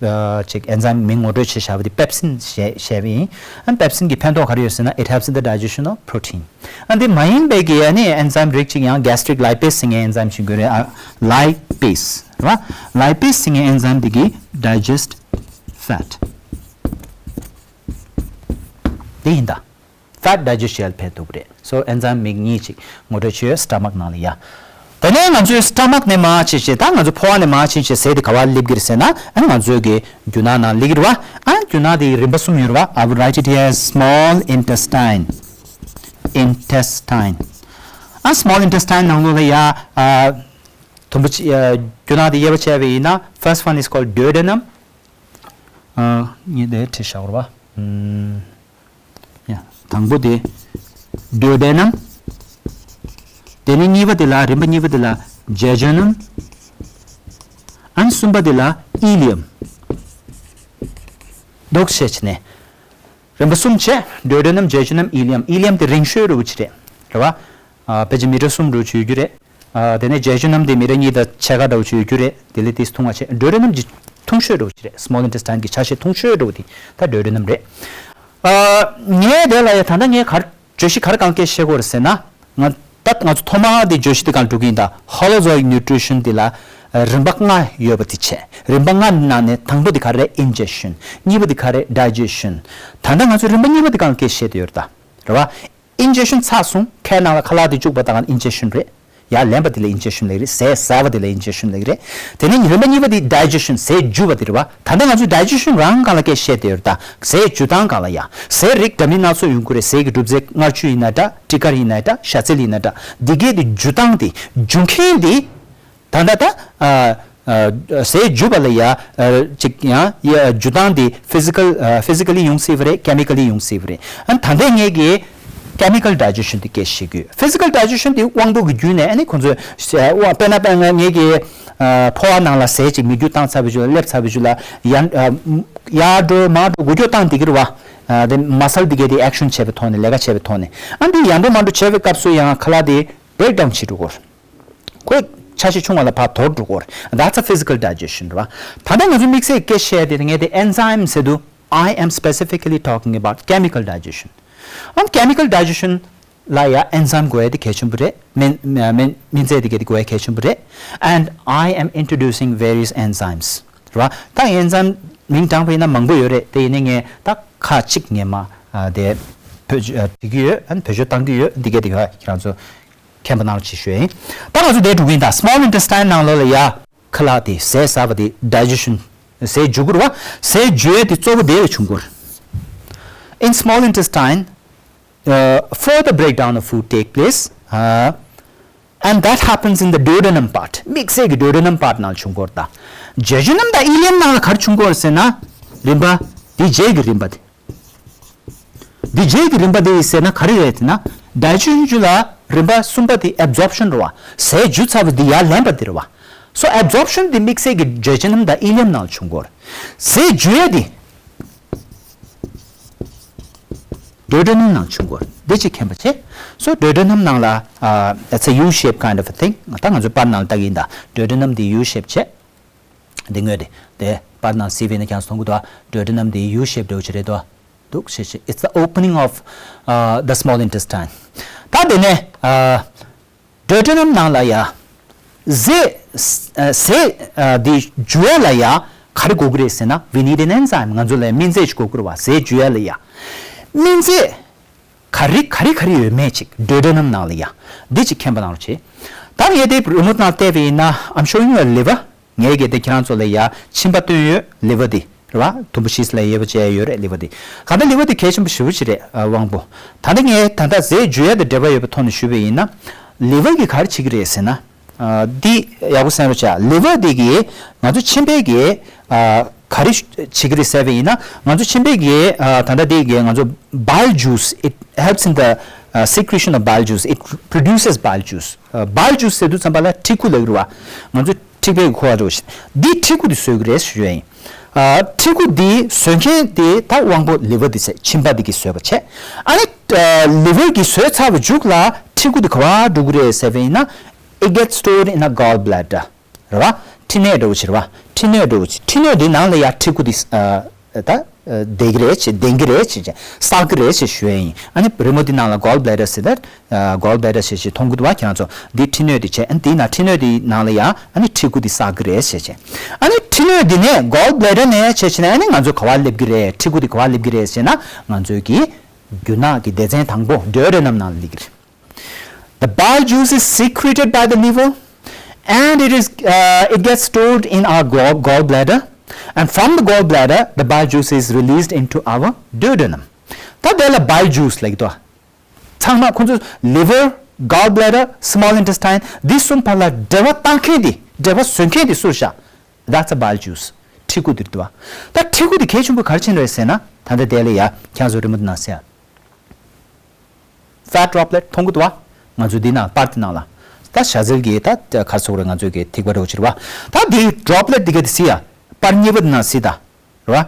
ཨ་ཅིག་ཨེན་ཛའིམ་མིང་ངོ་སྤྲོད་བྱས་བཞག་པ་དེ་པེབ་སིན་ཞེས་བཤད་པ་ཡིན། ཨ་པེབ་སིན་གྱི་ཕན་ཐོགས་ག་རེ་ཡོད་ཟེར་ན། it helps in the digestion of protein། ཨ་འདི་མ་ཡིན་པའི་གི་ཨ་ནི་ཨེན་ཛའིམ་རིགས་ཅིག་ཡང་གེ་སི་ཊི་རིག་ལའི་པེ་སི་ཟེར་མཁན་ཨེན་ཛའིམ་ཅིག་ཡོད་རེད། ཨ་ལའི་པེ་སི་རེད་བ། ལའི་པེ་སི་ཟེར་མཁན་ཨེན་ཛའིམ་འདི་གིས་ཌའི་ཇེ་སི་ཊི་ཕེ་ཊི། འདི་ཡིན་ད། ཕེ་ཊི་ཌའི་ཇེ་སི་ཊི་བྱེད་ཡ་ལ་ཕན་ཐོགས་པ་རེད། སོ་ཨེན་ཛའིམ་མིང་གཉིས་ཅིག་ངོ་སྤྲོད་བྱས་ཡོད། སི་ཊ་མག་ནང་ལ་ཡ། དེ་ནས་ང་ཚོའི་སི་ཊ་མག་ནས་མར་ཕྱིན་བྱས། ད་ང་ཚོ་ཕོ་བ་ནས་མར་ཕྱིན་བྱས་ཟས་དེ་ག་བ་སླེབས་ཀྱི་རེད་ཟེར་ན། ཨ་ང་ཚོའི་གི་རྒྱུ་ནག་ནང་སླེབས་ཀྱི་རེད་བ། ཨ་རྒྱུ་ནག་དེ་རིམ་པ་གསུམ་ཡོད་རེད་བ། I will write it here as small intestine. Intestine. ཨ་སི་མོལ་ཨིན་ཊེ་སི་ཊའིན་ནང་ལོགས་ལ་ཡ། ཨ་དུམ་བུ་གཅིག་ཨ་རྒྱུ་ནག་དེ་དབྱེ་བ་ཕྱེ་བ་ཡིན་ན། first one is called ཌུའེ་ཌེ་ནམ། ཨ་ངས་དེ་བྲིས་བཞག་རེད་བ། ཨུམ། ཡ། དང་པོ་དེ་ཌུའེ་ཌེ་ནམ། དེ་ནས་གཉིས་པ་དེ་ལ། རིམ་པ་གཉིས་པ་དེ་ལ་ཇེ་ཇེ་ནམ། ཨན་གསུམ་པ་དེ་ལ་ཨི་ལི་ཡམ། འདུག་བྱས་བྱས་ནས། རིམ་པ་གསུམ་བྱས། ཌུའེ་ཌེ་ནམ། ཇེ་ཇེ་ནམ། ཨི་ལི་ཡམ། ཨི་ལི་ཡམ་དེ་རིང་ཤོས་འདྲ་བོ་ཅིག་རེད། རེད་བ། ཨ་ཕལ་ཆེར་མི་ཊར་གསུམ་འདྲ་བོ་ཅིག་ཡོད་རྒྱུ་རེད། ཨ་དེ་ནས་ཇེ་ཇེ་ནམ་དེ་མི་ཊར་གཉིས་དང་ཕྱེད་ཀ་འདྲ་བོ་ཅིག་ཡོད་རྒྱུ་རེད། དེ་ལས་དེ་ཐུང་བ་བྱས། ཌུའེ་ཌེ་ནམ་གྱི་ཐུང་ཤོས་འདྲ་བོ་ཅིག་རེད། སི་མོལ་ཨིན་ཊེ་སི་ཊའིན་གྱི་ཆ་ཤས་ཐུང་ཤོས་འདྲ་བོ་དེ་ད་ཌུའེ་ཌེ་ནམ་རེད། ཨ་ངས་དེ་ལ་ཡ་ད་ལྟ་ངས་ག་རེ་བརྗོད་གཞི་ག་རེ་གང་སྐད་བཤད་དགོས་རེད་ཟེར་ན། ང་ད་ང་ཚོ་ཐོག་མ་དེ་བརྗོད་གཞི་དེ་གང་འགྲོ་གི་ཡིན་ད། ཧོ་ལོ་ཛོ་ཡིག་ནིའུ་ཊི་རི་ཤན་དེ་ལ་རིམ་པ་ལྔ་ཡོད་པ་དེ་བྱས། རིམ་པ་ལྔ་ནང་ནས་དང་པོ་དེ་ག་རེ་རེད། ཨིན་ཇེ་ཤན། གཉིས་པ་དེ་ག་རེ་རེད། ཌའི་ཇེ་ཤན། ད་ལྟ་ང་ཚོ་རིམ་པ་གཉིས་པ་དེ་གང་སྐད་བཤད་དེ་ཡོད་རེད་ད། རེད་བ། ཨིན་ཇེ་ཤན་ཚར་སོང་། ཁའི་ནང་ལ་ཁ་ལག་དེ་བཅུག་པ་དང་ཨིན་ཇེ་ཤན་རེད། ཡར་ལེན་པ་དེ་ལ་ཨིན་ཇེ་ཤན་ལབ་ཀྱི་རེད། ཟས་ཟ་བ་དེ་ལ་ཨིན་ཇེ་ཤན་ལབ་ཀྱི་རེད། དེ་ནས་རིམ་པ་གཉིས་པ་དེ་ཌའི་ཇེ་ཤན། ཟས་འཇུ་བ་དེ་རེད་བ། ད་ལྟ་ང་ཚོས་ཌའི་ཇེ་ཤན་རང་སྒང་ལ་སྐད་བཤད་དེ་ཡོད་རེད་ད། ཟས་འཇུ་སྟངས་སྒང་ལ་ཡ། ཟས་རིགས་འདྲ་མིན་སྣ་ཚོགས་ཡོང་གི་རེད། ཟས་ཀྱི་གྲུབ་རྫས་མངར་ཆུ་ཡིན་ན་འདྲ། སྤྲི་དཀར་ཡིན་ན་འདྲ། ཞ་ཚལ་ཡིན་ན་འདྲ། འདི་གས་དེ་འཇུ་སྟངས་དེ། འཇུ་མཁན་དེ། ད་ལྟ་ད། ཨ་ཨ་ཟས་འཇུ་བ་ལ་ཡ། ཨ་ཅིག་ཡང་ཡ་འཇུ་སྟངས་དེ་ཕི་ཟི་ཀལ། ཨ་ཕི་ཟི་ཀ་ལི་ཡོང་སྲིད་པ་རེད། ཀེ་མི་ཀལ་ལི་ཡོང་སྲིད་པ་རེད། ཨ་ད་ལྟ་ངས་ཀྱི་ཀེ་མི་ཀལ་ཌའི་ཇེ་ཤན་དེ་སྐད་བཤད་ཀྱི་ཡོད། ཕི་ཟི་ཀལ་ཌའི་ཇེ་ཤན་དེ་དབང་པོ་གི་བརྒྱུད་ནས། ཨ་ནི་ཁོང་ཚོས་ཟས་དབང་། དཔེར་ན་དཔེར་ན་ངས་ཀྱི་ཨ་ཕོ་བ་ནང་ལ་ཟས་ཅིག་མིད་རྒྱུ་བཏང་ཚར་བའི་རྗེས་ལ། སླེབས་ཚར་བའི་རྗེས་ལ་ཡར་ཨ་ཡར་འགྲོ་མར་འགྲོ་འགུལ་སྐྱོད་སྟངས་དེ་གི་རེད་བ། ཨ་དེ་མ་སལ་དེ་གས་དེ་ཨེག་ཤན་བྱས་པའི་ཐོག་ནས། ལས་ཀ་བྱས་པའི་ཐོག་ནས། ཨ་འདི་ཡར་འགྲོ་མར་འགྲོ་བྱས་པའི་སྐབས་སུ་ཡང་ཁ་ལག་དེ་བྷེ་རེག་ཌའུན་བྱེད་འགྲོ་གི་རེད། ཁོའི་ཆ་ཤས་ཆུང་བ་ལ་ཕར་དོར་འགྲོ་གི་རེད། That's a physical digestion རེད་བ། ད་ལྟ་ང་ཚོ་དམིགས་བསལ་སྐད་བཤད་དེ་ངས་དེ་ཨེན་ཛའིམ་ཟེར་དུས། I am specifically talking about chemical digestion. ཨམ་ཀེ་མི་ཀལ་ཌའི་ཇེ་ཤན། ཨམ་ཀེ་མི་ཀལ་ཌའི་ཇེ་ཤན་ལ་ཡ་ཨེན་ཛའིམ་དགོས་ཡ་དེ་གལ་ཆེན་པོ་རེད། སྨན་སྨན་སྨན་རྫས་དེ་ག་དེ་དགོས་ཡ་གལ་ཆེན་པོ་རེད། And I am introducing various enzymes. རེད་བ། ད་ཨེན་ཛའིམ་མིང་དྲངས་པ་ཡིན་ན་མང་པོ་ཡོད་རེད། དེ་ཡིན་ནའི་ངས་ད་ཁག་ཅིག་ངས་མ་ཨ་དེ་བེད་སྤྱོད་ཨ་བྱེད་ཀྱི་ཡོད། ཨ་ནི་བེད་སྤྱོད་གཏང་གི་ཡོད། འདི་ག་དེ་ག་ཁྱེད་རང་ཚོ་མཁྱེན་པ་གནང་རོགས་བྱེད་ཞུ་ཡ་ཡིན། ད་ང་ཚོ་དེ་འགྲོ་གི་ཡིན་ད། སི་མོལ་ཨིན་ཊེ་སི་ཊའིན་ནང་ལོགས་ལ་ཡ། ཁ་ལག་དེ་ཟས་ཟ་བ་དེ་ཌའི་ཇེ་ཤན། ཟས་འཇུ་དགོས་རེད་བ། ཟས་འཇུ་ཡ་དེ་གཙོ་བོ་དེ་ལ་བྱུང་དགོས་རེད། In small intestine, uh, further breakdown of food take place, uh, and that happens in the duodenum part. དམིགས་བསལ་གྱི་ཌུའེ་ཌེ་ནམ་པར་ཊི་ནང་ལ་བྱུང་གི་ཡོད་རེད་ད། ཇེ་ཇེ་ནམ་དང་ཨི་ལི་ཡམ་ནང་ལ་ག་རེ་བྱུང་གི་ཡོད་རེད་ཟེར་ན། རིམ་པ་དེ་རྗེས་ཀྱི་རིམ་པ་དེ། དེ་རྗེས་ཀྱི་རིམ་པ་དེ་ཡིན་ཟེར་ན་ག་རེ་རེད་ཟེར་ན། ཌའི་ཇེ་ཤན་ལ་རིམ་པ་གསུམ་པ་དེ་ཨེབ་ཛོརབ་ཤན་རེད་བ། ཟས་འཇུ་ཚར་བ་དེ་ཡར་ལེན་པ་དེ་རེད་བ། སོ་ཨེབ་ཛོརབ་ཤན་དེ་དམིགས་བསལ་གྱི་ཇེ་ཇེ་ནམ་དང་ཨི་ལི་ཡམ་ནང་ལ་བྱུང་གི་ཡོད་རེད། ཟས་འཇུ་ཡ་དེ་ཌུའེ་ཌེ་ནམ་ནང་བྱུང་གི་ཡོད་རེད། འདི་གཅིག་མཁྱེན་པ་བྱེད། སོ་ཌུའེ་ཌེ་ནམ་ནང་ལ་ཨ་it's a U shape kind of a thing. ད་ང་ཚོ་པར་ནང་ལ་ལྟ་གི་ཡིན་ད། ཌུའེ་ཌེ་ནམ་དེ་ཡུ་ཤེབ་བྱས། འདི་ངོས་དེ་དེ་པར་ནང་གཟིགས་པ་ཡིན་ན་ཁྱེད་རང་ཚོ་མཐོང་གི་འདུག་ཨ། ཌུའེ་ཌེ་ནམ་དེ་ཡུ་ཤེབ་འདྲ་བོ་ཅིག་རེད་འདུག་ཨ། འདུག་ཞེས་བྱས། It's the opening of uh, the small intestine. ད་དེ་ནས་ཨ་ཌུའེ་ཌེ་ནམ་ནང་ལ་ཡ། ཟས་ཨ་ཟས་ཨ་འདི་འཇུ་ཡ་ལ་ཡ་ག་རེ་དགོས་ཀྱི་རེད་ཟེར་ན། We need an enzyme. ང་ཚོ་ལ་སྨན་རྫས་ཅིག་དགོས་ཀྱི་རེད་བ། ཟས་འཇུ་ཡ་ལ་ཡ། སྨན་རྫས་ག་རེ་ག་རེ་ག་རེ་ཡོད་མེད་ཅིག་ཌུའེ་ཌེ་ནམ་ནང་ལ་ཡ། འདི་ཅིག་མཁྱེན་པ་གནང་རོགས་བྱེད། ད་ངས་དེ་རི་མོ་ནང་བལྟས་པ་ཡིན་ན། I'm showing you a liver. ངས་གལ་ཏེ་ཁྱེད་རང་ཚོ་ལ་ཡ་མཆིན་པ་སྟོན་ཡོད། ལི་ཝར་འདི་རེད་བ། དུམ་བུ་བཞི་ལ་དབྱེ་བ་ཕྱེ་ཡ་ཡོད་རེད། ལི་ཝར་འདི། གང་ལྟར་ལི་ཝར་འདི་གལ་ཆེན་པོ་ཞེ་པོ་ཅིག་རེད། ཨ་དབང་པོ། ད་ལྟ་ངས་ད་ལྟ་ཟས་འཇུ་ཡ་དང་འབྲེལ་བ་ཡོད་པའི་ཐོག་ནས་ཞུས་པ་ཡིན་ན། ལི་ཝར་གྱིས་ག་རེ་བྱེད་ཀྱི་རེད་ཟེར་ན། འདི་ཡག་པོ་གསན་རོགས་བྱ། ལི་ཝར་འདི་གིས་ང་ཚོ་མཆིན་པའི་གི་ག་རེ་བྱེད་ཀྱི་རེད་ཟེར་བ་ཡིན་ན། ང་ཚོ་མཆིན་པའི་གི་ད་ལྟ་འདི་གིས་ང་ཚོ་bile juice, it helps in the secretion of bile juice, it produces bile juice. Bile juice ཟེར་དུས་ཙམ་པ་ལ་མཁྲིས་ཁུ་ལབ་ཀྱི་རེད་བ། ང་ཚོ་མཁྲིས་པའི་གི་ཁུ་བ་འདྲ་བོ་ཞིག་འདི་མཁྲིས་ཁུ་འདི་བཟོ་གི་རེད་ཞུ་ཡ་ཡིན། མཁྲིས་ཁུ་འདི་བཟོ་མཁན་དེ་ད་དབང་པོ་ལི་ཝར་འདི་ཟེར། མཆིན་པ་འདི་གིས་བཟོས་པ་བྱས། ཨ་ནི་ལི་ཝར་གྱིས་བཟོས་ཚར་བའི་མཇུག་ལ་མཁྲིས་ཁུ་འདི་ག་པར་འགྲོ་གི་རེད་ཟེར་བ་ཡིན་ན། It gets stored in a gallbladder. རེད་བ། མཁྲིས་སྣོད་འདྲ་བོ་ཅིག་རེད་བ། མཁྲིས་སྣོད་འདྲ་བོ་ཅིག་མཁྲིས་སྣོད་འདི་ནང་ལ་ཡ་མཁྲིས་ཁུ་འདི་ད་བསྡད་ཀྱི་རེད་ཅེས། ལྡང་གི་རེད་ཅེས། བསགས་ཀྱི་རེད་ཅེས་ཞུ་ཡ་ཡིན། ཨ་ནི་རི་མོ་འདི་ནང་ལ་gallbladder ཟེར་ད། gallbladder ཟེར་ཞིག་མཐོང་གི་འདུག་བ། ཁྱེད་རང་ཚོ་འདི་མཁྲིས་སྣོད་འདི་བྱས། ཨ་ནི་འདིའི་ནང་མཁྲིས་སྣོད་འདི་ནང་ལ་ཡ་ཨ་ནི་མཁྲིས་ཁུ་འདི་བསགས་ཀྱི་རེད་ཅེས་བྱས། ཨ་ནི་མཁྲིས་སྣོད་འདི་ནས་gallbladder ནས་བྱས་བྱས་ནས་ཨ་ནི་ང་ཚོ་ག་པར་སླེབས་ཀྱི་རེད། མཁྲིས་ཁུ་འདི་ག་པར་སླེབས་ཀྱི་རེད་ཟེར་ན། ང་ཚོའི་གི་རྒྱུ་ནག་གི་སྡེ་ཚན་དང་པོ་duodenum ནང་ལ་སླེབས་ཀྱི་རེད། The bile juice is secreted by the liver and it is, uh, it gets stored in our gall, gallbladder, and from the gallbladder the bile juice is released into our duodenum. ད་དེ་ལ་bile juice ལབ་ཀྱི་འདུག་ཚང་མ་ཁོང་ཚོ་liver, gallbladder, small intestine འདི་གསུམ་བར་ལ་འབྲེལ་བ་བཏང་མཁན་དེ། འབྲེལ་བ་བཟོ་མཁན་དེ་སུ་རེད་ཤག That's a bile juice. མཁྲིས་ཁུ་འདི་རེད་འདུག་བ། ད་མཁྲིས་ཁུ་འདི་གལ་ཆེན་པོ་ག་རེ་བྱས་ནས་རེད་ཟེར་ན། ད་ལྟ་དེ་ལ་ཡ་ཁྱེད་ཚོ་རི་མོ་འདི་ནང་གཟིགས་ཨ། Fat droplet མཐོང་གི་འདུག་བ། ང་ཚོ་འདི་ནང་པར་འདི་ནང་ལ། ད་ཞ་ཟིལ་གྱི་ད་ག་རེ་ཟེར་དགོས་རེད། ང་ཚོའི་གི་ཐིགས་པ་འདྲ་བོ་ཅིག་རེད་བ། ད་འདི་droplet འདི་ག་འདི་གཟིགས་ཨ། པར་གཉིས་པ་འདི་ནང་གཟིགས་ད། རེད་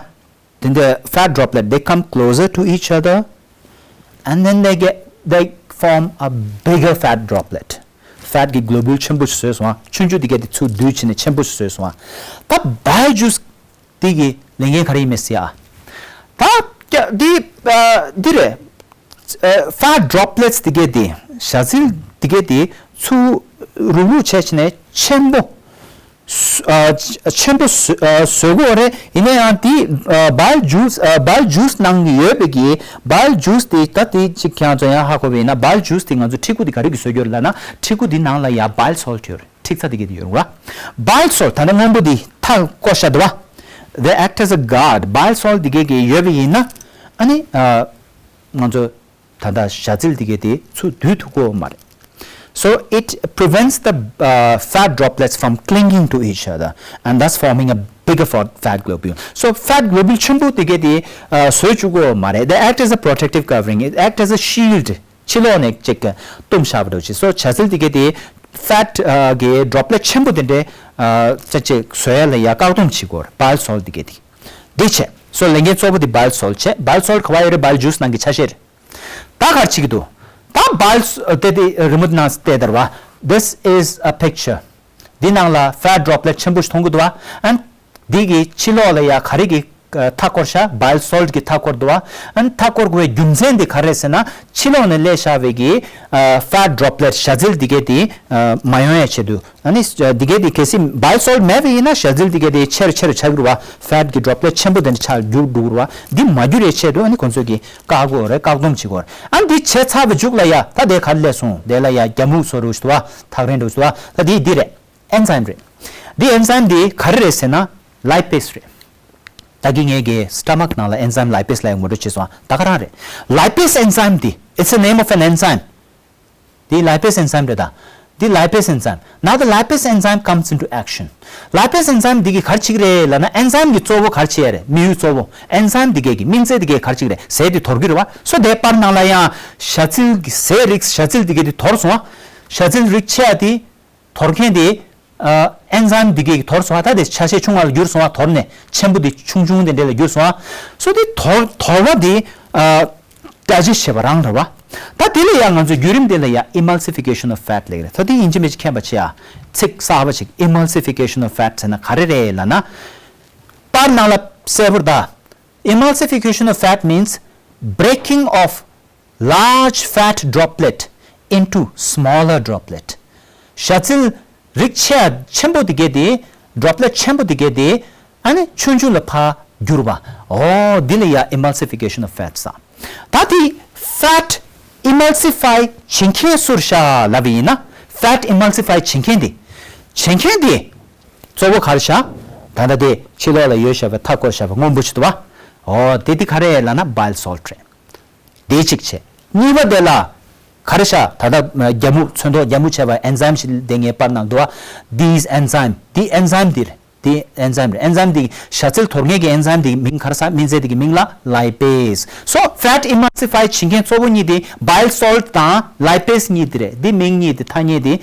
བ། དེ་འདྲ་fat droplet, they come closer to each other and then they get, they form a bigger fat droplet. Fat གི་globule ཆེན་པོ་ཞིག་བཟོས་སོང་ཨ། ཆུང་ཆུང་དེ་གས་དེ་ཚུར་བསྡུས་བྱས་ནས་ཆེན་པོ་ཞིག་བཟོས་སོང་ཨ། ད་bile juice དེ་གི་ལས་འགན་ག་རེ་ཡིན་མེད་ཟེར་ཨ། ད་ཀྱ་འདི་ཨ་འདི་རེད། ཨ་fat droplets དེ་གས་དེ། ཞ་ཟིལ་དེ་གས་དེ་ཚུར་རུག་རུག་བྱས་བྱས་ནས་ཆེན་པོ། ཨ་ཆེན་པོ་བཟོ་ཨ་བཟོ་གི་ཡོད་རེད། ཡིན་ན་ཡང་དེ་ཨ་bile juice ཨ་bile juice ནང་གི་ཡོད་པའི་གི་bile juice དེ། ད་དེ་གཅིག་ཁྱེད་རང་ཚོ་ཡང་ཧ་གོ་བ་ཡིན་ན། bile juice དེ་ང་ཚོ་མཁྲིས་ཁུ་དེ་ག་རེ་གིས་བཟོ་གི་ཡོད་རེད་ལབ་ན། མཁྲིས་ཁུ་དེ་ནང་ལ་ཡ་bile salt ཡོད་རེད། མཁྲིག་ཚྭ་དེ་གས་དེ་ཡོད་རེད་བ། Bile salt ད་ནི་སྔོན་པོ་དེ་མཐའ་སྐོར་བཞག་འདུག་བ། They act as a guard. Bile salt དེ་གས་ཀྱི་ཡོད་པ་ཡིན་ན། ཨ་ནི་ཨ་ང་ཚོ་ད་ལྟ་ཞ་ཟིལ་དེ་གས་དེ་ཚུར་བསྡུ་ཐུབ་ཀྱི་ཡོད་མ་རེད། So it prevents the uh, fat droplets from clinging to each other and thus forming a bigger fat, fat globule. So fat globule ཆེན་པོ་དེ་གས་དེ་ཨ་བཟོས་བཅུག་གི་ཡོད་མ་རེད། They act as a protective covering. It act as a shield. ཕྱི་ལོགས་ནས་ཅིག་བཏུམས་བཞག་པ་འདྲ་བོ་ཅིག So ཞ་ཟིལ་དེ་གས་དེ་fat གི་droplet ཆེན་པོ་དེ་འདྲའི་ཅིག་བཟོ་ཡ་ལ་ཡ་བཀག་སྡོམ་བྱེད་ཀྱི་ཡོད་རེད། Bile salt དེ་གས་དེ། འདི་བྱས། So ལས་འགན་གཙོ་བོ་དེ་bile salt བྱས། Bile salt ག་པར་ཡོད་རེད། Bile juice ནང་གི་ཆ་ཤས་རེད། ད་ག་རེ་བྱེད་ཀྱི་འདུག་ད་bile དེ་དེ་རི་མོ་ནང་བལྟས་དར་བ། This is a picture. འདི་ནང་ལ་fat droplet ཆེན་པོ་ཞིག་མཐོང་གི་འདུག་བ། ཨན། འདི་གི་ཕྱི་ལོགས་ལ་ཡ་ག་རེ་གི་མཐའ་སྐོར་ཤག bile salt གི་མཐའ་སྐོར་འདུག་བ། ཨན། མཐའ་སྐོར་དགོས་པའི་རྒྱུ་མཚན་དེ་ག་རེ་རེད་ཟེར་ན། ཕྱི་ལོགས་ནས་སླེབས་བཞག་པའི་གི་fat droplet ཞ་ཟིལ་འདི་གས་དེ་མ་ཡོང་ཡ་ཆེད་དུ། ཨ་ནི་འདི་གས་དེ་གལ་སྲིད་bile salt མེད་པ་ཡིན་ན་ཞ་ཟིལ་འདི་གས་དེ་ཆེ་རུ་ཆེ་རུ་ཆགས་ཀྱི་རེད་བ། fat གི་droplet ཆེན་པོ་དེ་འདྲ་ཆགས་རྒྱུག་འགྲོ་གི་རེད་བ། འདི་མ་འགྱུར་ཡ་ཆེད་དུ་ཨ་ནི་ཁོང་ཚོས་གི་བཀག་དགོས་རེད། བཀག་སྡོམ་བྱེད་དགོས་རེད། ཨ་འདི་བྱས་ཚར་བའི་མཇུག་ལ་ཡ་ད་དེ་ག་རེ་སླེབས་སོང་། དེ་ལ་ཡ་རྒྱ་སྨུག་བཟོ་འདྲ་ཞིག་འདུག་བ། ཐག་རིང་འདྲ་ཞིག་འདུག་བ། ད་དེ་འདི་རེད། enzyme རེད། འདི་enzyme འདི་ག་རེ་རེད་ཟེར་ན་lipase རེད། ད་གིན་ངས་གི་stomach ནང་ལ་enzyme lipase ལབ་ཡག་ངོ་སྤྲོད་བྱས་སོང་། ད་ག་རང་རེད། Lipase enzyme འདི། It's the name of an enzyme. འདི་lipase enzyme རེད་ད། འདི་lipase enzyme. Now the lipase enzyme comes into action. Lipase enzyme འདི་གིས་ག་རེ་བྱེད་ཀྱི་རེད་ལབ་ན། enzyme གི་གཙོ་བོ་ག་རེ་བྱེད་ཡ་རེད། དམིགས་ཡུལ་གཙོ་བོ། enzyme འདི་གས་ཀྱི་སྨན་རྫས་འདི་གས་ག་རེ་བྱེད་ཀྱི་རེད། ཟས་འདི་དོར་གྱི་རེད་བ། So དེའི་པར་ནང་ལ་ཡང་ཞ་ཚིལ་གྱི་ཟས་རིགས། ཞ་ཚིལ་འདི་གས་འདི་དོར་སོང་བ། ཞ་ཚིལ་རིགས་ཆེ་ཡ་འདི་དོར་མཁན་འདི་ཨ་enzyme འདི་གས་ཀྱིས་དོར་སོང་བ། ད་དེ་ཆ་ཤས་ཆུང་བ་ལ་གྱུར་སོང་བ། དོར་ནས་ཆེན་པོ་འདི་ཆུང་ཆུང་དེ་འདྲ་ལ་གྱུར་སོང་བ། So དེ་དོར་དོར་བ་འདི་ཨ་digest བྱེད་པ་རང་རེད་བ། ད་དེ་ལ་ཡང་ང་ཚོས་བརྒྱུད་རིམ་དེ་ལ་ཡང་emulsification of fat ལབ་ཀྱི་རེད། ད་དེ་ཡིན་གཅིག་མིན་གཅིག་མཁྱེན་པ་བྱེད་ཡ། ཚིག་གསར་པ་ཅིག emulsification of fat ཟེར་ན་ག་རེ་རེད་ལབ་ན། པར་ནང་ལ་གསལ་པོར་ད། Emulsification of fat means breaking of large fat droplet into smaller droplet. ཞ་ཚིལ་རིགས་ཆེ་ཆེན་པོ་དེ་གས་དེ། droplet ཆེན་པོ་དེ་གས་དེ་ཨ་ནི་ཆུང་ཆུང་ལ་ཕར་བསྒྱུར་བ། འོ་འདི་ལ་ཡ་emulsification of fat ཟེར། ད་དེ་fat emulsify བྱེད་མཁན་སུ་རེད་ཤག་ལབ་པ་ཡིན་ན། fat emulsify བྱེད་མཁན་དེ། བྱེད་མཁན་དེ་གཙོ་བོ་ག་རེ་ཤག་ད་ལྟ་དེ་ཕྱི་ལོགས་ལ་ཡོད་བཞག་པའི་མཐའ་སྐོར་བཞག་པའི་སྔོན་པོ་ཞིག་འདུག་བ། འོ་དེ་དེ་ག་རེ་ལབ་ན་bile salt རེད། དེ་གཅིག་བྱས། གཉིས་པ་དེ་ལ་ ག་རེ་ཤ་ད་ལྟ་རྒྱ་མུ་ཚོན་མདོག་རྒྱ་མུ་བྱས་པ་ཨེན་ཛའིམ་ཞིག་དེ་ངས་པར་ནང་འདུག་བ། These enzyme, འདི་ཨེན་ཛའིམ་འདི་རེད། འདི་ཨེན་ཛའིམ་རེད། ཨེན་ཛའིམ་འདི་ཞ་ཚིལ་དོར་མཁན་གྱི་ཨེན་ཛའིམ་འདི་མིང་ག་རེ་ཟ། སྨན་རྫས་འདི་གི་མིང་ལ་lipase། So fat emulsify བྱེད་མཁན་གཙོ་བོ་གཉིས་དེ་bile salt དང་lipase གཉིས་དེ་རེད། འདི་མིང་གཉིས་དེ་ཐ་སྙད་དེ་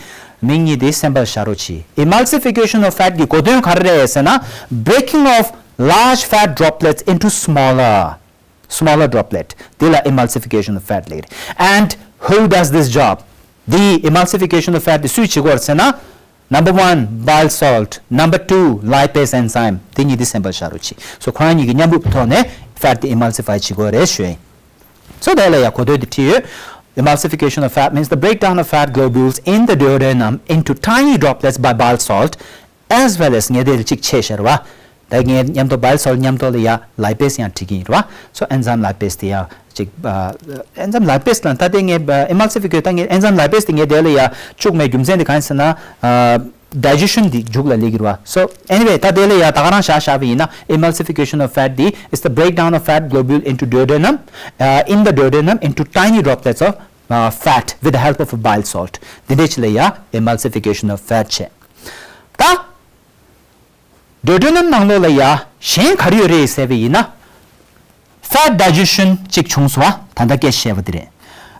མིང་གཉིས་དེ་སེམས་པར་བཞག་རོགས་གྱིས། Emulsification of fat གི་གོ་དོན་ག་རེ་རེད་ཟེར་ན། Breaking of large fat droplets into smaller smaller droplet. དེ་ལ་emulsification of fat ལབ་རེད། And who does this job? འདི་emulsification of fat དེ་སུས་བྱེད་ཀྱི་ཡོད་རེད་ཟེར་ན། Number one, bile salt. Number two, lipase enzyme. དེ་གཉིས་དེ་སེམས་པར་བཞག་རོགས་གྱིས། So ཁོ་རང་གཉིས་ཀྱི་མཉམ་རུབ་ཐོག་ནས་fat དེ་emulsify བྱེད་ཀྱི་ཡོད་རེད་ཞུ་ཡིན། So དེ་ལ་ཡ་གོ་དོན་དེ་བྲིས་ཡོད། Emulsification of fat means the breakdown of fat globules in the duodenum into tiny droplets by bile salt, as well as ངས་དེ་ལ་གཅིག་ཆེ་ཤར་བ། ད་ངས་མཉམ་དུ་bile salt མཉམ་དུ་ལ་ཡ་lipase ཡང་བྲིས་ཀྱི་ཡིན་རེད་བ། So enzyme lipase དེ་ཡ་གཅིག enzyme lipase ལ་ད་དེ་ངས་emulsification ད་ངས་enzyme lipase དེ་ངས་དེ་ལ་ཡ་བཅུག་མེད་རྒྱུ་མཚན་དེ་གང་ཡིན་ཟེར་ན། digestion དེ་མཇུག་ལ་སླེབས་ཀྱི་རེད་བ། So anyway ད་དེ་ལ་ཡ་ད་ག་རང་བཞག་བཞག་པ་ཡིན་ན། Emulsification of fat དེ་is the breakdown of fat globule into duodenum, uh, in the duodenum into tiny droplets of, uh, fat with the help of a bile salt. འདི་འདྲས་ཅིག་ལ་ཡ་emulsification of fat བྱས། ད་duodenum ནང་ལོགས་ལ་ཡ་གཞན་ག་རེ་ཡོད་རེད་ཟེར་བ་ཡིན་ན། Fat digestion གཅིག་བྱུང་སོང་བ། ད་ལྟ་སྐད་བཤད་པ་དེ་རེད།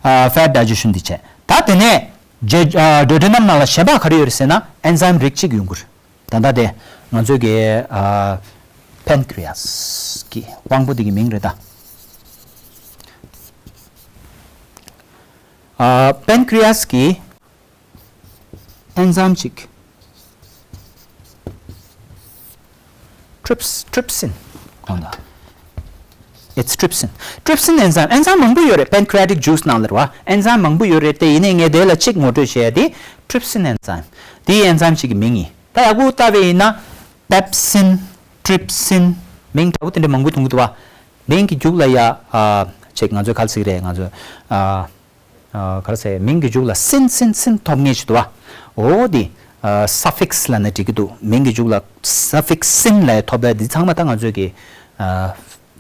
ཨ། fat digestion འདི་བྱས། ད་དེ་ནས་ཇེ་ཨ། duodenum ནང་ལ་གཞན་པ་ག་རེ་ཡོད་རེད་ཟེར་ན། enzyme རིགས་གཅིག་ཡོང་གི་རེད། ད་ལྟ་དེ་ང་ཚོའི་གི་ཨ། pancreas གི་དབང་པོ་འདི་གི་མིང་རེད་ད། ཨ། pancreas གི enzyme གཅིག tryps- trypsin གང་ལ། It's trypsin. Trypsin enzyme, enzyme མང་པོ་ཡོད་རེད། pancreatic juice ནང་ལ་རེད་བ། enzyme མང་པོ་ཡོད་རེད་དེ། ཡིན་ནའི་ངས་དེ་ལ་གཅིག་ངོ་སྤྲོད་བྱས་ཏེ། trypsin enzyme དེའི་enzyme གཅིག་གི་མིང་ཡིན། ད་ཡག་པོ་བལྟ་བ་ཡིན་ན། pepsin, trypsin མིང་འདྲ་པོ་དེ་འདྲ་མང་པོ་ཐོན་གྱི་འདུག་བ། མིང་གི་མཇུག་ལ་ཡ། ཨ། གཅིག་ང་ཚོའི་ག་རེ་ཟེར་གི་རེད། ང་ཚོའི་ཨ། ཨ། ག་རེ་ཟེར། མིང་གི་མཇུག་ལ་sin- sin- sin ཐོབ་ངེས་ཤིག་འདུག་བ། འོ་དེ། ཨ། suffix ལབ་ན་འགྲིག་གི་འདུག་མིང་གི་མཇུག་ལ་suffix- sin ལབ་ཐོབ་པ་འདི་ཚང་མ་ད་ང་ཚོའི་གི། ཨ།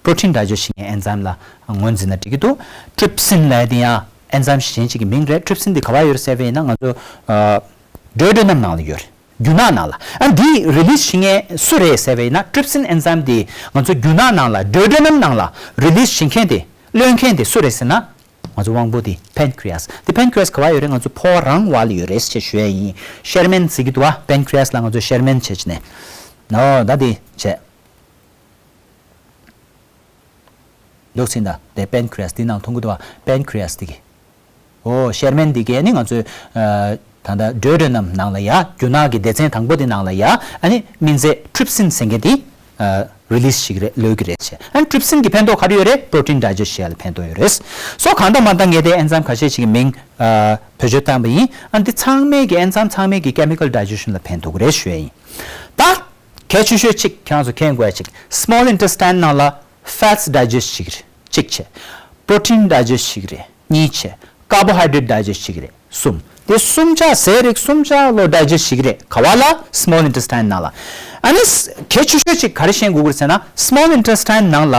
protein digest བྱེད་མཁན་enzyme ལ་ངོས་འཛིན་ན་འགྲིག་གི་འདུག trypsin ལབ་དེ་ཡང་enzyme གཞན་གཅིག་གི་མིང་རེད། trypsin འདི་ག་པར་ཡོད་རེད་ཟེར་བ་ཡིན་ན། ང་ཚོ། ཨ། duodenum ནང་ལ་ཡོད་རེད། རྒྱུ་ནག་ནང་ལ། ཨ། འདི་release བྱེད་མཁན་སུ་རེད་ཟེར་བ་ཡིན་ན། trypsin enzyme འདི་ང་ཚོ་རྒྱུ་ནག་ནང་ལ། duodenum ནང་ལ་release བྱེད་མཁན་དེ། གློད་མཁན་དེ་སུ་རེད་ཟེར་ན། ང་ཚོ་དབང་པོ་དེ་pancreas། དེ་pancreas ག་པར་ཡོད་རེད། ང་ཚོ་ཕོ་བ་རང་བ་ལ་ཡོད་རེད་ཅེས་ཞུ་ཡ་ཡིན། གཤེར་སྨན་ཟེར་གྱི་འདུག་བ། pancreas ལ་ང་ཚོ་གཤེར་སྨན་བྱས་བྱས་ནས། ཨོ། ད་དེ་བྱས། འདུག་སེ་ད་དེ་pancreas དེ་ནང་མཐོང་གི་འདུག་བ། pancreas དེ་གི། ཨོ། གཤེར་སྨན་འདི་གས་ནི་ང་ཚོའི། ཨ། ད་ལྟ་duodenum ནང་ལ་ཡ། རྒྱུ་ནག་གི་སྡེ་ཚན་དང་པོ་དེ་ནང་ལ་ཡ། ཨ་ནི་སྨན་རྫས་trypsin ཟེར་མཁན་དེ། ཨ། release བྱེད་ཀྱི་རེད། གློད་ཀྱི་རེད་ཅེས། ཨ་ནི་trypsin གི་ཕན་ཐོགས་ག་རེ་ཡོད་རེད། protein digest བྱེད་ཡ་ལ་ཕན་ཐོགས་ཡོད་རེད། So གང་ལྟར་མ་ལྟར་ངས་དེ་enzyme ཁ་ཤས་ཤིག་གི་མིང་། ཨ། བེད་སྤྱོད་བཏང་པ་ཡིན། ཨ། འདི་ཚང་མས་ཀྱི་enzyme ཚང་མས་ཀྱི་chemical digestion ལ་ཕན་ཐོགས་ཀྱི་རེད་ཞུ་ཡ་ཡིན། ད་གལ་ཆེ་ཤོས་གཅིག་ཁྱེད་རང་ཚོ་མཁྱེན་དགོས་ཡ་གཅིག small intestine ནང་ལ་fats digest བྱེད་ཀྱི་རེད། གཅིག་བྱས། protein digest བྱེད་ཀྱི་རེད། གཉིས་བྱས། carbohydrate digest བྱེད་ཀྱི་རེད། གསུམ། དེ་གསུམ་ཆ་ཟས་རིགས་གསུམ་ཆ་ལོ་digest བྱེད་ཀྱི་རེད། ག་པ་ལ། small intestine ནང་ལ། ཨ་ནི་གལ་ཆེ་ཤོས་གཅིག་ག་རེ་ཤེས་དགོས་ཀྱི་རེད་ཟེར་ན། small intestine ནང་ལ་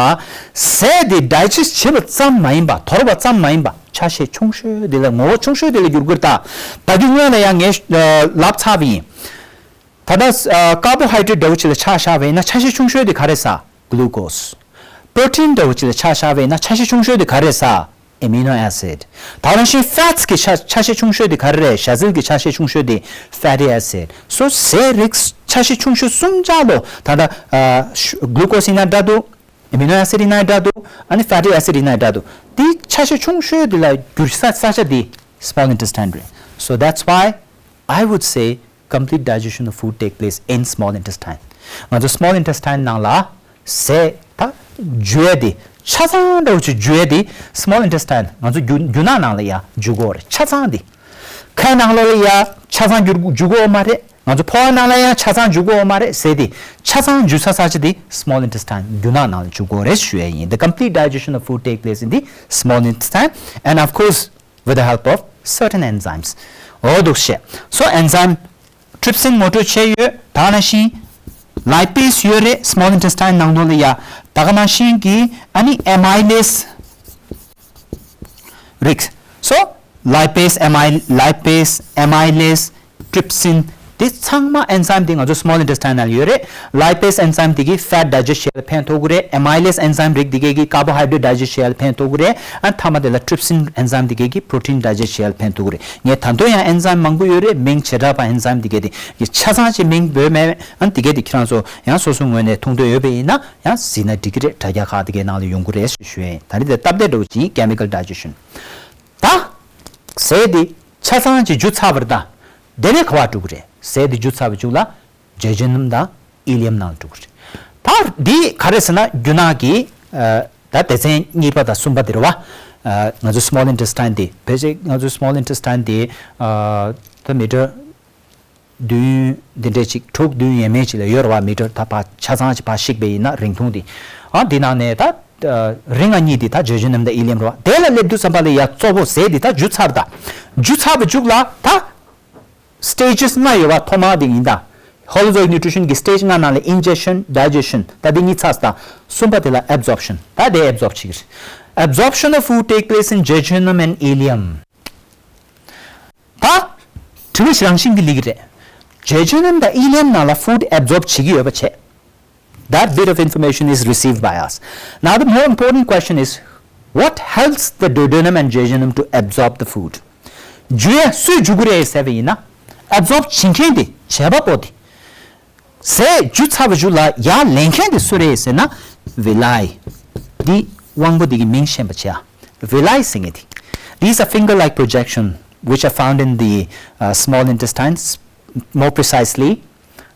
ཟས་དེ་digest བྱེད་པ་ཙམ་མ་ཡིན་པ། དོར་བ་ཙམ་མ་ཡིན་པ། ཆ་ཤས་ཆུང་ཤོས་དེ་ལ་ངོ་བོ་ཆུང་ཤོས་དེ་ལ་འགྱུར་གྱི་རེད། ད་ད་དུས་སྔོན་ལ་ཡང་ངས་ལབ་ཚར་བ་ཡིན། ད་ལྟ་ཨ། carbohydrate འདྲ་བོ་ཅིག་ལ་ཆ་བཞག་པ་ཡིན་ན་ཆ་ཤས་ཆུང་ཤོས་དེ་ག་རེ་ཟ། glucose། protein འདྲ་བོ་ཅིག་ལ་ཆ་བཞག་པ་ཡིན་ན་ཆ་ཤས་ཆུང་ཤོས་དེ་ག་རེ་ཟ། amino acid། ད་ག་ནང་བཞིན་fats གི་ཆ་ཆ་ཤས་ཆུང་ཤོས་དེ་ག་རེ་རེད། ཞ་ཟིལ་གྱི་ཆ་ཤས་ཆུང་ཤོས་དེ་fatty acid། so ཟས་རིགས་ཆ་ཤས་ཆུང་ཤོས་གསུམ་ཆ་ལོ། ད་ལྟ་ཨ། glucose ཡིན་ན་འདྲ་འདུག amino acid ཡིན་ན་འདྲ་འདུག་ཨ་ནི་fatty acid ཡིན་ན་འདྲ་འདུག་དེ་ཆ་ཤས་ཆུང་ཤོས་དེ་ལ་འགྱུར་ས་ས་ཆ་དེ་small intestine རེད། so that's why I would say complete digestion of food take place in small intestine. ང་ཚོ་small intestine ནང་ལ་ཟས་ད་འཇུ་ཡས་དེ་ཆ་ཚང་འདྲ་བོ་ཅིག་འཇུ་ཡས་དེ་small intestine ང་ཚོ་རྒྱུ་རྒྱུ་ནག་ནང་ལ་ཡ་འཇུ་དགོས་རེད། ཆ་ཚང་དེ་ཁའི་ནང་ལོགས་ལ་ཡ་ཆ་ཚང་འཇུ་འཇུ་དགོས་མ་རེད། ང་ཚོ་ཕོ་བ་ནང་ལ་ཡང་ཆ་ཚང་འཇུ་དགོས་མ་རེད། ཟས་དེ་ཆ་ཚང་འཇུ་ས་ས་ཆ་དེ་small intestine རྒྱུ་ནག་ནང་ལ་འཇུ་དགོས་རེད་ཞུ་ཡས་ཡིན། The complete digestion of food take place in the small intestine and of course with the help of certain enzymes. འོ་འདུག་བཤད། so enzyme trypsin ངོ་སྤྲོད་བྱས་ཡོད། ད་ག་ནང་བཞིན་lipase ཡོད་རེད་small intestine ནང་ལོགས་ལ་ཡ། ད་ག་ནང་བཞིན་གྱི་ཨ་ནི་amylase རིགས། so lipase amyl lipase amylase trypsin དེ་ཚང་མ་enzyme དེ་ང་ཚོ་small intestine ནང་ལ་ཡོད་རེད། lipase enzyme དེ་གིས་fat digest བྱེད་ཡ་ལ་ཕན་ཐོགས་ཀྱི་རེད། amylase enzyme རིགས་དེ་གས་ཀྱིས་carbohydrate digest བྱེད་ཡ་ལ་ཕན་ཐོགས་ཀྱི་རེད། ཨ་མཐའ་མ་དེ་ལ་trypsin enzyme དེ་གས་ཀྱིས་protein digest བྱེད་ཡ་ལ་ཕན་ཐོགས་ཀྱི་རེད། ངས་ད་དུང་ཡང་enzyme མང་པོ་ཡོད་རེད། མིང་བྱེ་བྲག་པ་enzyme དེ་གས་དེ་ཆ་ཚང་ཅིག་མིང་འབོད་མེད། ཨ་དེ་གས་དེ་ཁྱེད་རང་ཚོ་ཡང་སོ་སོའི་ངོས་ནས་མཐོང་འདོད་ཡོད་པ་ཡིན་ན་ཡང་གཟིགས་ན་འགྲིག་གི་རེད། དྲ་རྒྱ་ཁག་དེ་གས་ནང་ལ་ཡོང་གི་རེད་ཞུ་ཞུ་ཡིན། ད་རེས་དེ་སྟབས་བདེ་འདྲ་བོ་ཅིག་ཡིན། chemical digestion ད་ཟས་དེ་ཆ་ཚང་ཅིག་འཇུ་ཚར་བ་རེད་ད། དེ་ནས་ག་པར་འགྲོ་གི་རེད། ཟས་དེ་འཇུ་ཚར་བའི་མཇུག་ལ་ཇེ་ཇེ་ནམ་དང་ཨི་ལི་ཡམ་ནང་འགྲོ་གི་རེད། ད་འདི་ག་རེ་ཟེར་ན་རྒྱུ་ནག་གི་ཨ་ད་སྡེ་ཚན་གཉིས་པ་དང་གསུམ་པ་དེ་རེད་བ། ཨ་ང་ཚོ་small intestine དེ་ཕལ་ཆེར་ང་ཚོ་small intestine དེ་ཨ་ད་མི་ཊར་བདུན་འདི་འདྲས་ཅིག་དྲུག་བདུན་ཡས་མས་ཅིག་ལ་ཡོད་རེད་བ། མི་ཊར་ད་ཕར་ཆ་ཚང་ཅིག་ཕར་བཤིག་པ་ཡིན་ན་རིང་ཐུང་དེ། ཨ་འདི་ནང་ནས་ད་ཨ་རིང་ང་གཉིས་དེ་ད་ཇེ་ཇེ་ནམ་དང་ཨི་ལི་ཡམ་རེད་བ། དེ་ལ་སླེབས་དུས་ཙམ་པ་ལ་ཡ་གཙོ་བོ་ཟས་འདི་ད་འཇུ་ཚར་ད། འཇུ་ཚར་བའི་མཇུག་ལ་ད་stages ལྔ་ཡོད་བ། ཐོག་མ་དེ་ཡིན་ད། Holozoic nutrition གི་stage ལྔ་ནང་ལ་ingestion, digestion ད་འདི་གཉིས་ཚར་ད། གསུམ་པ་དེ་ལ་absorption ད་དེ་absorb བྱེད་ཀྱི་རེད། Absorption of food take place in jejunum and ileum ད་དྲི་བ་ཞིག་རང་བཞིན་གྱིས་སླེབས་ཀྱི་རེད། ཇེ་ཇེ་ནམ་དང་ཨི་ལི་ཡམ་ནང་ལ་food absorb བྱེད་ཀྱི་ཡོད་པ་བྱས། That bit of information is received by us. Now the more important question is, what helps the duodenum and jejunum to absorb the food? འཇུ་ཡ་སུས་འཇུ་གི་རེད་ཟེར་བ་ཡིན་ན། absorb བྱེད་མཁན་དེ་བྱེད་པ་པོ་དེ། ཟས་འཇུ་ཚར་བའི་མཇུག་ལ་ཡར་ལེན་མཁན་དེ་སུ་རེད་ཟེར་ན། villi། འདི་དབང་པོ་འདི་གི་མིང་ཤེས་པ་བྱ། villi ཟེར་མཁན་དེ། These are finger-like projection which are found in the uh, small intestines, more precisely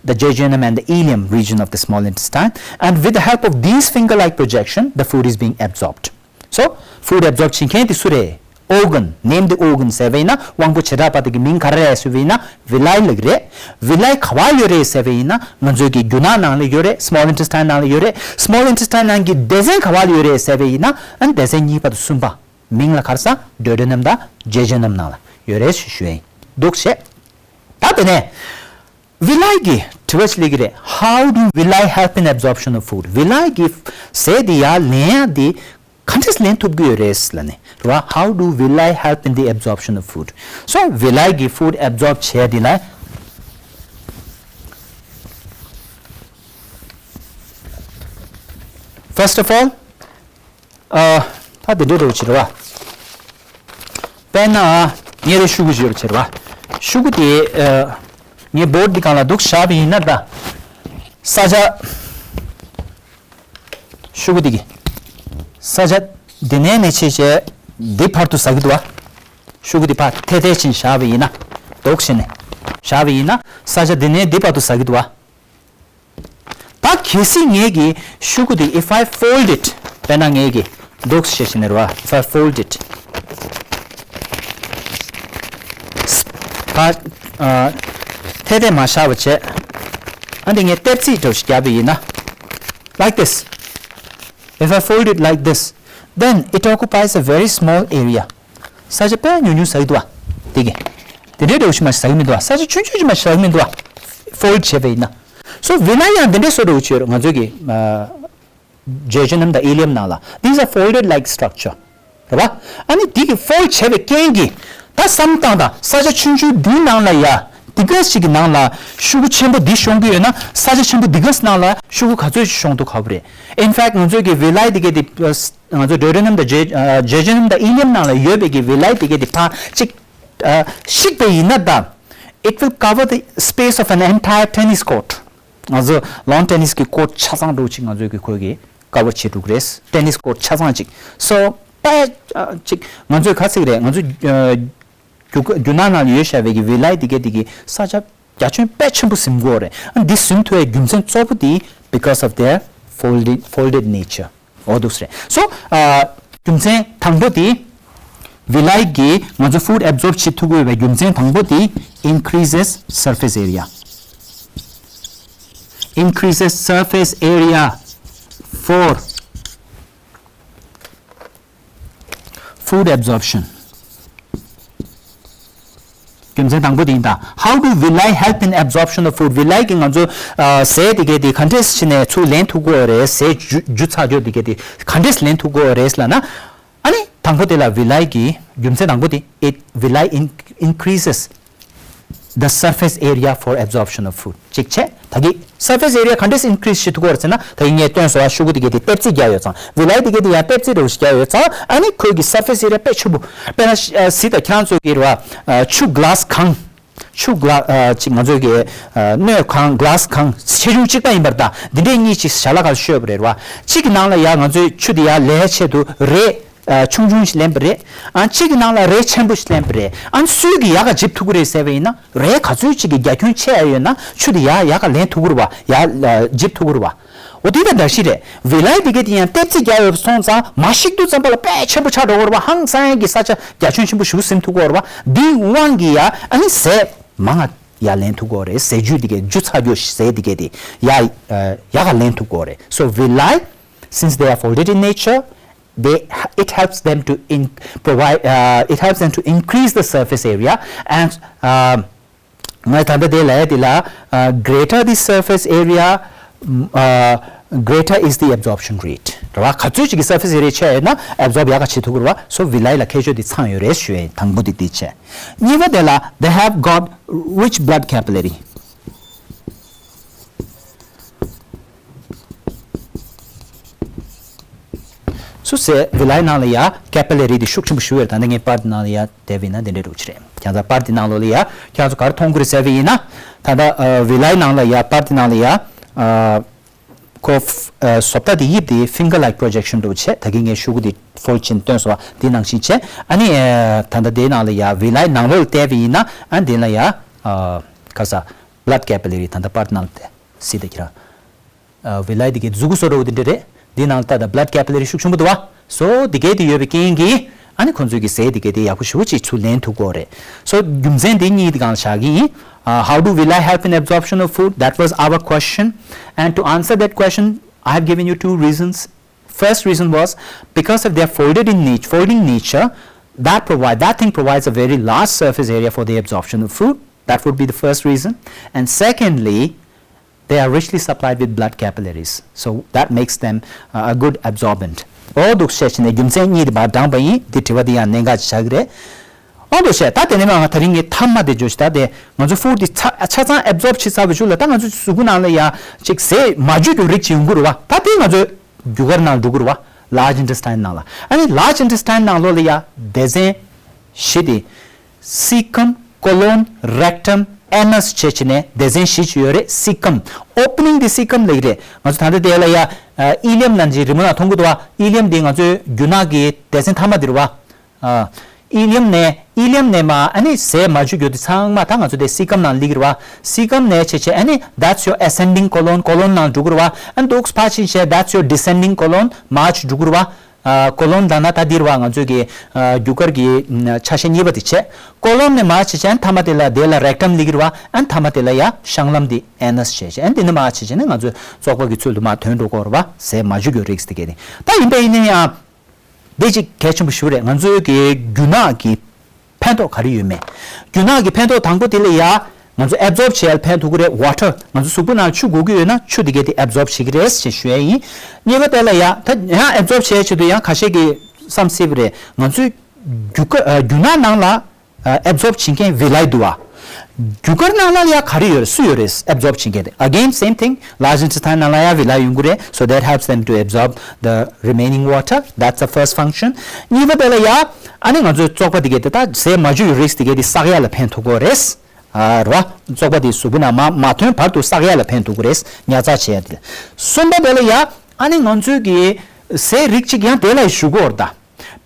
the jejunum and the ileum region of the small intestine. And with the help of these finger-like projection, the food is being absorbed. So, food absorb བྱེད་མཁན་དེ་སུ་རེད། organ, name the organ ཟེར་བ་ཡིན་ན་དབང་པོ་བྱེ་བྲག་པ་དེ་གི་མིང་ག་རེ་རེད་ཟེར་བ་ཡིན་ན་villi ལབ་ཀྱི་རེད། villi ག་པར་ཡོད་རེད་ཟེར་བ་ཡིན་ན་ང་ཚོའི་གི་རྒྱུ་ནག་ནང་ལ་ཡོད་རེད། small intestine ནང་ལ་ཡོད་རེད། small intestine ནང་གི་སྡེ་ཚན་ག་པར་ལ་ཡོད་རེད་ཟེར་བ་ཡིན་ན་ཨ་སྡེ་ཚན་གཉིས་པ་དང་གསུམ་པ། མིང་ལ་ག་རེ་ཟེར། duodenum དང་jejunum ནང་ལ་ཡོད་རེད་ཞུ་ཞུ་ཡིན། འདུག་བྱས། ད་དེ་ནས། villi གི་དྲི་བ་ཞིག་སླེབས་ཀྱི་རེད། How do villi help in absorption of food? villi གི་ཟས་དེ་ཡར་ལེན་ཡ་དེ་ག་འདྲས་ལེན་ཐུབ་ཀྱི་ཡོད་རེད་ལབ་ནས་རེད་བ། How do villi help in the absorption of food? So villi གི་food absorb བྱས་དེ་ལ། First of all, ཨ། ད་དེ་འདྲ་རེད་བྱེད་རེད་བ། དཔེར་ན། ངས་རེ་ཤུ་གུ་བརྗོད་བྱེད་རེད་བ། ཤུ་གུ་དེ་ཨ། ངས་བོར་ཌི་སྒང་ལ་འདུག་བཞག་པ་ཡིན་ན་ད། ས་ཆ། ཤུ་གུ་དེ་གི། ས་ཆ་འདི་ནས་ནས་ཆེ་ཆེ་འདི་བར་དུ་ཟ་གི་འདུག་བ། ཤུ་གུ་དེ་ཕར་ཐལ་ཐལ་ཕྱིན་བཞག་པ་ཡིན་ན། འདུག་བྱས་ནས། བཞག་པ་ཡིན་ན་ས་ཆ་འདི་ནས་འདི་བར་དུ་ཟ་གི་འདུག་བ། ད་གལ་སྲིད་ངས་ཀྱི་ཤུ་གུ་དེ། if I fold it དཔེར་ན་ངས་ཀྱི་འདུག་ཞེས་བྱས་ནས་རེད་བ། if I fold it ད་ཨ་ཐལ་ཐལ་མ་བཞག་པ་བྱས། ཨ་འདི་ངས་ལྟེབ་རྩིག་འདྲ་བོ་ཞིག་བརྒྱབ་པ་ཡིན་ན། like this. If I fold it like this, then it occupies a very small area. ས་ཆ་དཔེ་ཉུང་ཉུང་ཟ་གི་འདུག་བ། དེ་གི། དེ་འདྲའི་འདྲ་བོ་ཞིག་མ་ཟ་གི་མི་འདུག་བ། ས་ཆ་ཆུང་ཆུང་ཞིག་མ་ཟ་གི་མི་འདུག་བ། ཕོལ་ཌི་བྱས་པ་ཡིན་ན། སོ་ཝི་ལ་ཡང་དེ་འདྲའི་བཟོ་འདྲ་བོ་ཅིག་ཡོད་རེད། ང་ཚོའི་གི་ཨ་ཇེ་ཇེ་ནམ་དང་ཨི་ལི་ཡམ་ནང་ལ། These are folded like structure. རེད་བ། ཨ་ནི་དེ་གི་ཕོལ་ཌི་བྱས་པའི་རྐྱེན་གྱིས། ད་བསམ་བཏང་དང་། ས་ཆ་ཆུང་ཆུང་འདིའི་ནང་ལ་ཡ། འདི་ག་ཞིག་གི་ནང་ལ་ཤུ་གུ་ཆེན་པོ་འདི་ཤོང་གི་ཡོད་ན། ས་ཆ་ཆེན་པོ་འདི་ག་ནང་ལ་ཤུ་གུ་ག་ཚོད་ཅིག་ཤོང་ཐུབ་ག་བ་རེད། In fact ང་ཚོའི་གི་ཝི་ལའི་འདི་གའི་དེ། ང་ཚོ་ཌུ་ཌེ་ནམ་དང་ཇེ་ཨ་ཇེ་ཇེ་ནམ་དང་ཨི་ལི་ཡམ་ནང་ལ་ཡོད་པའི་གི་ཝི་ལའི་དེ་གའི་དེ་ཕར་གཅིག་ཨ་བཤིག་པ་ཡིན་ན་ད། It will cover the space of an entire tennis court. ང་ཚོ་ལོན་ཊེ་ནིས་གི་ཀོར་ཊི་ཆ་ཚང་འདྲ་བོ་ཅིག་ང་ཚོའི་གི་ཁོའི་གི་ཀ་བར་བྱེད་འགྲོ་གི་རེད། ཊེ་ནིས་ཀོར་ཊི་ཆ་ཚང་ཅིག་སོ་དཔེ་ཨ་ཅིག་ང་ཚོས་ག་ཟེར་གི་རེད། ང་ཚོ་ཨ་རྒྱུ་རྒྱུ་ནག་ནང་ལ་ཡོད་བཞག་པའི་གི་ཝི་ལའི་དེ་གའི་དེ་གི་ས་ཆ་རྒྱ་ཁྱོན་དཔེ་ཆེན་པོ་ཟིན་གྱི་ཡོད་རེད། ཨ་འདི་ཟིན་ཐུབ་པའི་རྒྱུ་མཚན་གཙོ་བོ་དེ། Because of their folded folded nature. འོ་འདུག་སེ་རེད། སོ་ཨ་རྒྱུ་མཚན་དང་པོ་དེ། ཝི་ལའི་གིས་ང་ཚོ་ཕུཌ་ཨེབ་ཛོརབ་བྱེད་ཐུབ་དགོས་པའི་རྒྱུ་མཚན་དང་པོ་དེ། Increases surface area. Increases surface area for food absorption. རྒྱུ་མཚན་དང་པོ་དེ་ཡིན་ད། How do villi help in absorption of food? ཝི་ལའི་གིས་ང་ཚོ་ཨ་ཟས་དེ་གས་དེ་ག་འདྲས་བྱས་ནས་ཚུར་ལེན་ཐུབ་ཀྱི་ཡོད་རེད། ཟས་འཇུ་འཇུ་ཚར་རྒྱུ་དེ་གས་དེ་ག་འདྲས་ལེན་ཐུབ་ཀྱི་ཡོད་རེད་ལབ་ན། ཨ་ནི་ དང་པོ་དེ་ལ་villi གི་རྒྱུ་མཚན་དང་པོ་དེ། It villi in- increases the surface area for absorption of food. གཅིག་བྱས། ད་གི་surface area ག་འདྲས་increase བྱེད་ཐུབ་ཀྱི་ཡོད་རེད་ཟེར་ན། ད་གི་ངས་སྟོན་སོང་བ། ཤོག་གུ་དེ་གའི་དེ་ལྟེབ་རྩེག་རྒྱག་ཡོད་ཙང་། villi དེ་གའི་དེ་ཡང་ལྟེབ་རྩེག་འདྲ་བོ་ཞིག་རྒྱག་ཡོད་ཙང་། ཨ་ནི་ཁོའི་གི་surface area དཔེ་ཆེན་པོ། དཔེར་ན་ཨ་གཟིགས་དང་། ཁྱེད་རང་ཚོ་གི་རེད་བ། ཨ་ཆུ་glass གང་། ཆུ་glass ཨ་ཅིག་ང་ཚོའི་གི་ཨ་སྣོད་གང་། glass གང་ཆེ་ཆུང་གཅིག་པ་ཡིན་པར་ཐལ། འདི་འདྲས་གཉིས་ཅིག་ཞལ་ལག་ཁར་ཤོད་པ་རེད་བ། གཅིག་གི་ནང་ལ་ཡ་ང་ཚོའི་ཆུ་དེ་ཡར་ལེན་ཆེད་དུ་རས་ཨ་ཆུང་ཆུང་ཞིག་ལེན་པ་རེད། ཨ་གཅིག་གི་ནང་ལ་རས་ཆེན་པོ་ཞིག་ལེན་པ་རེད། ཨ་སུས་གི་ཡག་ག་འཇིབ་ཐུབ་ཀྱི་རེད་ཟེར་བ་ཡིན་ན། རས་ག་ཚོད་ཅིག་གི་རྒྱ་ཁྱོན་ཆེ་ཡ་ཡོད་ན་ཆུ་དེ་ཡར་ཡག་ག་ལེན་ཐུབ་ཀྱི་རེད་བ། ཡར་ཨ་འཇིབ་ཐུབ་ཀྱི་རེད་བ། འོ་དེ་དང་འདྲ་ཞིག་རེད། villi དེ་གའི་དེ་ཡང་ལྟེབ་རྩེག་རྒྱག་ཡོད་པ་སོང་ཙང་། མར་བཤིག་དུས་ཙམ་པ་ལ་དཔེ་ཆེན་པོ་ཆགས་འགྲོ་གི་རེད་བ། ཧང་སང་ཡ་གི་ས་ཆ་རྒྱ་ཁྱོན་ཆེན་པོ་ཞིག་ཟིན་ཐུབ་ཀྱི་རེད་བ། འདིའི་དབང་གིས་ཡ་ཨ་ནི་ཟས་མང་ང་ཡར་ལེན་ཐུབ་ཀྱི་རེད། ཟས་བཅུད་དེ་གའི་རྒྱུ་ཚ་རྒྱུ་ཟས་དེ་གའི་དེ་ཡར་ཨ་ཡག་ག་ལེན་ཐུབ་ཀྱི་རེད། So villi, since they are folded in nature, they it helps them to in provide uh, it helps them to increase the surface area and um, ང་ད་ལྟ་དེ་ལ་ཡ་དེ་ལ་ཨ་greater the surface area, ཨ་greater is the absorption rate. རེད་བ། ག་ཚོད་ཅིག་གི་surface area ཆེ་ཡོད་ན་absorb ཡག་ག་བྱེད་ཐུབ་ཀྱི་རེད་བ། So villi ལ་ཁྱད་ཆོས་དེ་ཚང་ཡོད་རེད་ཞུ་ཡ་ཡིན། དང་པོ་དེ་དེ་བྱས། གཉིས་པ་དེ་ལ། They have got rich blood capillary. སུ་ཟེར། villi ནང་ལ་ཡ་capillary དེ་ཤུགས་ཆེན་པོ་ཞིག་ཡོད་རེད། ད་ནི་ངས་པར་དེ་ནང་ལ་ཡ་བལྟས་པ་ཡིན་ན་དེ་འདྲའི་འདྲ་བོ་ཅིག་རེད། ཁྱེད་ཚོ་པར་དེ་ནང་ལོགས་ལ་ཡ་ཁྱེད་ཚོ་ག་རེ་མཐོང་གི་རེད་ཟེར་བ་ཡིན་ན། ད་ལྟ་ཨ་villi ནང་ལ་ཡ། པར་དེ་ནང་ལ་ཡ་ཨ་ཁོ་ཨ་བཟོ་ལྟ་དེ། དབྱིབས་དེ་finger like projection འདྲ་བོ་བྱས། ད་གིན་ངས་ཤོག་གུ་དེ་fold བྱས་སྟོན་སོང་བ། དེ་ནང་བཞིན་བྱས། ཨ་ནི་ཨ་ད་ལྟ་དེ་ནང་ལ་ཡ་villi ནང་ལོགས་ལ་བལྟས་པ་ཡིན་ན། ཨ་དེ་ལ་ཡ་ཨ་ག་རེ་ཟ། blood capillary ད་ལྟ་པར་དེ་ནང་ལ་བལྟས། གཟིགས་དང་ཁྱེད་རང་། ཨ་villi དེ་གའི་གཟུགས་པོ་བཟོ་འདྲ་བོ་དེ་འདྲ་རེད། འདི་ནང་ལ་ད་ལྟ་blood capillary ཤུགས་ཆེན་པོ་འདུག་བ། So དེ་གའི་དེ་ཡོད་པའི་རྐྱེན་གྱིས་ཨ་ནི་ཁོང་ཚོའི་གི་ཟས་དེ་གའི་དེ་ཡག་པོ་ཞེ་པོ་ཅིག་ཚུར་ལེན་ཐུབ་ཀྱི་ཡོད་རེད། So རྒྱུ་མཚན་དེ་གཉིས་དེ་སྒང་ལ་བཞག་གི་ཡིན། Uh, how do villi help in absorption of food? That was our question. And to answer that question, I have given you two reasons. First reason was because of their folded in nature, folding nature, that provide that thing provides a very large surface area for the absorption of food. That would be the first reason. And secondly, they are richly supplied with blood capillaries. So that makes them uh, a good absorbent. འོ་འདུག་བྱས་བྱས་ནས་རྒྱུ་མཚན་གཉིས་དེ་བར་བགྲངས་པ་ཡིན། འདི་དྲི་བ་འདི་ཡང་གནད་འགག་ཅིག་ཆགས་ཀྱི་རེད། འོ་འདུག་བྱས། ད་དེ་ནས་མར་ང་དེ་རིང་གི་མཐའ་མ་དེ་བརྗོད་ཤིག་ད་དེ་ང་ཚོ་food དེ་ཆ་ཆ་ཚང་absorb བྱེད་ཚར་བའི་གཞུག་ལ། ད་ང་ཚོ་གཟུགས་པོ་ནང་ལ་ཡ་ཅིག་ཟས་མ་བཅུད་ཀྱི་རིགས་ཅིག་ཡོང་གི་རེད་བ། ད་དེ་ང་ཚོའི་རྒྱུ་སྐར་ནང་འགྲོ་གི་རེད་བ། Large intestine ནང་ལ། ཨ་ནི་large intestine ནང་ལོགས་ལ་ཡ་སྡེ་ཚན་བཞི་དེ། Cecum, colon, rectum, anus བྱས་བྱས་ནས་སྡེ་ཚན་བཞི་ཅིག་ཡོད་རེད། Cecum, opening the cecum ལབ་ཀྱི་རེད། ང་ཚོ་ད་ལྟ་དེ་ལ་ཡ་ཨ་ileum ལབ་ཅིག་རི་མོ་ནང་མཐོང་གི་འདུག་བ། Ileum དེ་ང་ཚོའི་རྒྱུ་ནག་གི་སྡེ་ཚན་མཐའ་མ་དེ་རེད་བ། ཨ་ileum ནས་ileum ནས་མར་ཨ་ནི་ཟས་མ་བཅུད་རྒྱུ་དེ་ཚང་མ་ད་ང་ཚོ་དེ་cecum ནང་སླེབས་ཀྱི་རེད་བ། Cecum ནས་བྱས་བྱས་ཨ་ནི་that's your ascending colon, colon ནང་འགྲོ་གི་རེད་བ། ཨ་ནི་འདུག་ཕར་ཕྱིན་བྱས་that's your descending colon, མར་ཅིག་འགྲོ་གི་རེད་བ། ཨ་colon ལབ་ན་ད་འདི་རེད་བ། ང་ཚོའི་གི་ཨ་རྒྱུ་སྐར་གྱི་ཨ་ཆ་ཤས་གཉིས་པ་དེ་བྱས། Colon ནས་མར་བྱས་བྱས་མཐའ་མ་དེ་ལ་དེ་ལ་rectum སླེབས་ཀྱི་རེད་བ། ཨ་མཐའ་མ་དེ་ལ་ཡ་བཤང་ལམ་དེ་anus བྱས་བྱས། ཨ་འདི་ནས་མར་བྱས་བྱས་ནས་ང་ཚོའི་བཙོག་པ་གི་ཚུལ་དུ་མར་ཐོན་འགྲོ་གི་རེད་བ། ཟས་མ་བཅུད་རྒྱུ་རིགས་དེ་གས་ནི། ད་ཡིན་པས་ཡིན་ན་ཡང་དེ་ཅིག་གལ་ཆེན་པོ་ཞིག་རེད། ང་ཚོའི་གི་རྒྱུ་ནག་གི་ཕན་ཐོགས་ག་རེ་ཡོད་མེད། རྒྱུ་ནག་གི་ཕན་ཐོགས་དང་པོ་དེ་ལ་ཡ་ང་ཚོ་absorb བྱེད་ཡ་ལ་ཕན་ཐོགས་ཀྱི་རེད། Water ང་ཚོ་གཟུགས་པོ་ནང་ཆུ་དགོས་ཀྱི་ཡོད་ན་ཆུ་དེ་གས་དེ་absorb བྱེད་ཀྱི་རེད་ཞེས་ཞུ་ཡ་ཡིན། གཉིས་པ་དེ་ལ་ཡ་ད་ཡང་absorb བྱེད་ཡ་ཆེད་དུ་ཡང་ཁ་ཤས་ཀྱིས་བསམ་སྲིད་པ་རེད། ང་ཚོའི་རྒྱུ་སྐར་ཨ་རྒྱུ་ནག་ནང་ལ་ཨ་absorb བྱེད་མཁན་villi འདུག་བ། རྒྱུ་སྐར་ནང་ལ་ཡ་ག་རེ་ཡོད་རེད། སུ་ཡོད་རེད་absorb བྱེད་མཁན་དེ། Again same thing, large intestine ནང་ལ་ཡ་villi ཡོང་གི་རེད། So that helps them to absorb the remaining water. That's the first function. གཉིས་པ་དེ་ལ་ཡ་ཨ་ནི་ང་ཚོའི་བཙོག་པ་དེ་གས་དེ་ད་ཟས་མ་བཅུད་རིགས་དེ་གས་དེ་བསག་ཡ་ལ་ཕན་ཐོགས་ཀྱི་རེད། ཨ་རེད་བ། བཙོག་པ་དེ་གཟུགས་པོ་ནང་མ་མ་ཐོན་བར་དུ་བསག་ཡ་ལ་ཕན་ཐོགས་ཀྱི་རེད། ཉར་ཚགས་བྱེད་ཡ་དེ། གསུམ་པ་དེ་ལ་ཡ་ཨ་ནི་ང་ཚོའི་གི་ཟས་རིགས་གཅིག་ཡང་དེ་ལ་ཞུ་གི་ཡོད་རེད་ད།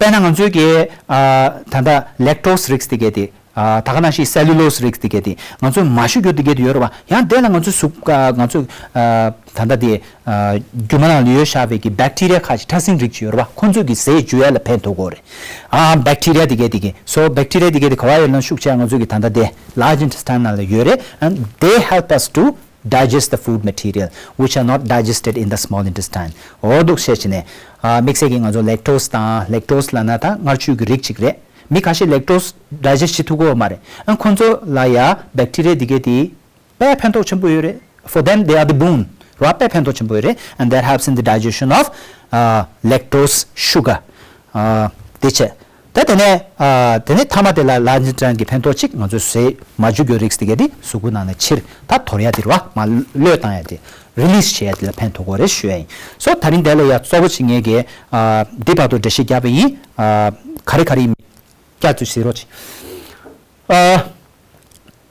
དཔེར་ན་ང་ཚོའི་གི་ཨ་ད་ལྟ་lactose རིགས་དེ་གས་དེ། ཨ་ད་ག་ནང་བཞིན་cellulose རིགས་དེ་གས་དེ་ང་ཚོས་མ་ཞུ་རྒྱུ་དེ་གས་དེ་ཡོད་རེད་བ། ཡང་དེ་ལ་ང་ཚོའི་གཟུགས་ཨ་ང་ཚོའི་ཨ་ད་ལྟ་དེ་ཨ་རྒྱུ་མ་ནང་ལ་ཡོད་བཞག་པའི་གི་bacteria ཁ་ཅིག་ཕྲ་སྲིན་རིགས་ཅིག་ཡོད་རེད་བ། ཁོང་ཚོས་གི་ཟས་འཇུ་ཡ་ལ་ཕན་ཐོགས་ཀྱི་རེད། ཨ་bacteria དེ་གས་དེ་གས། So bacteria དེ་གས་དེ་ག་བ་ཡོད་ན་ཤུགས་ཆེ་ང་ཚོའི་གི་ད་ལྟ་དེ་large intestine ནང་ལ་ཡོད་རེད། And they help us to digest the food material which are not digested in the small intestine. འོ་འདུག་བྱས་བྱས་ནས་ཨ་དམིགས་བསལ་གྱི་ང་ཚོ་lactose དང་། Lactose ལབ་ན་ད་མངར་ཆུ་གི་རིགས་གཅིག་རེད། མི་ཁ་ཤས་lactose digest བྱེད་ཐུབ་ཀྱི་ཡོད་མ་རེད། ཨ་ཁོང་ཚོ་ལ་ཡ་bacteria དེ་གས་དེ་དཔེ་ཕན་ཐོགས་ཆེན་པོ་ཡོད་རེད། For them they are the boon. ར་དཔེ་ཕན་ཐོགས་ཆེན་པོ་ཡོད་རེད། And that helps in the digestion of uh, lactose sugar. Uh, དེ་བྱས། ད་དེ་ནས་ཨ། དེ་ནས་མཐའ་མ་དེ་ལ་ལ་ནི་ཏྲན་གྱི་ཕན་ཐོགས་གཅིག་ང་ཚོས་ཟས་མ་འཇུ་རྒྱུ་རིགས་དེ་གས་དེ་གཟུགས་པོ་ནང་ནས་ཕྱིར་ད་དོར་ཡ་དེ་རེད་བ། མར་གློད་བཏང་ཡ་དེ། རི་ལིས་བྱེད་ཡ་དེ་ལ་ཕན་ཐོགས་ཀྱི་རེད་ཞུ་ཡ་ཡིན། སོ་ད་རིང་དེ་ལ་ཡ་གཙོ་བོ་ཅིག་ངས་གས་ཨ། འདི་བར་དུ་འགྲེལ་བཤད་བརྒྱབ་པ་ཡིན། ཨ། ག་རེ་ག་རེ་ཡིན་བསྐྱར་དུ་གཟིགས་རོགས་གྱིས། ཨ།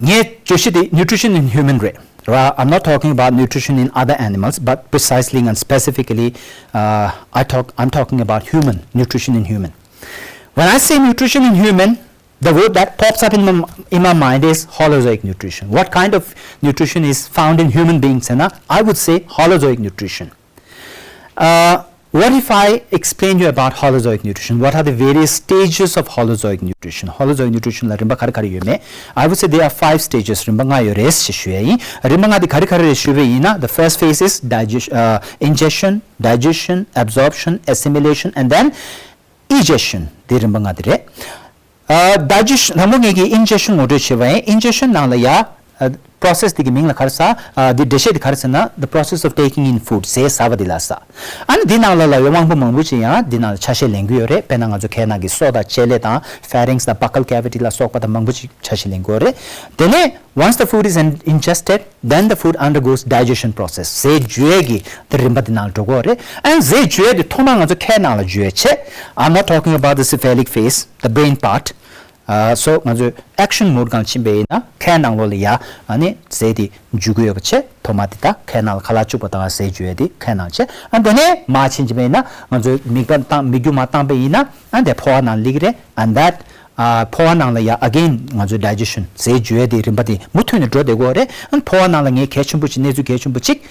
ངའི་བརྗོད་གཞི་དེ nutrition in human རེད། Right, I'm not talking about nutrition in other animals, but precisely and specifically, uh, I talk, I'm talking about human, nutrition in human. When I say nutrition in human, the word that pops up in my, in my mind is Holozoic nutrition. What kind of nutrition is found in human beings? And I, I would say Holozoic nutrition. Uh, what if I explain you about Holozoic nutrition? What are the various stages of Holozoic nutrition? Holozoic nutrition ལ་རིམ་པ་ག་རེ་ག་རེ་ཡོད་མེད། I would say there are five stages. རིམ་པ་ལྔ་ཡོད་རེད་ཞེས་ཞུ་ཡ་ཡིན། རིམ་པ་ལྔ་དེ་ག་རེ་ག་རེ་རེད་ཞུས་པ་ཡིན་ན། The first phase is digestion, uh, ingestion, digestion, absorption, assimilation, and then egestion. དེ་རིམ་པ་ལྔ་དེ་རེད། ཨ། digestion དང་པོ་ངེད་ཀྱིས་ingestion ངོ་སྤྲོད་བྱས་པ་ཡིན། ingestion ནང་ལ་ཡ། ཨ། process དེ་གི་མིང་ལ་ག་རེ་ཟེར། ཨ། འདི་འགྲེལ་བཤད་དེ་ག་རེ་ཟེར་ན། The process of taking in food. ཟས་ཟ་བ་དེ་ལ་ཟེར། ཨ་ནི་འདི་ནང་ལ་ལ་ཡོད་དབང་པོ་མང་པོ་ཅིག་ཡང་འདི་ནང་ལ་ཆ་ཤས་ལེན་གྱི་ཡོད་རེད། དཔེར་ན་ང་ཚོ་ཁའི་ནང་གི་སོ་དང་ལྕེ་ལེ་དང་pharynx དང་buccal cavity ལ་སོགས་པ་དང་མང་པོ་ཅིག་ཆ་ཤས་ལེན་གྱི་ཡོད་རེད། དེ་ནས། Once the food is in- ingested, then the food undergoes digestion process. ཟས་འཇུ་ཡས་ཀྱི་དེ་རིམ་པ་དེ་ནང་འགྲོ་གི་ཡོད་རེད། And ཟས་འཇུ་ཡས་དེ་ཐོག་མར་ང་ཚོ་ཁའི་ནང་ལ་འཇུ་ཡས་བྱས། I'm not talking about the cephalic phase, the brain part. Uh, so ང་ཚོས་action mode སྒང་ཕྱིན་པ་ཡིན་ན་ཁའི་ནང་ལོགས་ལ་ཡ་ཨ་ནི་ཟས་དེ་འཇུ་གི་ཡོད་པ་བྱས། ཐོག་མ་དེ་ད་ཁའི་ནང་ལ་ཁ་ལག་བཅུག་པ་དང་ཟས་འཇུ་ཡས་དེ་ཁའི་ནང་བྱས། ཨ་དེ་ནས་མར་ཕྱིན་པ་ཡིན་ན་ང་ཚོས་མིད་པ་བཏང་མིད་རྒྱུ་མར་བཏང་པ་ཡིན་ན་ཨ་དེ་ཕོ་བ་ནང་སླེབས་ཀྱི་རེད། And that ཕོ་བ་ནང་ལ་ཡ་again ང་ཚོའི་digestion ཟས་འཇུ་ཡས་དེ་རིམ་པ་དེ་མུ་མཐུད་ནས་འགྲོ་བསྡད་ཀྱི་ཡོད་རེད། ཨ་ཕོ་བ་ནང་ལ་ངས་གལ་ཆེན་པོ་ཅིག་གནས་ཚུལ་གལ་ཆེན་པོ་ཅིག་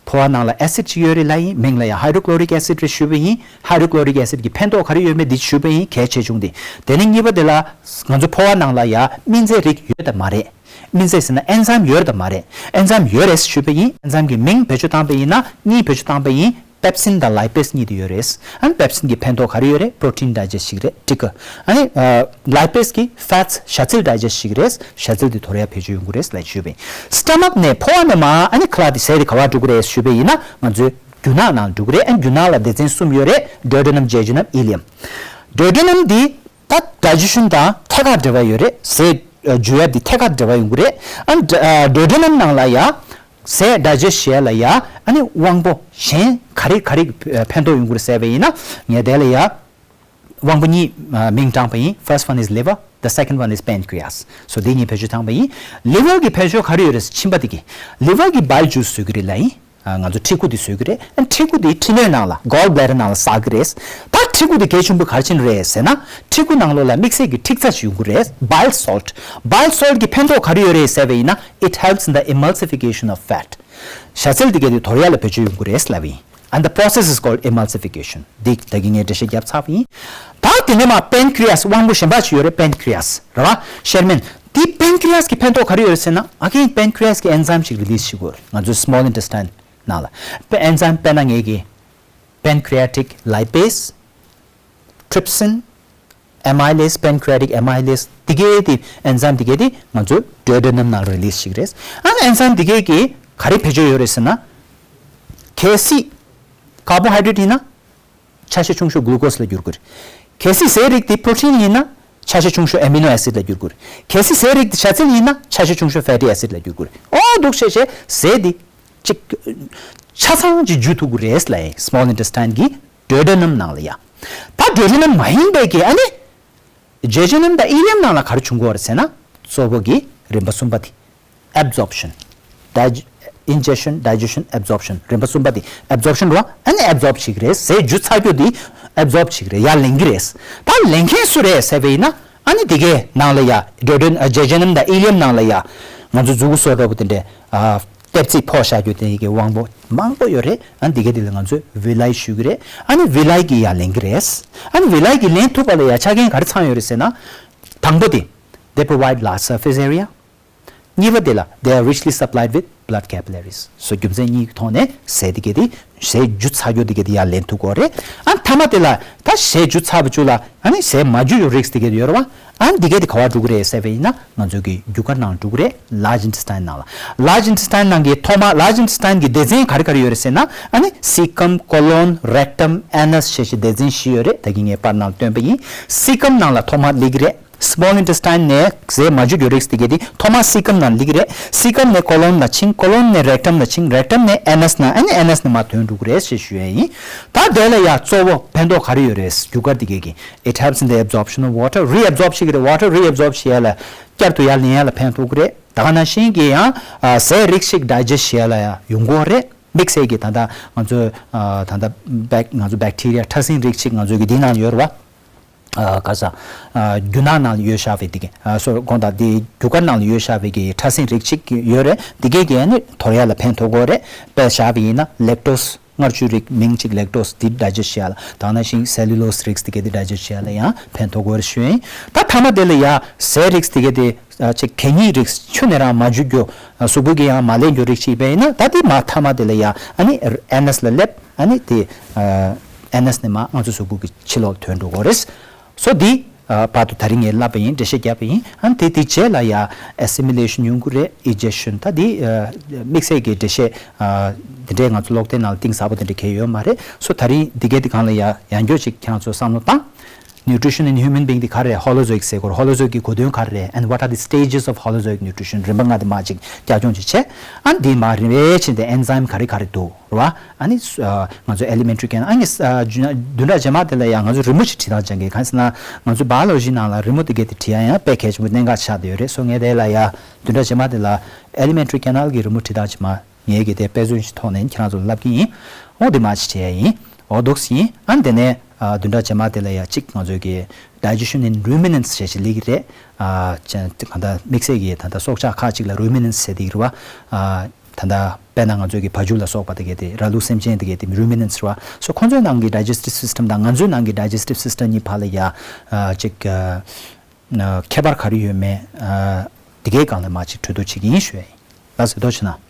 ཕོ་བ་ནང་ལ་acid ཅིག་ཡོད་རེད་ལབ་ཡིན། མིང་ལ་ཡ་hydrochloric acid རེད་ཞུས་པ་ཡིན། Hydrochloric acid གི་ཕན་ཐོགས་ག་རེ་ཡོད་མེད་འདི་ཞུས་པ་ཡིན། གལ་ཆེ་ཆུང་དེ། དེ་ནས་གཉིས་པ་དེ་ལ་ང་ཚོ་ཕོ་བ་ནང་ལ་ཡ་སྨན་རྫས་རིགས་ཡོད་དམ་མ་རེད། སྨན་རྫས་ཟེར་ན་enzyme ཡོད་དམ་མ་རེད། enzyme ཡོད་རེད་ཞུས་པ་ཡིན། enzyme གི་མིང་བེད་སྤྱོད་བཏང་པ་ཡིན་ན་གཉིས་བེད་སྤྱོད་བཏང་པ་ཡིན། Pepsin དང་lipase གཉིས་དེ་ཡོད་རེད། ཨ་ནི་pepsin གི་ཕན་ཐོགས་ག་རེ་ཡོད་རེད། Protein digest ཞིག་རེད། ཊིག་ཨ་ནི་ཨ་lipase གི་fats ཞ་ཚིལ་digest ཞིག་རེད། ཞ་ཚིལ་དེ་དོར་ཡ་བེད་སྤྱོད་ཡོང་གི་རེད་ལབ་ཞུས་པ་ཡིན། Stomach ནས་ཕོ་བ་ནས་མར་ཨ་ནི་ཁ་ལག་དེ་ཟས་དེ་ག་པར་འགྲོ་གི་རེད་ཞུས་པ་ཡིན་ན་ང་ཚོའི་རྒྱུ་ནག་ནང་འགྲོ་གི་རེད། ཨ་ནི་རྒྱུ་ནག་ལ་སྡེ་ཚན་གསུམ་ཡོད་རེད། Duodenum, jejunum, ileum. Duodenum དེ་ད་digestion དང་ཐད་ཀར་འབྲེལ་བ་ཡོད་རེད། ཟས་འཇུ་ཡ་དེ་ཐད་ཀར་འབྲེལ་བ་ཡོང་གི་རེད། ཨ་ནི་duodenum ནང་ལ་ཡ། ཟས་digest བྱེད་ཡ་ལ་ཡ་ཨ་ནི་དབང་པོ་གཞན་ག་རེ་ག་རེ་ཕན་ཐོགས་ཡོང་གི་རེད་ཟེར་བ་ཡིན་ན། ངས་དེ་ལ་ཡ་དབང་པོ་གཉིས་མིང་བགྲངས་པ་ཡིན། First one is liver, the second one is pancreas. So དེ་གཉིས་བེད་སྤྱོད་བཏང་པ་ཡིན། Liver གི་ཕན་ཕྱོགས་ག་རེ་ཡོད་རེད། མཆིན་པ་དེ་གི་liver གི་bile juice བཟོ་གི་རེད་ལབ་ཡིན། ང་ཚོ་མཁྲིས་ཁུ་དེ་བཟོ་གི་རེད། ཨ་མཁྲིས་ཁུ་དེ་མཁྲིས་སྣོད་ནང་ལ་gall bladder ནང་ལ་ཟག་གི་རེད། ད་མཁྲིས་ཁུ་དེ་གལ་ཆེན་པོ་ག་རེ་བྱེད་རེད་ཟེར་ན། མཁྲིས་ཁུ་ནང་ལོགས་ལ་དམིགས་བསལ་གྱི་མཁྲིག་རྩ་ཅིག་ཡོང་གི་རེད། Bile salt. Bile salt གི་ཕན་ཐོགས་ག་རེ་ཡོད་རེད་ཟེར་བ་ཡིན་ན། It helps in the emulsification of fat. ཞ་ཚིལ་དེ་གས་དེ་དོར་ཡ་ལ་བེད་སྤྱོད་ཡོང་གི་རེད་ལབ་ཡིན། And the process is called emulsification. འདི་ད་གིན་ངས་འགྲེལ་བཤད་བརྒྱབ་ཚར་བ་ཡིན། ད་དེ་ནས་མར་pancreas དབང་པོ་གཞན་པ་ཅིག་ཡོད་རེད། Pancreas རེད་བ། གཤེར་སྨན། དེ་pancreas གི་ཕན་ཐོགས་ག་རེ་ཡོད་རེད་ཟེར་ན། Again pancreas གི་enzyme ཅིག་release བྱེད་དགོས་རེད། ང་ཚོའི་small intestine ནང་ལ། enzyme དཔེར་ན་ངེད་ཀྱི་pancreatic lipase, trypsin, amylase, pancreatic amylase དེ་གའི་དེ་enzyme དེ་གའི་དེ་ང་ཚོའི་duodenum ནང་release བྱེད་ཀྱི་རེད། ཨ་enzyme དེ་གའི་གི་ག་རེ་བེད་སྤྱོད་ཡོད་རེད་ཟེར་ན། གལ་སྲིད་carbohydrate ཡིན་ན་ཆ་ཤས་ཆུང་ཤོས་glucose ལ་འགྱུར་དགོས་རེད། གལ་སྲིད་ཟས་རིགས་དེ་protein ཡིན་ན་ཆ་ཤས་ཆུང་ཤོས་amino acid ལ་འགྱུར་དགོས་རེད། གལ་སྲིད་ཟས་རིགས་དེ་ཞ་ཚིལ་ཡིན་ན་ཆ་ཤས་ཆུང་ཤོས་fatty acid ལ་འགྱུར་དགོས་རེད། ཨོ་འདུག་བྱས་བྱས་ཟས་དེ་གཅིག་ཆ་ཚང་གཅིག་འཇུ་ཐུབ་ཀྱི་རེད་ལབ་ཡིན། Small intestine གི་duodenum ནང་ལ་ཡ། ད་duodenum མ་ཡིན་པའི་གི་ཨ་ནི་jejunum དང་ileum ནང་ལ་ག་རེ་བྱུང་གི་ཡོད་རེད་ཟེར་ན། གཙོ་བོ་གི་རིམ་པ་གསུམ་པ་དེ། Absorption. Dig- ingestion, digestion, absorption རིམ་པ་གསུམ་པ་དེ་absorption རེད་བ། ཨ་ནི་absorb བྱེད་ཀྱི་རེད། ཟས་འཇུ་ཚར་རྒྱུ་དེ་absorb བྱེད་ཀྱི་རེད། ཡར་ལེན་གྱི་རེད། ད་ལེན་མཁན་སུ་རེད་ཟེར་བ་ཡིན་ན། ཨ་ནི་དེ་གའི་ནང་ལ་ཡ་duoden- jejunum དང་ileum ནང་ལ་ཡ་ང་ཚོ་མཛུ་གུ་སོ་འདྲ་པོ་དེ་འདྲའི་ཨ། ལྟེབ་རྩེག་ཕོག་བཞག་རྒྱུ་དེ་གི་དབང་པོ་མང་པོ་ཡོད་རེད། ཨ་ནི་དེ་གའི་དེ་ལ་ང་ཚོས་villi ཞུ་གི་རེད། ཨ་ནི་villi གིས་ཡར་ལེན་གྱི་རེད། ཨ་ནི་villi གིས་ལེན་ཐུབ་པ་ལ་ཡ་ཆ་རྐྱེན་ག་རེ་ཚང་ཡོད་རེད་ཟེར་ན། དང་པོ་དེ་they provide large surface area. གཉིས་པ་དེ་ལ they are richly supplied with blood capillaries. So རྒྱུ་མཚན་གཉིས་ཀྱི་ཐོག་ནས་ཟས་དེ་གའི་དེ་ ཟས་འཇུ་ཚར་རྒྱུ་དེ་གས་དེ་ཡར་ལེན་ཐུབ་ཀྱི་ཡོད་རེད། ཨ་མཐའ་མ་དེ་ལ་ད་ཟས་འཇུ་ཚར་བའི་བཅུ་ལ་ཨ་ནི་ཟས་མ་འཇུ་ཡོད་རིགས་དེ་གས་དེ་ཡོད་རེད་བ། ཨ་འདི་གས་དེ་ག་བར་འགྲོ་གི་རེད་ཟེར་བ་ཡིན་ན་ང་ཚོ་གི་རྒྱུ་སྐར་ནང་འགྲོ་གི་རེད། Large intestine ནང་ལ། Large intestine ནང་གི་ཐོག་མ་Large intestine གི་སྡེ་ཚན་ག་རེ་ག་རེ་ཡོད་རེད་ཟེར་ན། ཨ་ནི་cecum, colon, rectum, anus ཞེས་བྱའི་སྡེ་ཚན་བཞི་ཡོད་རེད། ད་གིན་ངས་པར་ནང་སྟོན་པ་ཡིན། Cecum ནང་ལ་ཐོག་མ་སླེབས་ཀྱི་རེད། Small intestine ནས་ཟས་མ་འཇུ་ཡོད་རིགས་དེ་གས་དེ་ཐོག་མ་cecum ནང་སླེབས་ཀྱི་རེད། Cecum ནས་colon ལ་ཕྱིན། Colon ནས་rectum ལ་ཕྱིན། Rectum ནས་anus ནང་། ཨ་ནི་anus ནས་མར་ཐོན་འགྲོ་གི་རེད་ཞེས་ཞུ་ཡ་ཡིན། ད་དེ་ལ་ཡ་གཙོ་བོ་ཕན་ཐོགས་ག་རེ་ཡོད་རེད། རྒྱུ་སྐར་དེ་གས་ཀྱི། It helps in the absorption of water. Reabsorb བྱེད་ཀྱི་རེད། Water reabsorb བྱེད་ཡ་ལ། བསྐྱར་དུ་ཡར་ལེན་ཡ་ལ་ཕན་ཐོགས་ཀྱི་རེད། ད་ག་ནང་བཞིན་གྱི་ཡང་ཨ་ཟས་རིགས་ཤིག་digest བྱེད་ཡ་ལ་ཡང་ཡོང་གི་རེད། དམིགས་བསལ་གྱི་ད་ལྟ་ང་ཚོ་ཨ་ད་ལྟ་bac- ང་ཚོ་bacteria ཕྲ་སྲིན་རིགས་ཤིག་ང་ཚོ་གི་འདི་ནང་ཡོད་རེད་བ། ཨ་ག་ས། ཨ་རྒྱུ་ནང་ནང་ཡོད་བཞག་པའི་དེ་གི། ཨ་སོ་དགོངས་དག་དེ་རྒྱུ་སྐར་ནང་ལ་ཡོད་བཞག་པའི་གི་ཕྲ་སྲིན་རིགས་ཤིག་ཡོད་རེད། དེ་གས་ཀྱི་ཨ་ནི་དོར་ཡ་ལ་ཕན་ཐོགས་ཀྱི་རེད། དཔེ་བཞག་པ་ཡིན་ན་lactose མངར་ཆུའི་རིགས་མིང་གཅིག་lactose དེ་digest བྱེད་ཡ་ལ། ད་ག་ནང་བཞིན་cellulose རིགས་དེ་གས་དེ་digest བྱེད་ཡ་ལ་ཡང་ཕན་ཐོགས་ཀྱི་རེད་ཞུ་ཡིན། ད་མཐའ་མ་དེ་ལ་ཡ་ཟས་རིགས་དེ་གས་དེ་ཨ་ཅིག་གད་སྙིགས་རིགས་ཆུ་ནས་རང་མ་འཇུ་རྒྱུ། ཨ་གཟུགས་པོ་གི་ཡང་མ་ལེན་རྒྱུ་རིགས་ཤིག་ཡིན་པ་ཡིན་ན། ད་དེ་མ་མཐའ་མ་དེ་ལ་ཡ་ཨ་ནི་anus ལ་སླེབས། ཨ་ནི་དེ་ཨ་anus ནས་མར་ང་ཚོ་གཟུགས་པོ་གི་ཕྱི་ལོགས་ལ་ཐོན་འགྲོ་གི་རེད། སོ་འདི་ཨ་བར་དུ་ད་རིང་ངས་ལབ་པ་ཡིན། འགྲེལ་བཤད་བརྒྱབ་པ་ཡིན། ཨ་ནི་དེ་དེ་རྗེས་ལ་ཡ་assimilation ཡོང་གི་རེད། Ingestion ད་འདི་ཨ་དམིགས་བསལ་གྱི་འགྲེལ་བཤད་ཨ་འདི་འདྲའི་ང་ཚོ་ཀློག་དེབ་ནང་ལ་གཏིང་ཟབ་པོ་དེ་འདྲ་གང་ཡང་ཡོད་མ་རེད། སོ་ད་རིང་འདི་གའི་དེ་སྒང་ལ་ཡ་ཡང་བསྐྱར་ཅིག་ཁྱེད་རང་ཚོ་བསམ་བློ་བཏང་། Nutrition in human being དེ་ག་རེ་རེད། Holozoic ཟེར་གོ་རེད། Holozoic གི་གོ་དོན་ག་རེ་རེད། And what are the stages of Holozoic nutrition? རིམ་པ་ལྔ་དེ་མར་ཅིག་བསྐྱར་སྦྱོང་ཅིག་བྱས། ཨ་འདི་མར་རིམ་པས་ཕྱིན་ཏེ་enzyme ག་རེ་ག་རེ་འདུག་རེད་བ། ཨ་ནི་ཨ་ང་ཚོ་alimentary canal ཨ་ནི་ཨ་བདུན་ཕྲག་རྗེས་མ་དེ་ལ་ཡང་ང་ཚོ་རི་མོ་ཞིག་བྲིས་སྟངས་སྦྱང་གི། གང་ཟེར་ན་ང་ཚོ་biology ནང་ལ་རི་མོ་དེ་གས་དེ་བྲིས་ཡ་ཡང་དཔེ་གལ་ཆེན་པོ་གནད་འགག་ཆགས་བསྡད་ཡོད་རེད། སོ་ངས་དེ་ལ་ཡ་བདུན་ཕྲག་རྗེས་མ་དེ་ལ་alimentary canal གི་རི་མོ་བྲིས་སྟངས་ཅིག་མར་ངས་གི་དེ་དཔེ་མཚོན་ཞིག་ཐོག་ནས་ཁྱེད་རང་ཚོ་ལ་ལབ་ཀྱི་ཡིན། འོ་དེ་མར་ཅིག་བྲིས་ཡ་ཡིན། འོ་འདུག་སེ་ཡིན། ཨ་ནི་དེ་ནས་ཨ་བདུན་ཕྲག་རྗེས་མ་དེ་ལ་ཡ་གཅིག་ང་ཚོའི་གི་digestion in ruminants ཞེས་ཞིག་སླེབས་ཀྱི་རེད། ཨ་ཅན་གང་ལྟར་དམིགས་བསལ་གྱི་ད་ལྟ་སྲོག་ཆགས་ཁག་ཅིག་ལ་ruminants ཟེར་གྱི་རེད་བ། ཨ་ད་ལྟ་དཔེར་ན་ང་ཚོའི་གི་བ་ཕྱུགས་ལ་སོགས་པ་དེ་གས་དེ་ར་ལུག་སེམས་ཅན་དེ་གས་དེ་ruminants རེད་བ། སོ་ཁོང་ཚོའི་ནང་གི་digestive system དང་ང་ཚོའི་ནང་གི་digestive system གཉིས་བར་ལ་ཡ་ཨ་གཅིག་ཨ་ཁྱད་པར་ག་རེ་ཡོད་མེད། ཨ་དེ་གའི་སྒང་ལ་མར་ཅིག་གྲོས་བསྡུར་བྱེད་ཀྱི་ཡིན་ཞུ་ཡ་ཡིན། ལགས་སོ། ཐུགས་རྗེ་གནང་།